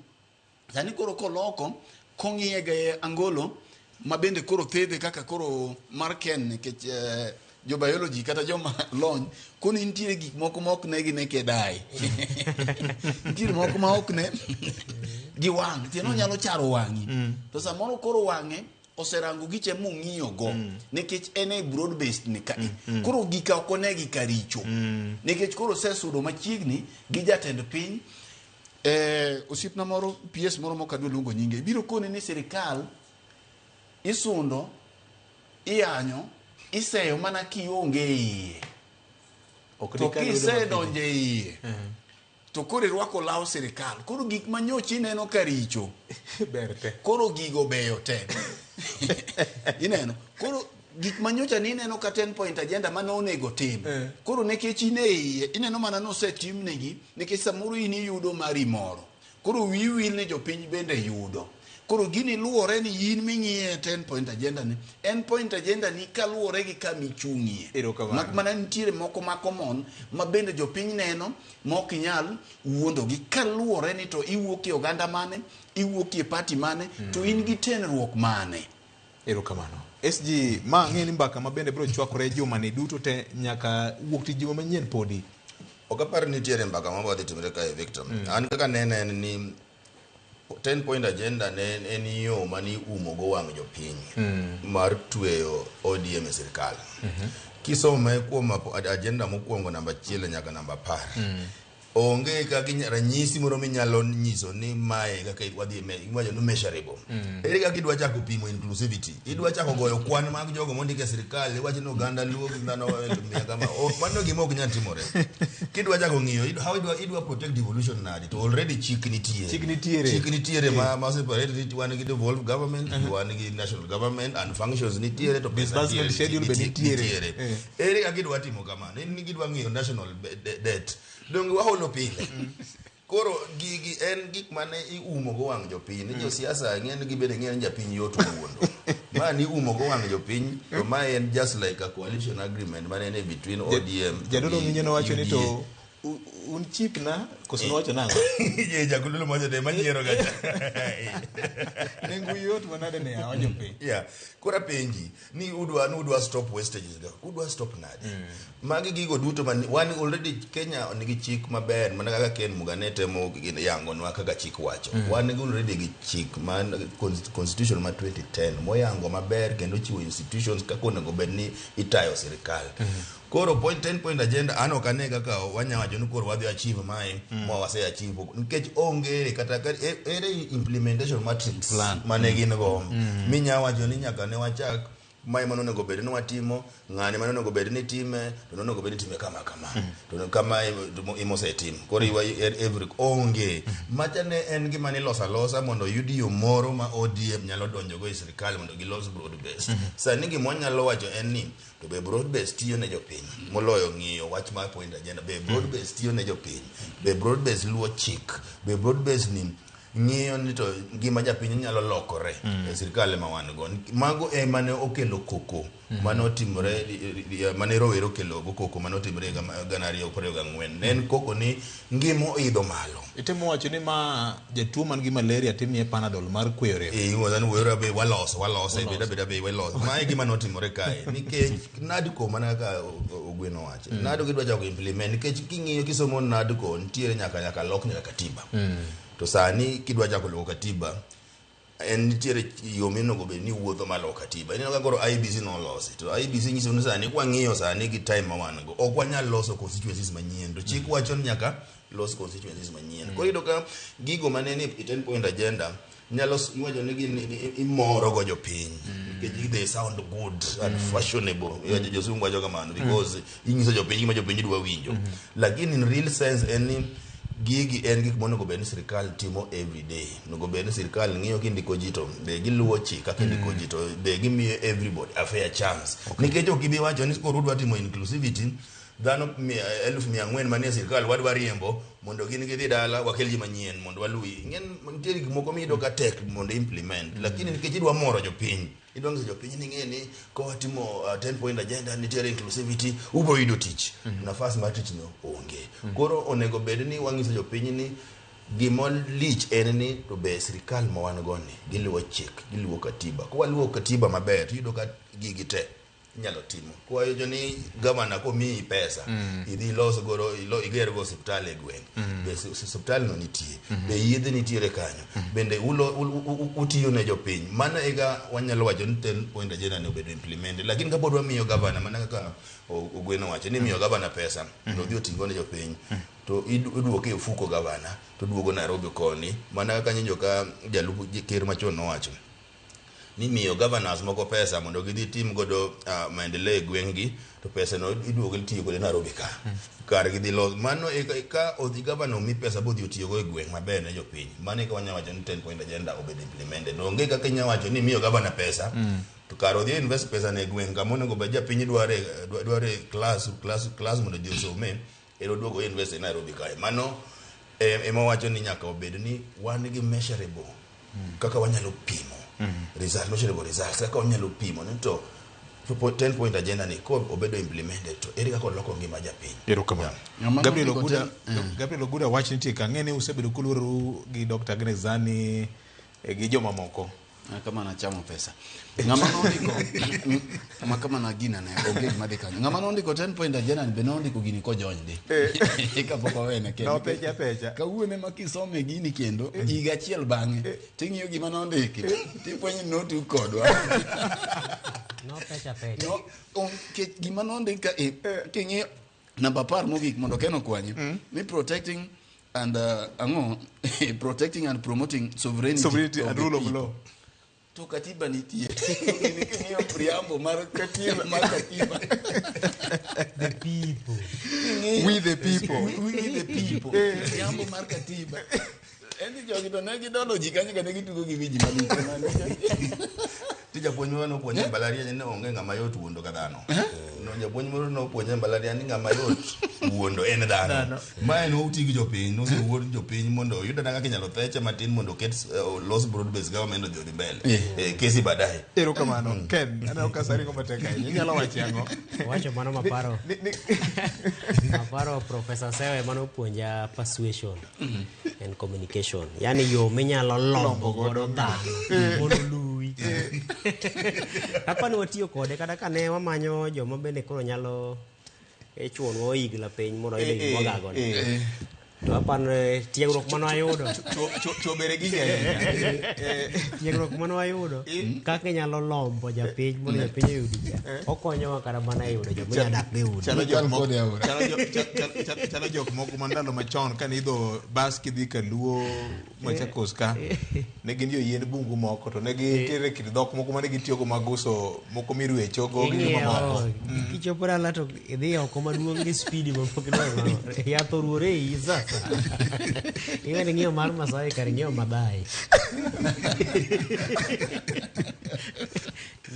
Speaker 3: sani koro koloko kong'iye gi angolo ma bende koro thedhe kaka koro mar Ken nikech jo biology kata joma lony koni nitiere gik moko ma ok ne gi naked eye. Nitiere moko ma ok ne gi wang', tiende onyalo charo wang'i. To samoro koro wang'e oserango giche mong'iyo go nikech en e broad based ni ka. Koro gika ok onegi ka richo. Nikech koro osesudo machiegni gi jatend piny. Osiepna moro PS moro mok adwa luongo nyinge biro koni ni sirikal isundo, iyanyo, iseyo mana kionge iye. To kisedonjo e iye to koro irwako law sirikal. Koro gik manyocha ineno ka richo
Speaker 1: ber te.
Speaker 3: Koro gigo beyo te. Ineno? Koro gik manyocha ni ineno ka 10 point agenda mane onego tim. Koro nikech in e iye, ineno mana nosetimnegi nikech samoro in iyudo mari moro. Koro wiyi wil ni jopiny bende yudo. Koro gini luwore ni in ming'iye 10 point agenda ni, en point agenda ni kaluwore gi kama ichung'ie. Mak mana nitiere moko ma common ma bende jopiny neno ma ok inyal wuondogi kaluwore ni to iwuok e oganda mane, iwuok e party mane, to in gi tenruok mane.
Speaker 1: Erokamano. SG, ma ang'e ni mbaka ma bende biro chwakore juma ni duto te nyaka wuok tich juma manyien podi.
Speaker 2: Ok apar ni nitiere mbaka ma dhi timore kae Victor. An kaka nene en ni 10 point agenda ne en yo mane iumo go wang' jopiny mar tweyo ODM e sirikal. Kisome kuom agenda mokwongo namba 1 nyaka namba 10. Onge kaka ranyisi moro minyalo nyiso ni mae kaka wadhi iwacho ni measurable. Ere kaka idwa chako pimo inclusivity? Idwa chako goyo kwan mag jogo mondik e sirikal, iwacho ni oganda Luo gi dhano mia kama. Mano gima ok nyal timore. Kidwa chako ng'iyo, how idwa protect devolution nade? To already chik nitie.
Speaker 1: Chik nitiere.
Speaker 2: Chik nitiere ma separate wan gi devolved government, wan gi national government and functions nitiere to pesa
Speaker 1: Disbursement schedule be nitiere.
Speaker 2: Ere kaka idwa timo kamano? En ni gidwa ng'iyo national debt. Donge waholo pile. Koro gigi en gik mane iumo go wang' jopiny. Ni josiasa ng'en gi bende ng'en japiny yot wuondo. Ma ni umo go wang' jopiny to ma en just like a coalition agreement mane en between ODM.
Speaker 1: Jadolo Minyo nowacho ni to un chip na koso nowacho nang'o?
Speaker 2: Ye jagololo mowacho de manyiero ga.
Speaker 1: Nengo yot manade ne yawa jopiny.
Speaker 2: Yeah. Koro apenji ni udwa stop wastages ga. Udwa stop nade? Magi gigo duto man wan already Kenya nigi chik maber mana kaka Ken Mugane temo yangonwa kaka chik wacho. Wan gi already gi chik man constitution ma 2010 moyango maber kendo chiwo institutions kaka onego bed ni itayo sirikal. Koro point 10 point agenda an ok ane kaka wanya wacho ni koro wadhi achieve mae ma wase achieve nikech onge kata ere implementation matrix mane gin go minya wacho ni nyaka ne wachak mae mane onego bed ni watimo, ng'ani mane onego bed ni time, to nonego bed ni time kama kama, to kama imosetim. Koro iwa every onge macha ne en gima niloso alosa mondo oyud yo moro ma ODM nyalo donjogo e sirikal mondo gilos broad based. Sani gima wanyalo wacho en ni to be broad based tiyo ne jopiny moloyo ng'iyo wach mar point agenda. Be broad based tiyo ne jopiny? Be broad based luwo chik? Be broad based ni Ng'iyo ni to ngima japiny nyalo lokore e sirkal ema wan go. Mago ema ne okelo koko mane otimore, mane rowere okelo go koko mane otimore higa 2024. Ne en koko ni ngima oidho malo.
Speaker 1: Itemo wacho ni ma jatuo man gi malaria timiye Panadol mar kweyo rem.
Speaker 2: Eh, iwacho ni wero be waloso, walose, beda beda be waloso. Ma e gima notimore kae. Nikech NADCO mana kaka Ogweno owacho. NADCO gidwa chako implement nikech king'iyo kisomo NADCO nitiere nyaka lok nyaka katiba. To sani kidwa chako loko katiba en nitiere yo monego bed ni wuotho mar loko katiba. Ineno ka koro IEBC nolosi to IEBC nyiso ni sani kwang'iyo sani gi time ma wan go ok wanyal loso constituencies manyien to chik wacho ni nyaka los constituencies manyien. Koro iyudo ka gigo mane ni e 10 point agenda nyalo iwacho ni gin imoro go jopiny nikech they sound good and fashionable. Iwacho josungu wacho kamano because inyiso jopiny gima jopiny dwa winjo. Lakini in real sense en ni gigi en gik monego bed ni sirikal timo every day. Onego bed ni sirikal ng'iyo kindiko ji to be giluwo chik kaka indiko ji to be gimiyo everybody a fair chance. Nikech ok ibi wacho ni koro udwa timo inclusivity dhano 400,000 manie sirikal wadwa riembo mondo gin gidhi dala wakel ji manyien mondo waluwi. Ing'en nitie gik moko miyudo ka tek mondo implement lakini nikech idwa moro jopiny idwa nyiso jopiny ni ng'e ni ka watimo 10 point agenda nitiere inclusivity ubro yudo tich. Nafas mar tich no onge. Koro onego bed ni wang'iso jopiny ni gima lich en ni to be sirikal ma wan go ni giluwo chik, giluwo katiba. Ka waluwo katiba maber tiyudo ka gigi te inyalo timo. Kwawacho ni gavana komiyi pesa idhi ilos godo iger go osiptal e gweng'. Be osiptal no nitie. Be yedhe nitiere kanyo. Bende utiyo ne jopiny. Mano eka wanyalo wacho ni 10 point agenda ni obedo implemented. Lakini kapod wamiyo gavana mana kaka Ogweno wacho ni imiyo gavana pesa to odhi oting'o ne jopiny to iduoke e ofuko gavana to duogo Nairobi koni mana kaka nyocha ka jalup ker machon nowacho ni miyo governors moko pesa mondo gidhi tim godo maendeleo e gweng'gi to pesa no iduogo itiyo kode Nairobi ka kar gidhi los mano e ka odhi governor omi pesa bodhi otiyogo e gweng' maber ne jopiny mano eka wanyalo wacho ni 10 point agenda obedo implemented. Onge kaka inyalo wacho ni imiyo governor pesa to kar odhi invest pesa ne e gweng' kama onego bed japiny dware class mondo ji osome ero duogo invest e Nairobi kae. Mano ema wacho ni nyaka obed ni wan gi measurable kaka wanyalo pimo result, measurable results kaka wanyalo pimo ni to 10 point agenda ni ko obedo implemented to ere kaka oloko ngima japiny.
Speaker 1: Erokamano.
Speaker 3: Ng'ama
Speaker 1: Gabriel
Speaker 3: nondiko
Speaker 1: Oguda, Gabriel Oguda wach nitie ka ang'e ni usebedo kuluoru gi Dr. Agnes Zani gi jomamoko.
Speaker 3: Kama nachamo pesa. Ng'ama nondiko ma kama na gina ne onge gima dhi kanyo. Ng'ama nondiko 10 point agenda ni be nondiko gini kojony di. Kapok owene kendo.
Speaker 1: Nopecha pecha.
Speaker 3: Kawuono ema kisome gini kendo higa achiel bang'e ting'iyo gima nondiki tifwenyo ni notug kodwa.
Speaker 4: Nopecha pecha.
Speaker 3: No, nikech gima nondik ka king'iyo namba 10 mogik mondo Ken okwanye ni protecting and ang'o protecting and promoting sovereignty,
Speaker 1: Sovereignty
Speaker 3: of
Speaker 1: and
Speaker 3: the
Speaker 1: rule of
Speaker 3: people.
Speaker 1: law.
Speaker 3: To katiba nitie. Gini king'iyo preamble mar katiba mar katiba.
Speaker 4: The people.
Speaker 3: King'iyo-
Speaker 1: We the people.
Speaker 3: We the people. Preamble mar katiba. En ni jogi to ne gidolo ji kanyo ka ne gitugo gi wiji malich.
Speaker 2: Ti japuonj moro nopuonje e mbalariany ni onge ng'ama yot wuondo ka dhano. No japuonj moro nopuonje e mbalariany ni ng'ama yot wuondo en dhano. Ma en oti gi jopiny, nosewuond jopiny mondo oyud kaka inyalo theche matin mondo oket los broad based government odhi mbele. Kesi baadaye.
Speaker 1: Erokamano. Ken, aneno ka sani go matek ahinya. Inyalo wacho ang'o?
Speaker 4: Wacho mano maparo. Maparo Professor Sewe mano puonja persuasion and communication. Yani yo minyalo lombo godo dhano mondo oluwi. Apani watiyo kode kata ka ne wamanyo joma bende koro nyalo chuonwa oigla piny mondo oyud gima wagago ni. To apani tiegruok mane wayudo.
Speaker 1: Chobere gi ahinya.
Speaker 4: Tiegruok mane wayudo kaka inyalo lombo japiny mondo japiny oyudi cha. Okonyowa kata mana e yudo joma dak e udi.
Speaker 1: Chalo jok moko ma ndalo machon kane idho bas kidhi Kaluo Machakos ka ne gin joyien bungu moko to ne gintiere kit dhok moko mane gitiyogo mag uso moko mirwechogo gi mamoko.
Speaker 4: Kichopo dala to idhi oko maduong' gi spidi mapok idwaro. Yath oruore e iyi sasa. Iwe ni ng'iyo mar Masai kar ng'iyo Madhai.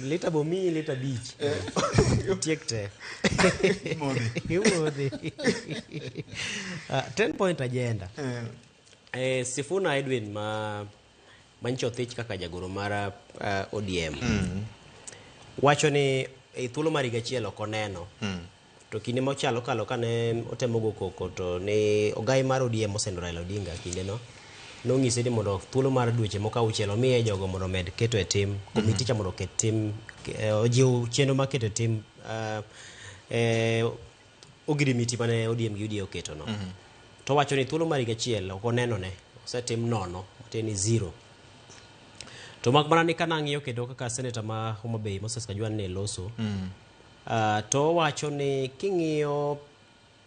Speaker 4: Lita bomiyi lita 5. Tiek te. Imodhi. 10 point agenda. Sifuna Edwin ma manyicho thich kaka jagoro mar ODM wacho ni e thuolo mar higa achiel ok oneno. To kinde mochalo kalo kane otemo go koko to ne ogai mar ODM osendo Raila Odinga kindeno nong'ise ni mondo thuolo mar dweche moko auchiel omiye jogo mondo omed keto e tim komiti cha mondo oket tim ojiw chenro mar keto e tim ogirimiti mane ODM gi UDA oketo no. To wacho ni thuolo mar higa achiel ok oneno ne osetim nono matiende ni zero. To mak mana ni kanang'iyo kendo kaka seneta ma Homa Bay Moses Kajwang' ne loso to owacho ni king'iyo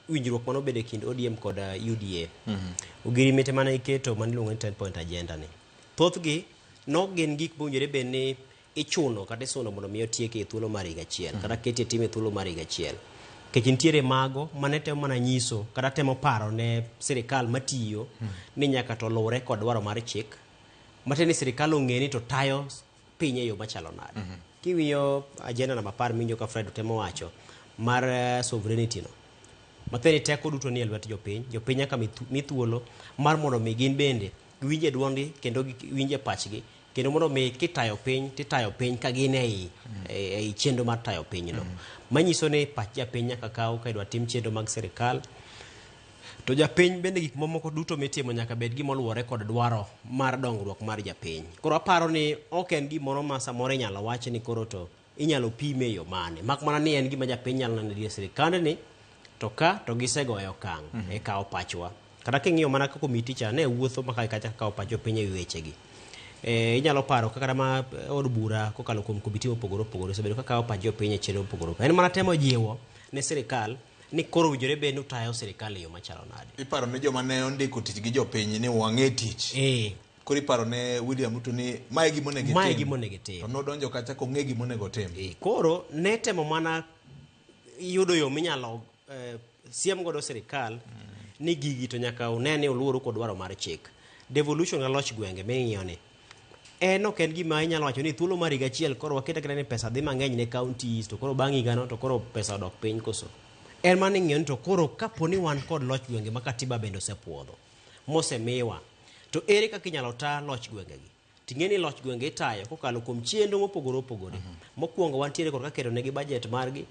Speaker 4: winjruok mane obedo e kind ODM kod UDA ogirimiti mane iketo mane iluongo ni 10 point agenda ni thothgi nok gin gik mowinjore bed ni ichuno kata isuno mondo mi otieki e thuolo mar higa achiel kata ketie tim e thuolo mar higa achiel nikech nitiere mago mane temo mana nyiso kata temo paro ne sirikal matiyo ni nyaka to luwre kod dwaro mar chik matiende ni sirikal ong'e ni to tayo piny e yo machalo nade. Kiwiyo agenda namba 10 minjo ka Fred temo wacho mar sovereignty no matiende ni teko duto nie lwet jopiny, jopiny nyaka mi thuolo mar mondo mi gin bende giwinje duondgi kendo giwinje pachgi kendo mondo mi kitayo piny titayo piny ka gin ei chenro mar tayo pinyno. Manyiso ni pach japiny nyaka kaw ka idwa tim chenro mag sirikal. To japiny bende gik mamoko duto mitimo nyaka bed gima oluwore kod dwaro mar dongruok mar japiny. Koro aparo ni ok en gimoro ma samoro inyalo wach ni koro to inyalo pime e yo mane. Mak mana ni en gima japiny nyalo neno e sirikandni to ka to gisegoyo okang' e kawo pachwa. Kata king'iyo mana kaka komiti cha ne wuotho ma kae kacha kawo pach jopiny e wi wechegi. Inyalo paro kaka ma od bura kokalo kuom komiti mopogore opogore osebedo ka kawo pach jopiny e chenro mopogore opogore. En mana temo jiwo ne sirikal ni koro owinjore bed ni utayo sirikal e yo machalo nade.
Speaker 1: Iparo ne joma ne ondiko tich gi jopiny ni wang'e tich. Koro iparo ne William Ruto ni mae gima onego itim.
Speaker 4: Mae gima onego itim.
Speaker 1: To nodonjo kacha kong'e gima onego otim.
Speaker 4: Koro ne temo mana yudo yo minyalo siem godo sirikal ni gigi to nyaka une ni uluoru kod dwaro mar chik. Devolution ga loch gwenge ming'iyo ni en ok en gima inyalo wacho ni thuolo mar higa achiel koro waket aketa ni pesa dhi mang'eny ne counties to koro bang' higano to koro pesa odok piny koso. En mana ing'iyo ni to koro kapo ni wan kod loch gwenge ma katiba bende osepuodho mosemiwa to ere kaka inyalo ta loch gwengegi. Ting'e ni loch gwenge itayo kokalo kuom chenro mopogore opogore. Mokwongo wantiere kod kaka keto negi budget margi,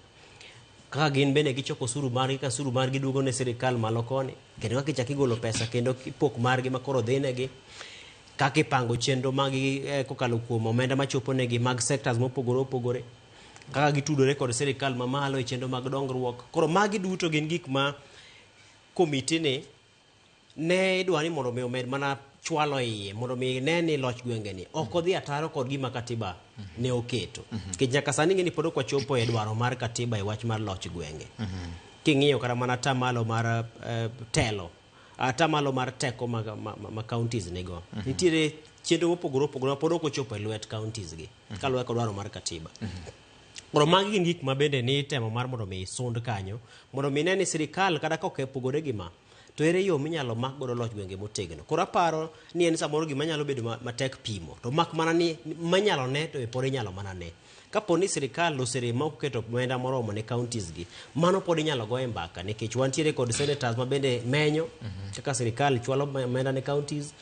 Speaker 4: kaka gin bende gichoko osuru margi, ka osuru margi duogo ne sirikal malo koni, kendo kaka ichako igolo pesa kendo pok margi ma koro dhi negi, kaka ipango chenro margi kokalo kuom omenda machopo negi mag sectors mopogore opogore, kaka gitudore kod sirikal mamalo e chenro mag dongruok. Koro magi duto gin gik ma komiti ni ne idwa ni mondo mi omed mana chwalo iye mondo mi ne ni loch gwenge ni ok odhi ataro kod gima katiba ne oketo. Nikech nyaka sani ing'e ni pod ok wachopo e dwaro mar katiba e wach mar loch gwenge. King'iyo kata mana atamalo mar telo, atamalo mar teko ma counties nigo. Nitiere chenro mopogore opogore ma pod ok ochopo e lwet counties gi kaluwore kod dwaro mar katiba. Koro magi gin gik ma bende ni temo mar mondo mi sund kanyo mondo mi ne ni sirikal kata ka ok opogore gi ma to ere yo minyalo mak godo loch gwenge motegno. Koro aparo ni en samoro gima nyalo bedo matek pimo to mak mana ni manyalo ne to pod inyalo mana ne. Kapo ni sirikal oserem ma ok oketo omenda moromo ne counties gi, mano pod inyalo goye mbaka nikech wantiere kod senators ma bende menyo kaka sirikal chwalo omenda ne counties.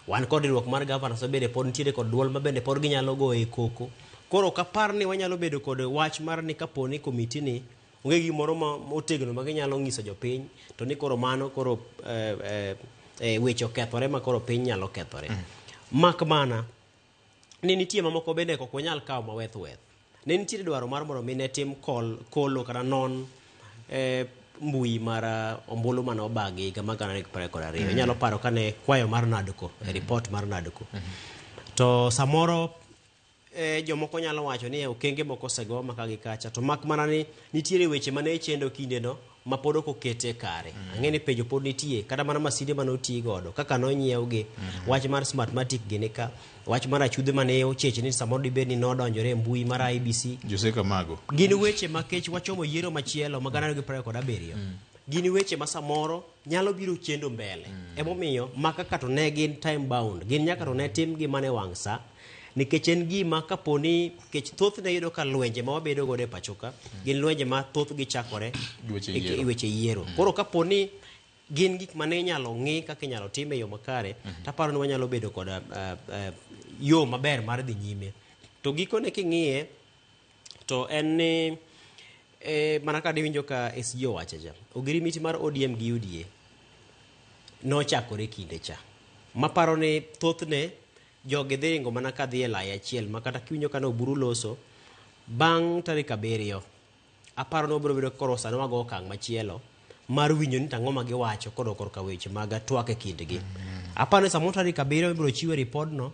Speaker 4: Wan kod riwruok mar governors ma bende pod nitiere kod duol ma bende pod ginyalo goye koko. Koro ok apar ni wanyalo bedo kod wach mar ni kapo ni komiti ni onge gimoro ma otegno ma ginyalo nyiso jopiny to ni koro mano koro weche okethore ma koro piny nyalo kethore. Mak mana ni nitie mamoko bende ok wanyal kawo maweth weth. Ne nitiere dwaro mar mondo mi ne tim kolo kata non mbui mar ombulu mane obagi higa mar 2022. Inyalo paro kane kwayo mar NADCO, report mar NADCO. To samoro jomoko nyalo wacho ni okenge moko osego maka gi kacha to mak mana ni nitiere weche mane chendo kindeno ma pod ok okete kare. Ang'e ni penjo pod nitie kata mana masinde mane oti godo kaka nonyiewgi, wach mar Smartmatic gini ka, wach mar achudhe mane ocheche ni samoro dibed ni nodonjore e mbui mar IEBC.
Speaker 1: Jose Kamago.
Speaker 4: Gin weche ma kech wachomo yiero machielo ma 2027. Gin weche ma samoro nyalo biro chendo mbele. Emomiyo maka ka to ne gin time bound, gin nyaka to ne timgi mana e wang' sa. Nikech en gima kaponi kech thothne yudo ka lwenje ma wabedo godo e pacho ka gin lwenje ma thothgi chakore
Speaker 1: Weche yiero.
Speaker 4: e weche yiero. Koro kaponi Gin gik mane inyalo ng'i kaka inyalo tim e yo makare. Taparo ni wanyalo bedo kod yo maber mar dhi nyime. To gikone king'iye to en ni mana kaka iwinjo ka SG owacho cha, ogirimiti mar ODM gi UDA nochakore kinde cha. Maparo ni thothne jogi dhi ringo mana ka dhi e lai achiel ma kata kiwinjo ka ne Oburu loso bang' tarik 7, aparo ni wabiro bedo koro sani wago okang' machielo mar winjo ni to ang'o ma giwacho kodok korka weche mag twak e kindgi. Aparo ni samoro tarik 7 ibiro chiwe ripodno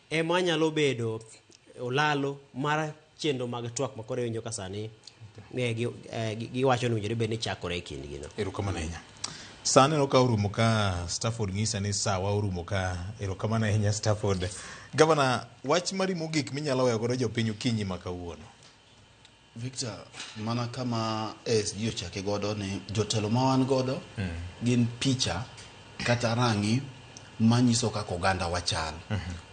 Speaker 4: ema nyalo bedo olalo mar chenro mag twak ma koro iwinjo ka sani giwacho ni owinjore bed ni chakore e kindgi no.
Speaker 1: Erokamano ahinya. Sa aneno ka orumo ka Stafford ng'isa ni sawa orumo ka. Erokamano ahinya Stafford. Gavana, wach mari mogik minyalo weyo godo jopiny okinyi ma kawuono.
Speaker 3: Victor, mana kama ASG ochake godo ni jotelo ma wan godo gin picha kata rang'i manyiso kaka oganda wachal.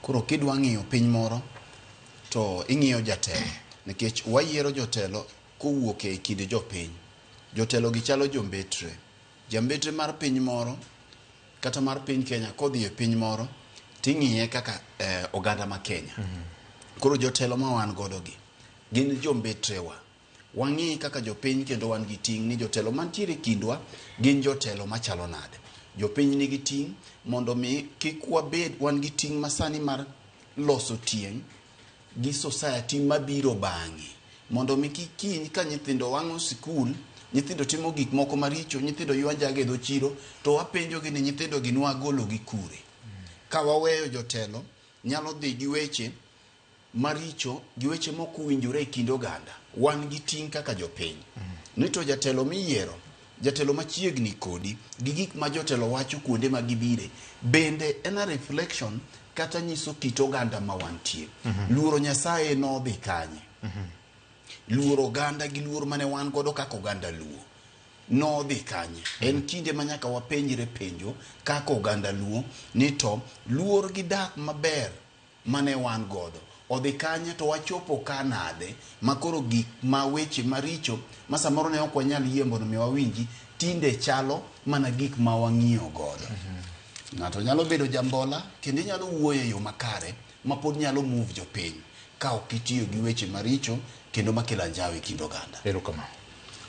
Speaker 3: Koro kidwa ng'iyo piny moro to ing'iyo jatelo, nikech wayiero jotelo kowuok e kind jopiny. Jotelo gi chalo jombetre. Jambetre mar piny moro kata mar piny Kenya kodhi e piny moro ting'iye kaka oganda ma Kenya. Koro jotelo ma wan godo gi gin jombetrewa. Wang'i kaka jopiny kendo wan gi ting' ni jotelo mantiere e kindwa gin jotelo machalo nade. Jopiny nigi ting' mondo mi kik wabed wan gi ting' masani mar loso tieng' gi society mabiro bang'e. Mondo mi kik kiny ka nyithindo wang'o sikul, nyithindo timo gik moko maricho, nyithindo ywa njaga e dho chiro, to wapenjogi ni nyithindo gi nwagologi kure. Ka waweyo jotelo nyalo dhi gi weche maricho gi weche mok owinjore e kind oganda. Wan gi ting' kaka jopiny. Ni to jatelo miyiero, jatelo machiegni kodi, gi gik ma jotelo wacho kuonde ma gibire, bende en a reflection kata nyiso kit oganda ma wantie. Luoro Nyasaye nodhi kanye? Luoro oganda gi luor mane wan godo kaka oganda Luo nodhi kanye? En kinde ma nyaka wapenjre penjo kaka oganda Luo ni to luor gi dak maber mane wan godo odhi kanye, to wachopo ka nade ma koro gik ma weche maricho ma samoro ne ok wanyal yie mondo mi wawinji tinde chalo mana gik ma wang'iyo godo. Ng'ato nyalo bedo jambola kendo inyalo wuoyo e yo makare ma pod nyalo move jopiny ka ok itiyo gi weche maricho kendo makelo anjawo e kind oganda.
Speaker 1: Erokamano.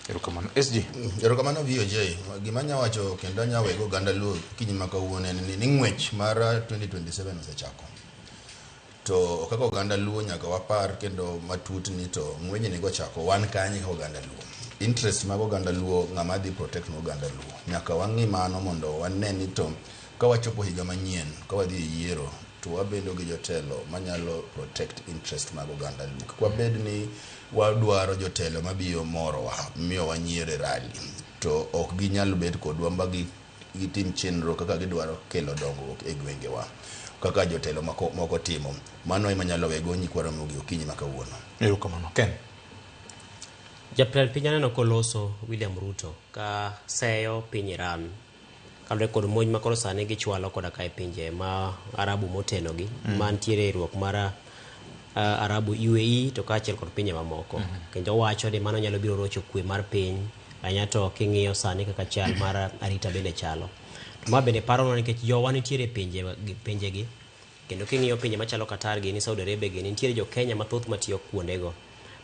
Speaker 1: Erokamano. SG.
Speaker 2: Erokamano VOJ. Gima anya wacho kendo anya wego oganda Luo kinyi ma kawuono en ni ng'wech mar 2027 osechako. To kaka oganda Luo nyaka wapar kendo matut ni to ng'wejni kochako wan kanye kaka oganda Luo. Interest mag oganda Luo, ng'ama dhi protect no oganda Luo. Nyaka wang'i mano mondo wane ni to ka wachopo higa manyien, ka wadhi e yiero, to wabedo gi jotelo manyalo protect interest mag oganda Luo. Kik wabed ni wadwaro jotelo mabiro morowa, miyo wanyier e rally, to ok ginyal bet kodwa ma gitim chenro kaka gidwaro kelo dongruok e gwengewa kaka jotelo moko timo. Mano ema nyalo wego nyikwa Ramogi okinyi ma kawuono.
Speaker 1: Erokamano. Ken.
Speaker 4: Jatend piny aneno koloso William Ruto ka seyo piny Iran kaluwore kod monj ma koro sani gichwalo koda ka e pinje ma Arabu motenogi mantiere e riwruok mar Arabu UAE to kaachiel kod pinje mamoko. Kendo owacho ni mano nyalo biro rocho kwe mar piny ahinya to king'iyo sani kaka chal mar arita bende chalo. To ma bende paronwa nikech jowa nitiere e pinjegi kendo king'iyo pinje machalo Qatar gini, Saudi Arabia gini, nitiere jo Kenya mathoth matiyo kuondego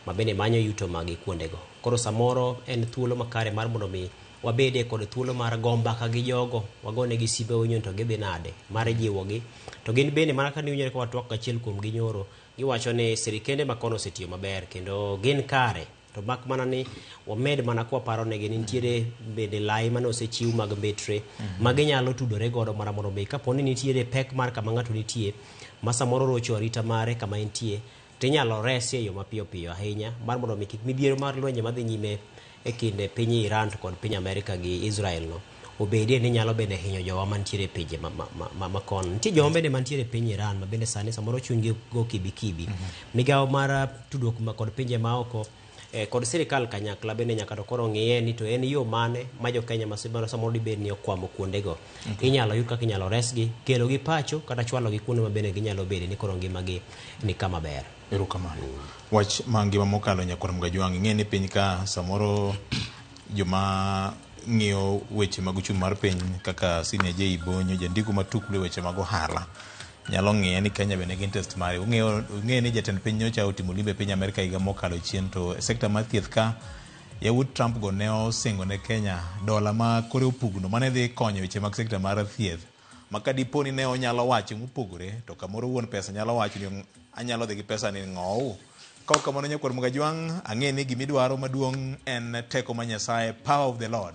Speaker 4: ma bende manyo yuto maggi kuondego. Koro samoro en thuolo makare mar mondo mi wabede kod thuolo mar go mbaka gi jogo, wagonegi simbe wawinjo to gidhi nade, mar jiwogi. To gin bende mana ka niwinjo ka watwak achiel kuom gi nyoro, giwacho ni sirikende ma kono osetiyo maber kendo gin kare. To mak mana ni wamed mana kwaparo negi ni nitiere bende lai mane osechiw mag mbetre ma ginyalo tudore godo mana mondo mi kapo ni nitiere pek mar kama ng'ato nitie ma samoro rocho arita mare kama entie, tinyalo resi e yo mapiyo piyo ahinya mar mondo mi kik midhiero mar lwenje madhi nyime e kind piny Iran to kod piny Amerika gi Israel no obedie ni nyalo bende hinyo jowa mantiere e pinje ma kono. Nitie jowa bende mantiere e piny Iran ma bende sani samoro chunygi go kibi kibi. Migawo mar tudruok kod pinje maoko kod sirikal kanyakla bende nyaka to koro ng'iye ni to en yo mane ma jo Kenya ma samoro dibed ni okwamo kuondego. Inyalo yud kaka inyalo resgi, kelogi pacho kata chwalogi kuonde ma bende ginyalo bede ni koro ngimagi ni kama ber.
Speaker 1: Erokamano. Wach mangima mokalo nyakwar Mgajwang', ing'e ni piny ka samoro joma ng'iyo weche mag uchumi mar piny kaka Senior J Bonyo, jandiko matuklu e weche mag ohala, nyalo ng'iye ni Kenya bende nigi interest mare. Ung'eyo ung'eyo ni jatend piny nyocha otimo limbe e piny Amerka higa mokalo chien to e sekta mar thieth ka yawuot Trump go ne osingo ne Kenya dola ma kore opugno mane dhi konyo weche mag sekta mar thieth ma ka dipo ni ne onyalo wacho mopogore to kamoro wuon pesa nyalo wacho ni anyalo dhi gi pesa ni ng'owu. Kaok kamano nyakwar Mugajwang', ang'e ni gimidwaro maduong' en teko ma Nyasaye, power of the Lord.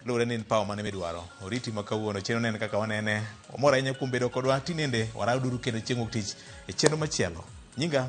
Speaker 1: Luwore ni en power mane midwaro. Oriti ma kawuono chenro ne en kaka wanene. Wamor ahinya kuom bedo kodwa tinende waraduru kendo chieng' wuok tich e chenro machielo. Nyinga